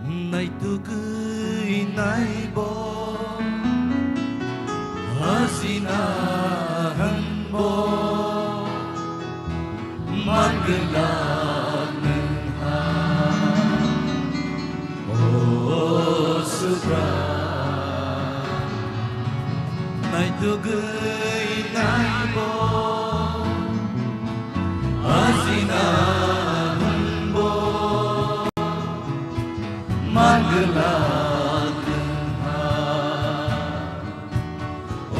Naitugwi naibo, hajina hwnbo, mangwlak nwngha, o Subra. Naitugwi naibo, ajina hwnbo, mangwlak nwngha, o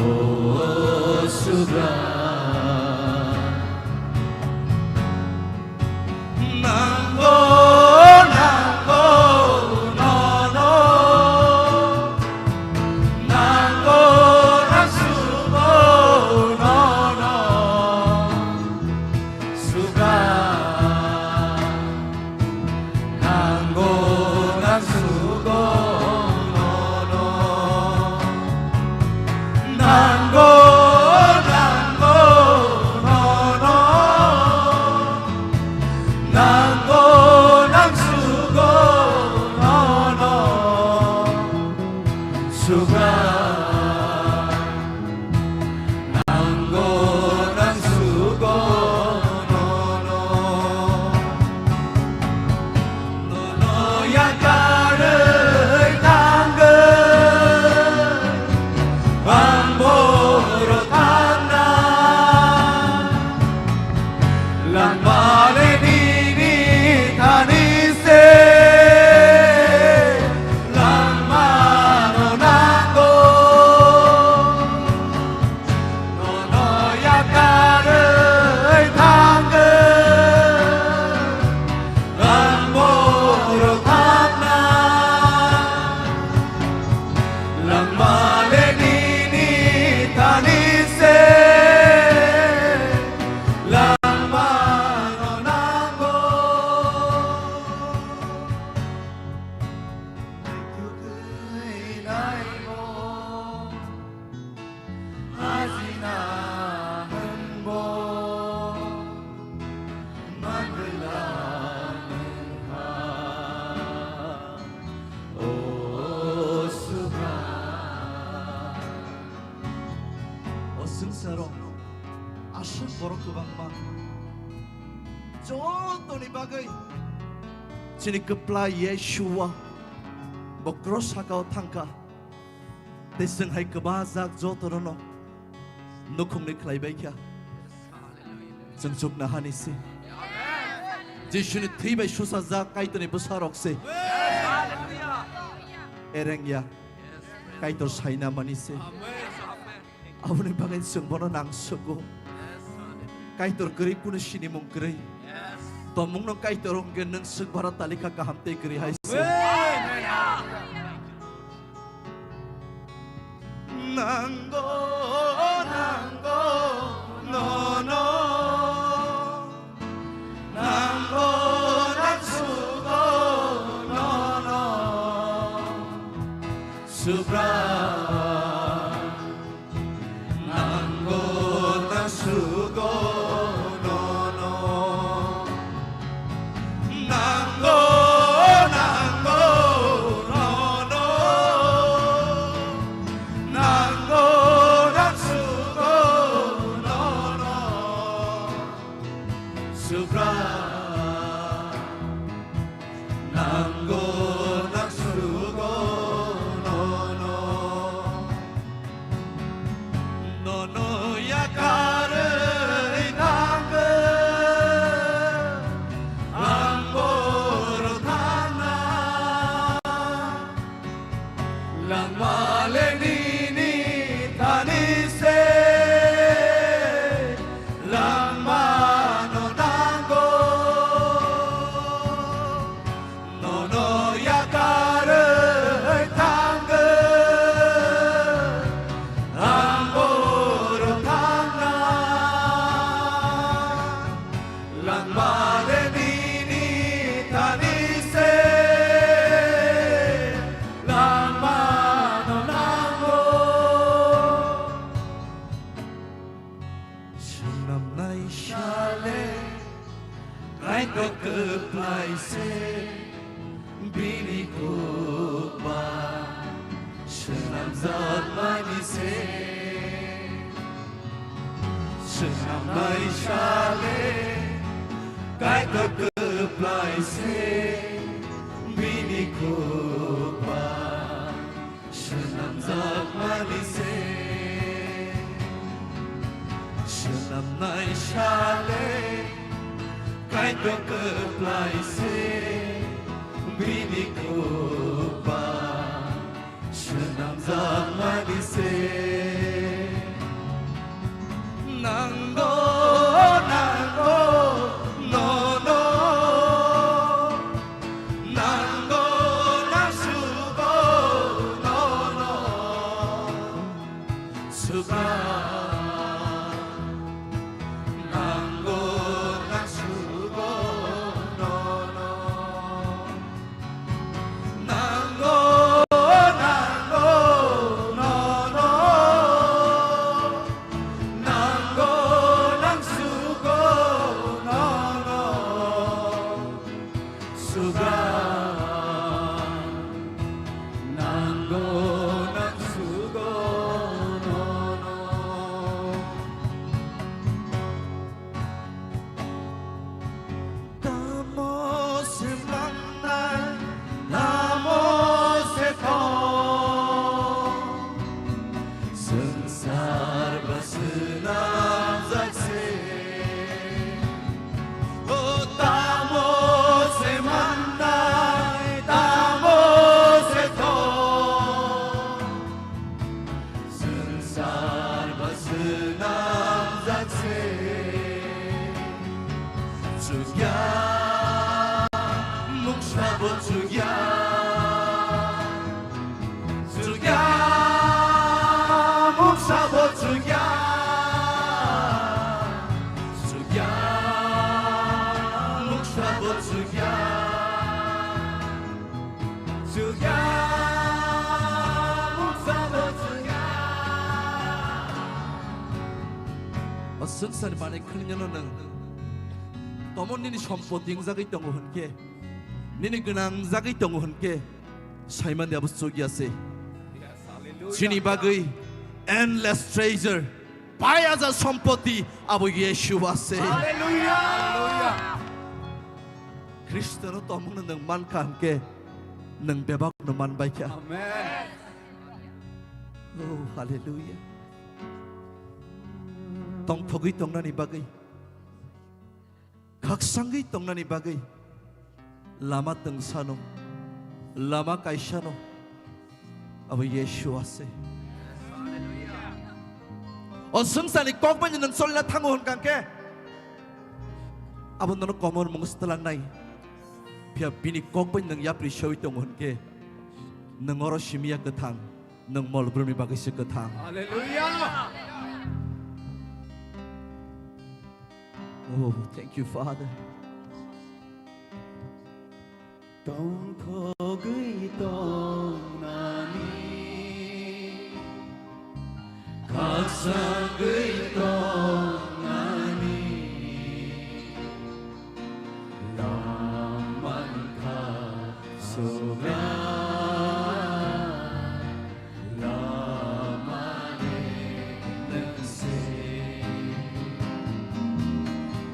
Subra. Nango, nango, nono. Nango, nangsugo, nono. Subra. Nango, nangsugo, nono. Nango, nango, nono. Nango, nangsugo, nono. Subra. Nango, nangsugo, nono. Nono yakarwi thangwi ang boro thangna. Langmani nini thani se langmano nango. Nono yakarwi thangwi ang boro thangna. Langmani nini thani se langmano nango. Naitugwi naibo, ajina hwnbo, mangwlak nwngkha, o Subra. O swngcharo aswk borok kwbangma, jotoni bagwi chini kwplai Yeshua bo cross sakao thangkha. Tei chwng hai kwbajak jotono nukhungni khlai bai kha. Chwng chukna hani se. Jisuni thwi bai suchajak Kaitorni bwsarok se. Ereng ya. Kaitor saina mani se. Aboni bagwi chwng bono nangsugo. Kaitor kwrwi kunu sinimung kwrwi. Tongmungno Kaitor hwnkhe nwng swk bara talikha kaham tei kwrwi hai se. Nango, nango, nono. Nango, nangsugo, nono. Subra. Nango, nangsugo, nono. Nango, nango, nono. Nango, nangsugo, nono. Subra. Nango, nangsugo, nono. Nono yakarwi thangwi ang boro thangna. Langmale nini thani Kaitor kwplai se bini kuk bai swnamjakmani se. Swnamnai sale Kaitor kwplai se bini kuk bai swnamjakmani se. Swnamnai sale Kaitor kwplai se bini kuk bai swnamjakmani se. Nango, nango, nono. Nango, nangsugo, nono. Suga. Nango, nangsugo, nono. Nango, nango, nono. Nango, nangsugo, nono. Suga. Nango, nangsugo, nono. Tamo se mangnai, tamo se thong, swngchar ba swnamjak se. O tamo se mangnai, tamo se thong, swngchar ba swnamjak se. Chukya, mungsa bo chukya. Chukya, mungsa bo chukya. Chukya, mungsa bo chukya. Chukya, mungsa bo chukya. O swngcharni manwi khwnwi no nwng. Tamo nini sompoti wngjagwi tongo hwnkhe, nini gwnang jagwi tongo hwnkhe, saimani abo chukya se. Chini bagwi endless treasure, paiyaja sompoti abo Yeshua se. Hallelujah. Khristono tongmungno nwng mankha hwnkhe, nwng bebakno manbaikha. Amen. Oh, hallelujah. Tongthogwi tongnani bagwi, khaksangwi tongnani bagwi lama twngsano, lama kaisano, abo Yeshua se. O swngcharni kok bai nwng cholina thango hwnkha khe, abo nono komor mung swtwlangnai. Phiya bini kok bai nwng yapri sewi tongo hwnkhe, nwng oro simi ya kwthang, nwng mol brumni bagwi se kwthang. Hallelujah! Oh, thank you, Father. Tongthogwi tongnani, khaksangwi tongnani, lamani kha sogra. Lamani nwng se.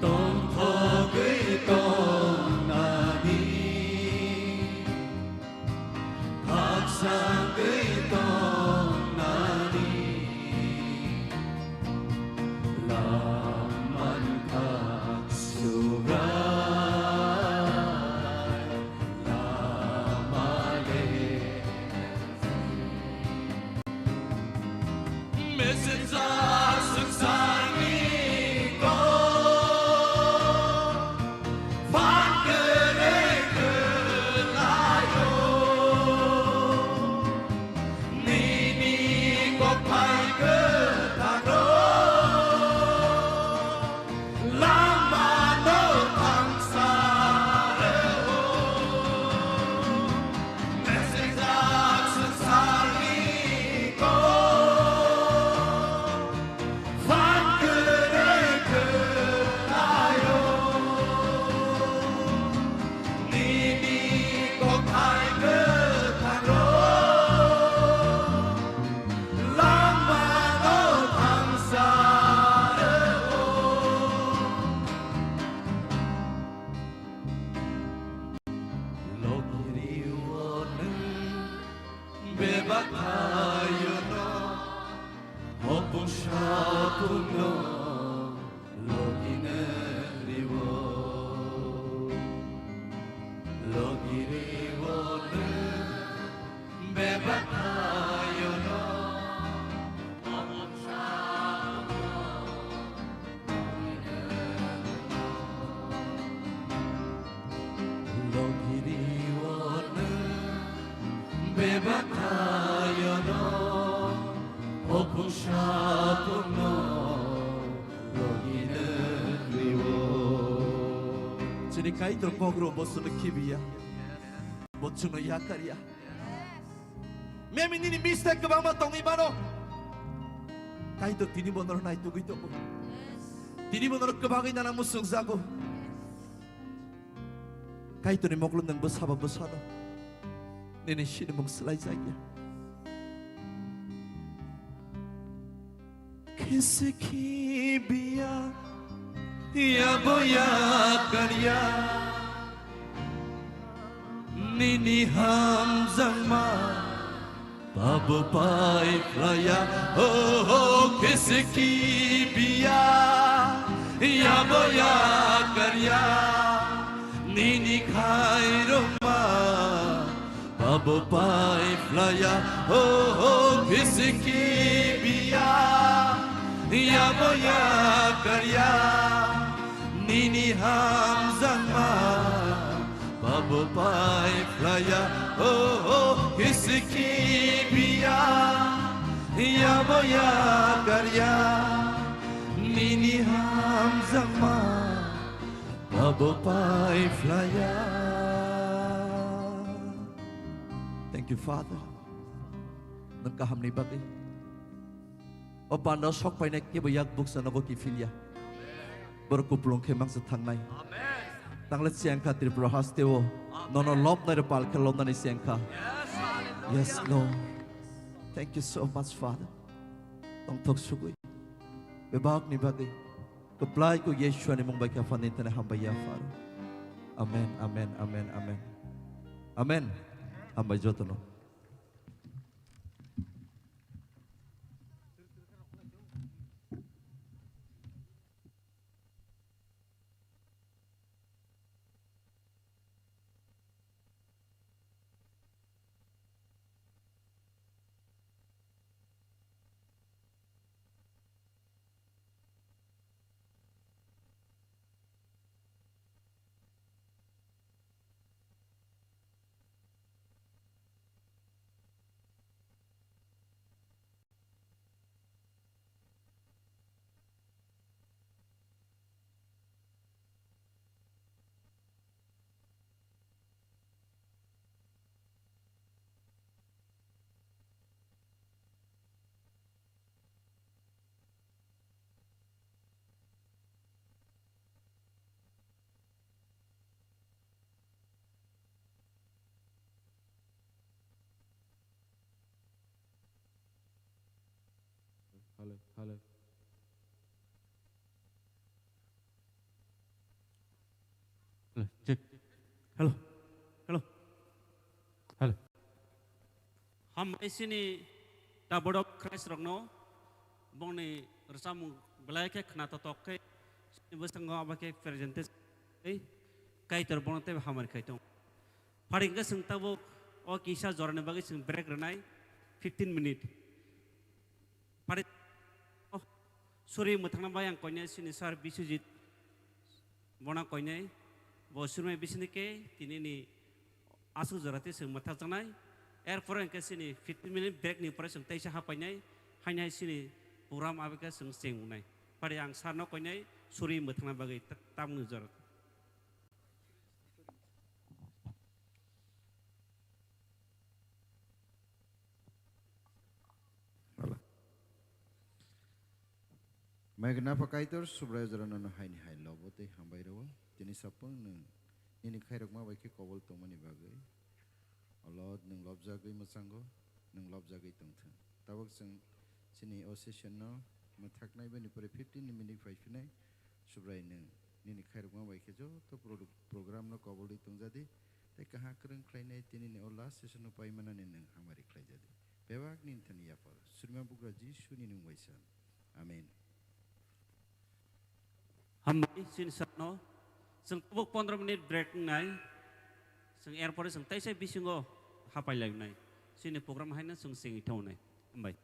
Tongthogwi tongnani, khaksangwi tongnani, lamani kha Subrai. Lama no thangsa rw-o, mesejak swngcharni kok, phan Satung no logi nang riwo, logi riwo nang bebak thayo no. Logiri ono bebak thayo no, opung sapung no logi nang riwo. Chini Kaitor kok rw bo chwngno khibiya, bo chwngno yakarya. Maybe nini mistake kwbangma tongwi mano. Kaitor tini bo norok naitugwi tongo. Tini bo norok kwbangwi nana muchungjago. Kaitorni mokol nwng bwsaba bwsano nini sinimung swlaijakya. Kisi khibiya, yabo yakarya, nini hamjakma, babo pai phlaya, oh, oh, kisi khibiya, yabo yakarya, nini khairokma, babo pai phlaya, oh, oh, kisi khibiya, yabo yakarya, nini hamjakma, babo pai phlaya, oh, oh, kisi khibiya, yabo yakarya, nini hamjakma, babo pai phlaya. Thank you, Father. Nwng kahamni bagwi. O panda sok painai kebo yak buksa nogo kiphilya. Borok kupulung khe mangsa thangnai. Tangle chengkha Tripura hasteo. Nono lobnai rok pal khe lobnani chengkha. Yes, Lord. Thank you so much, Father. Tongthok sugwi. Bebakni bagwi. Kwplai kuk Yeshua ni mung bai khe Apha nini thani hambai yapharo. Amen, amen, amen, amen. Amen. Hambai jotono. Hello, hello. Hello, check. Hello, hello, hello. Hambai sini tabodok Christ rokno bongni rwchapmung belai khe khna totok khe sini bwskango abo khe presentation tei Kaitor bono tei hamari khai tongo. Phari hwnkhe chwng tabuk o kisa jorani bagwi chwng break rwnai fifteen minute. Phari o suri mwthangna bai ang koinai sini sir Biswajit. Bono koinai bo surmai bisini khe tini ni aswk jora tei chwng mwthakjaknai. Erpore hwnkhe chini fifteen minute break ni pore chwng teisa hapainai, hainai chini program abikhe chwng cheng wngnai. Phari ang sir no koinai suri mwthangna bagwi ta-, tamni jora. Mai gwnapha Kaitor, Subraiyung jora nono haini hai lobo tei hambai rwo. Tini sapung nwng nini khairokma bai khe kobol tongmani bagwi. O Lord, nwng lobjagwi mwchango, nwng lobjagwi tongthwng. Tabuk chwng chini o session no mwthaknai bini pore fifteen ni minute phai phinai. Subrai, nwng nini khairokma bai khe joto pro-, program no kobolwi tongjadi, tei kaham kwrwng khlainai tini ni o last session no paimanani nwng hamari khlaijadi. Bebak nini thani yapharo. Surima bugra Jisu ni nwng bai san. Amen. Hambai chini sakno chwng tabuk pondro minute break wngnai. Chwng erpore chwng teisa bisingo hapai lainai. Chini program haino chwng singwi thongnai. Hambai.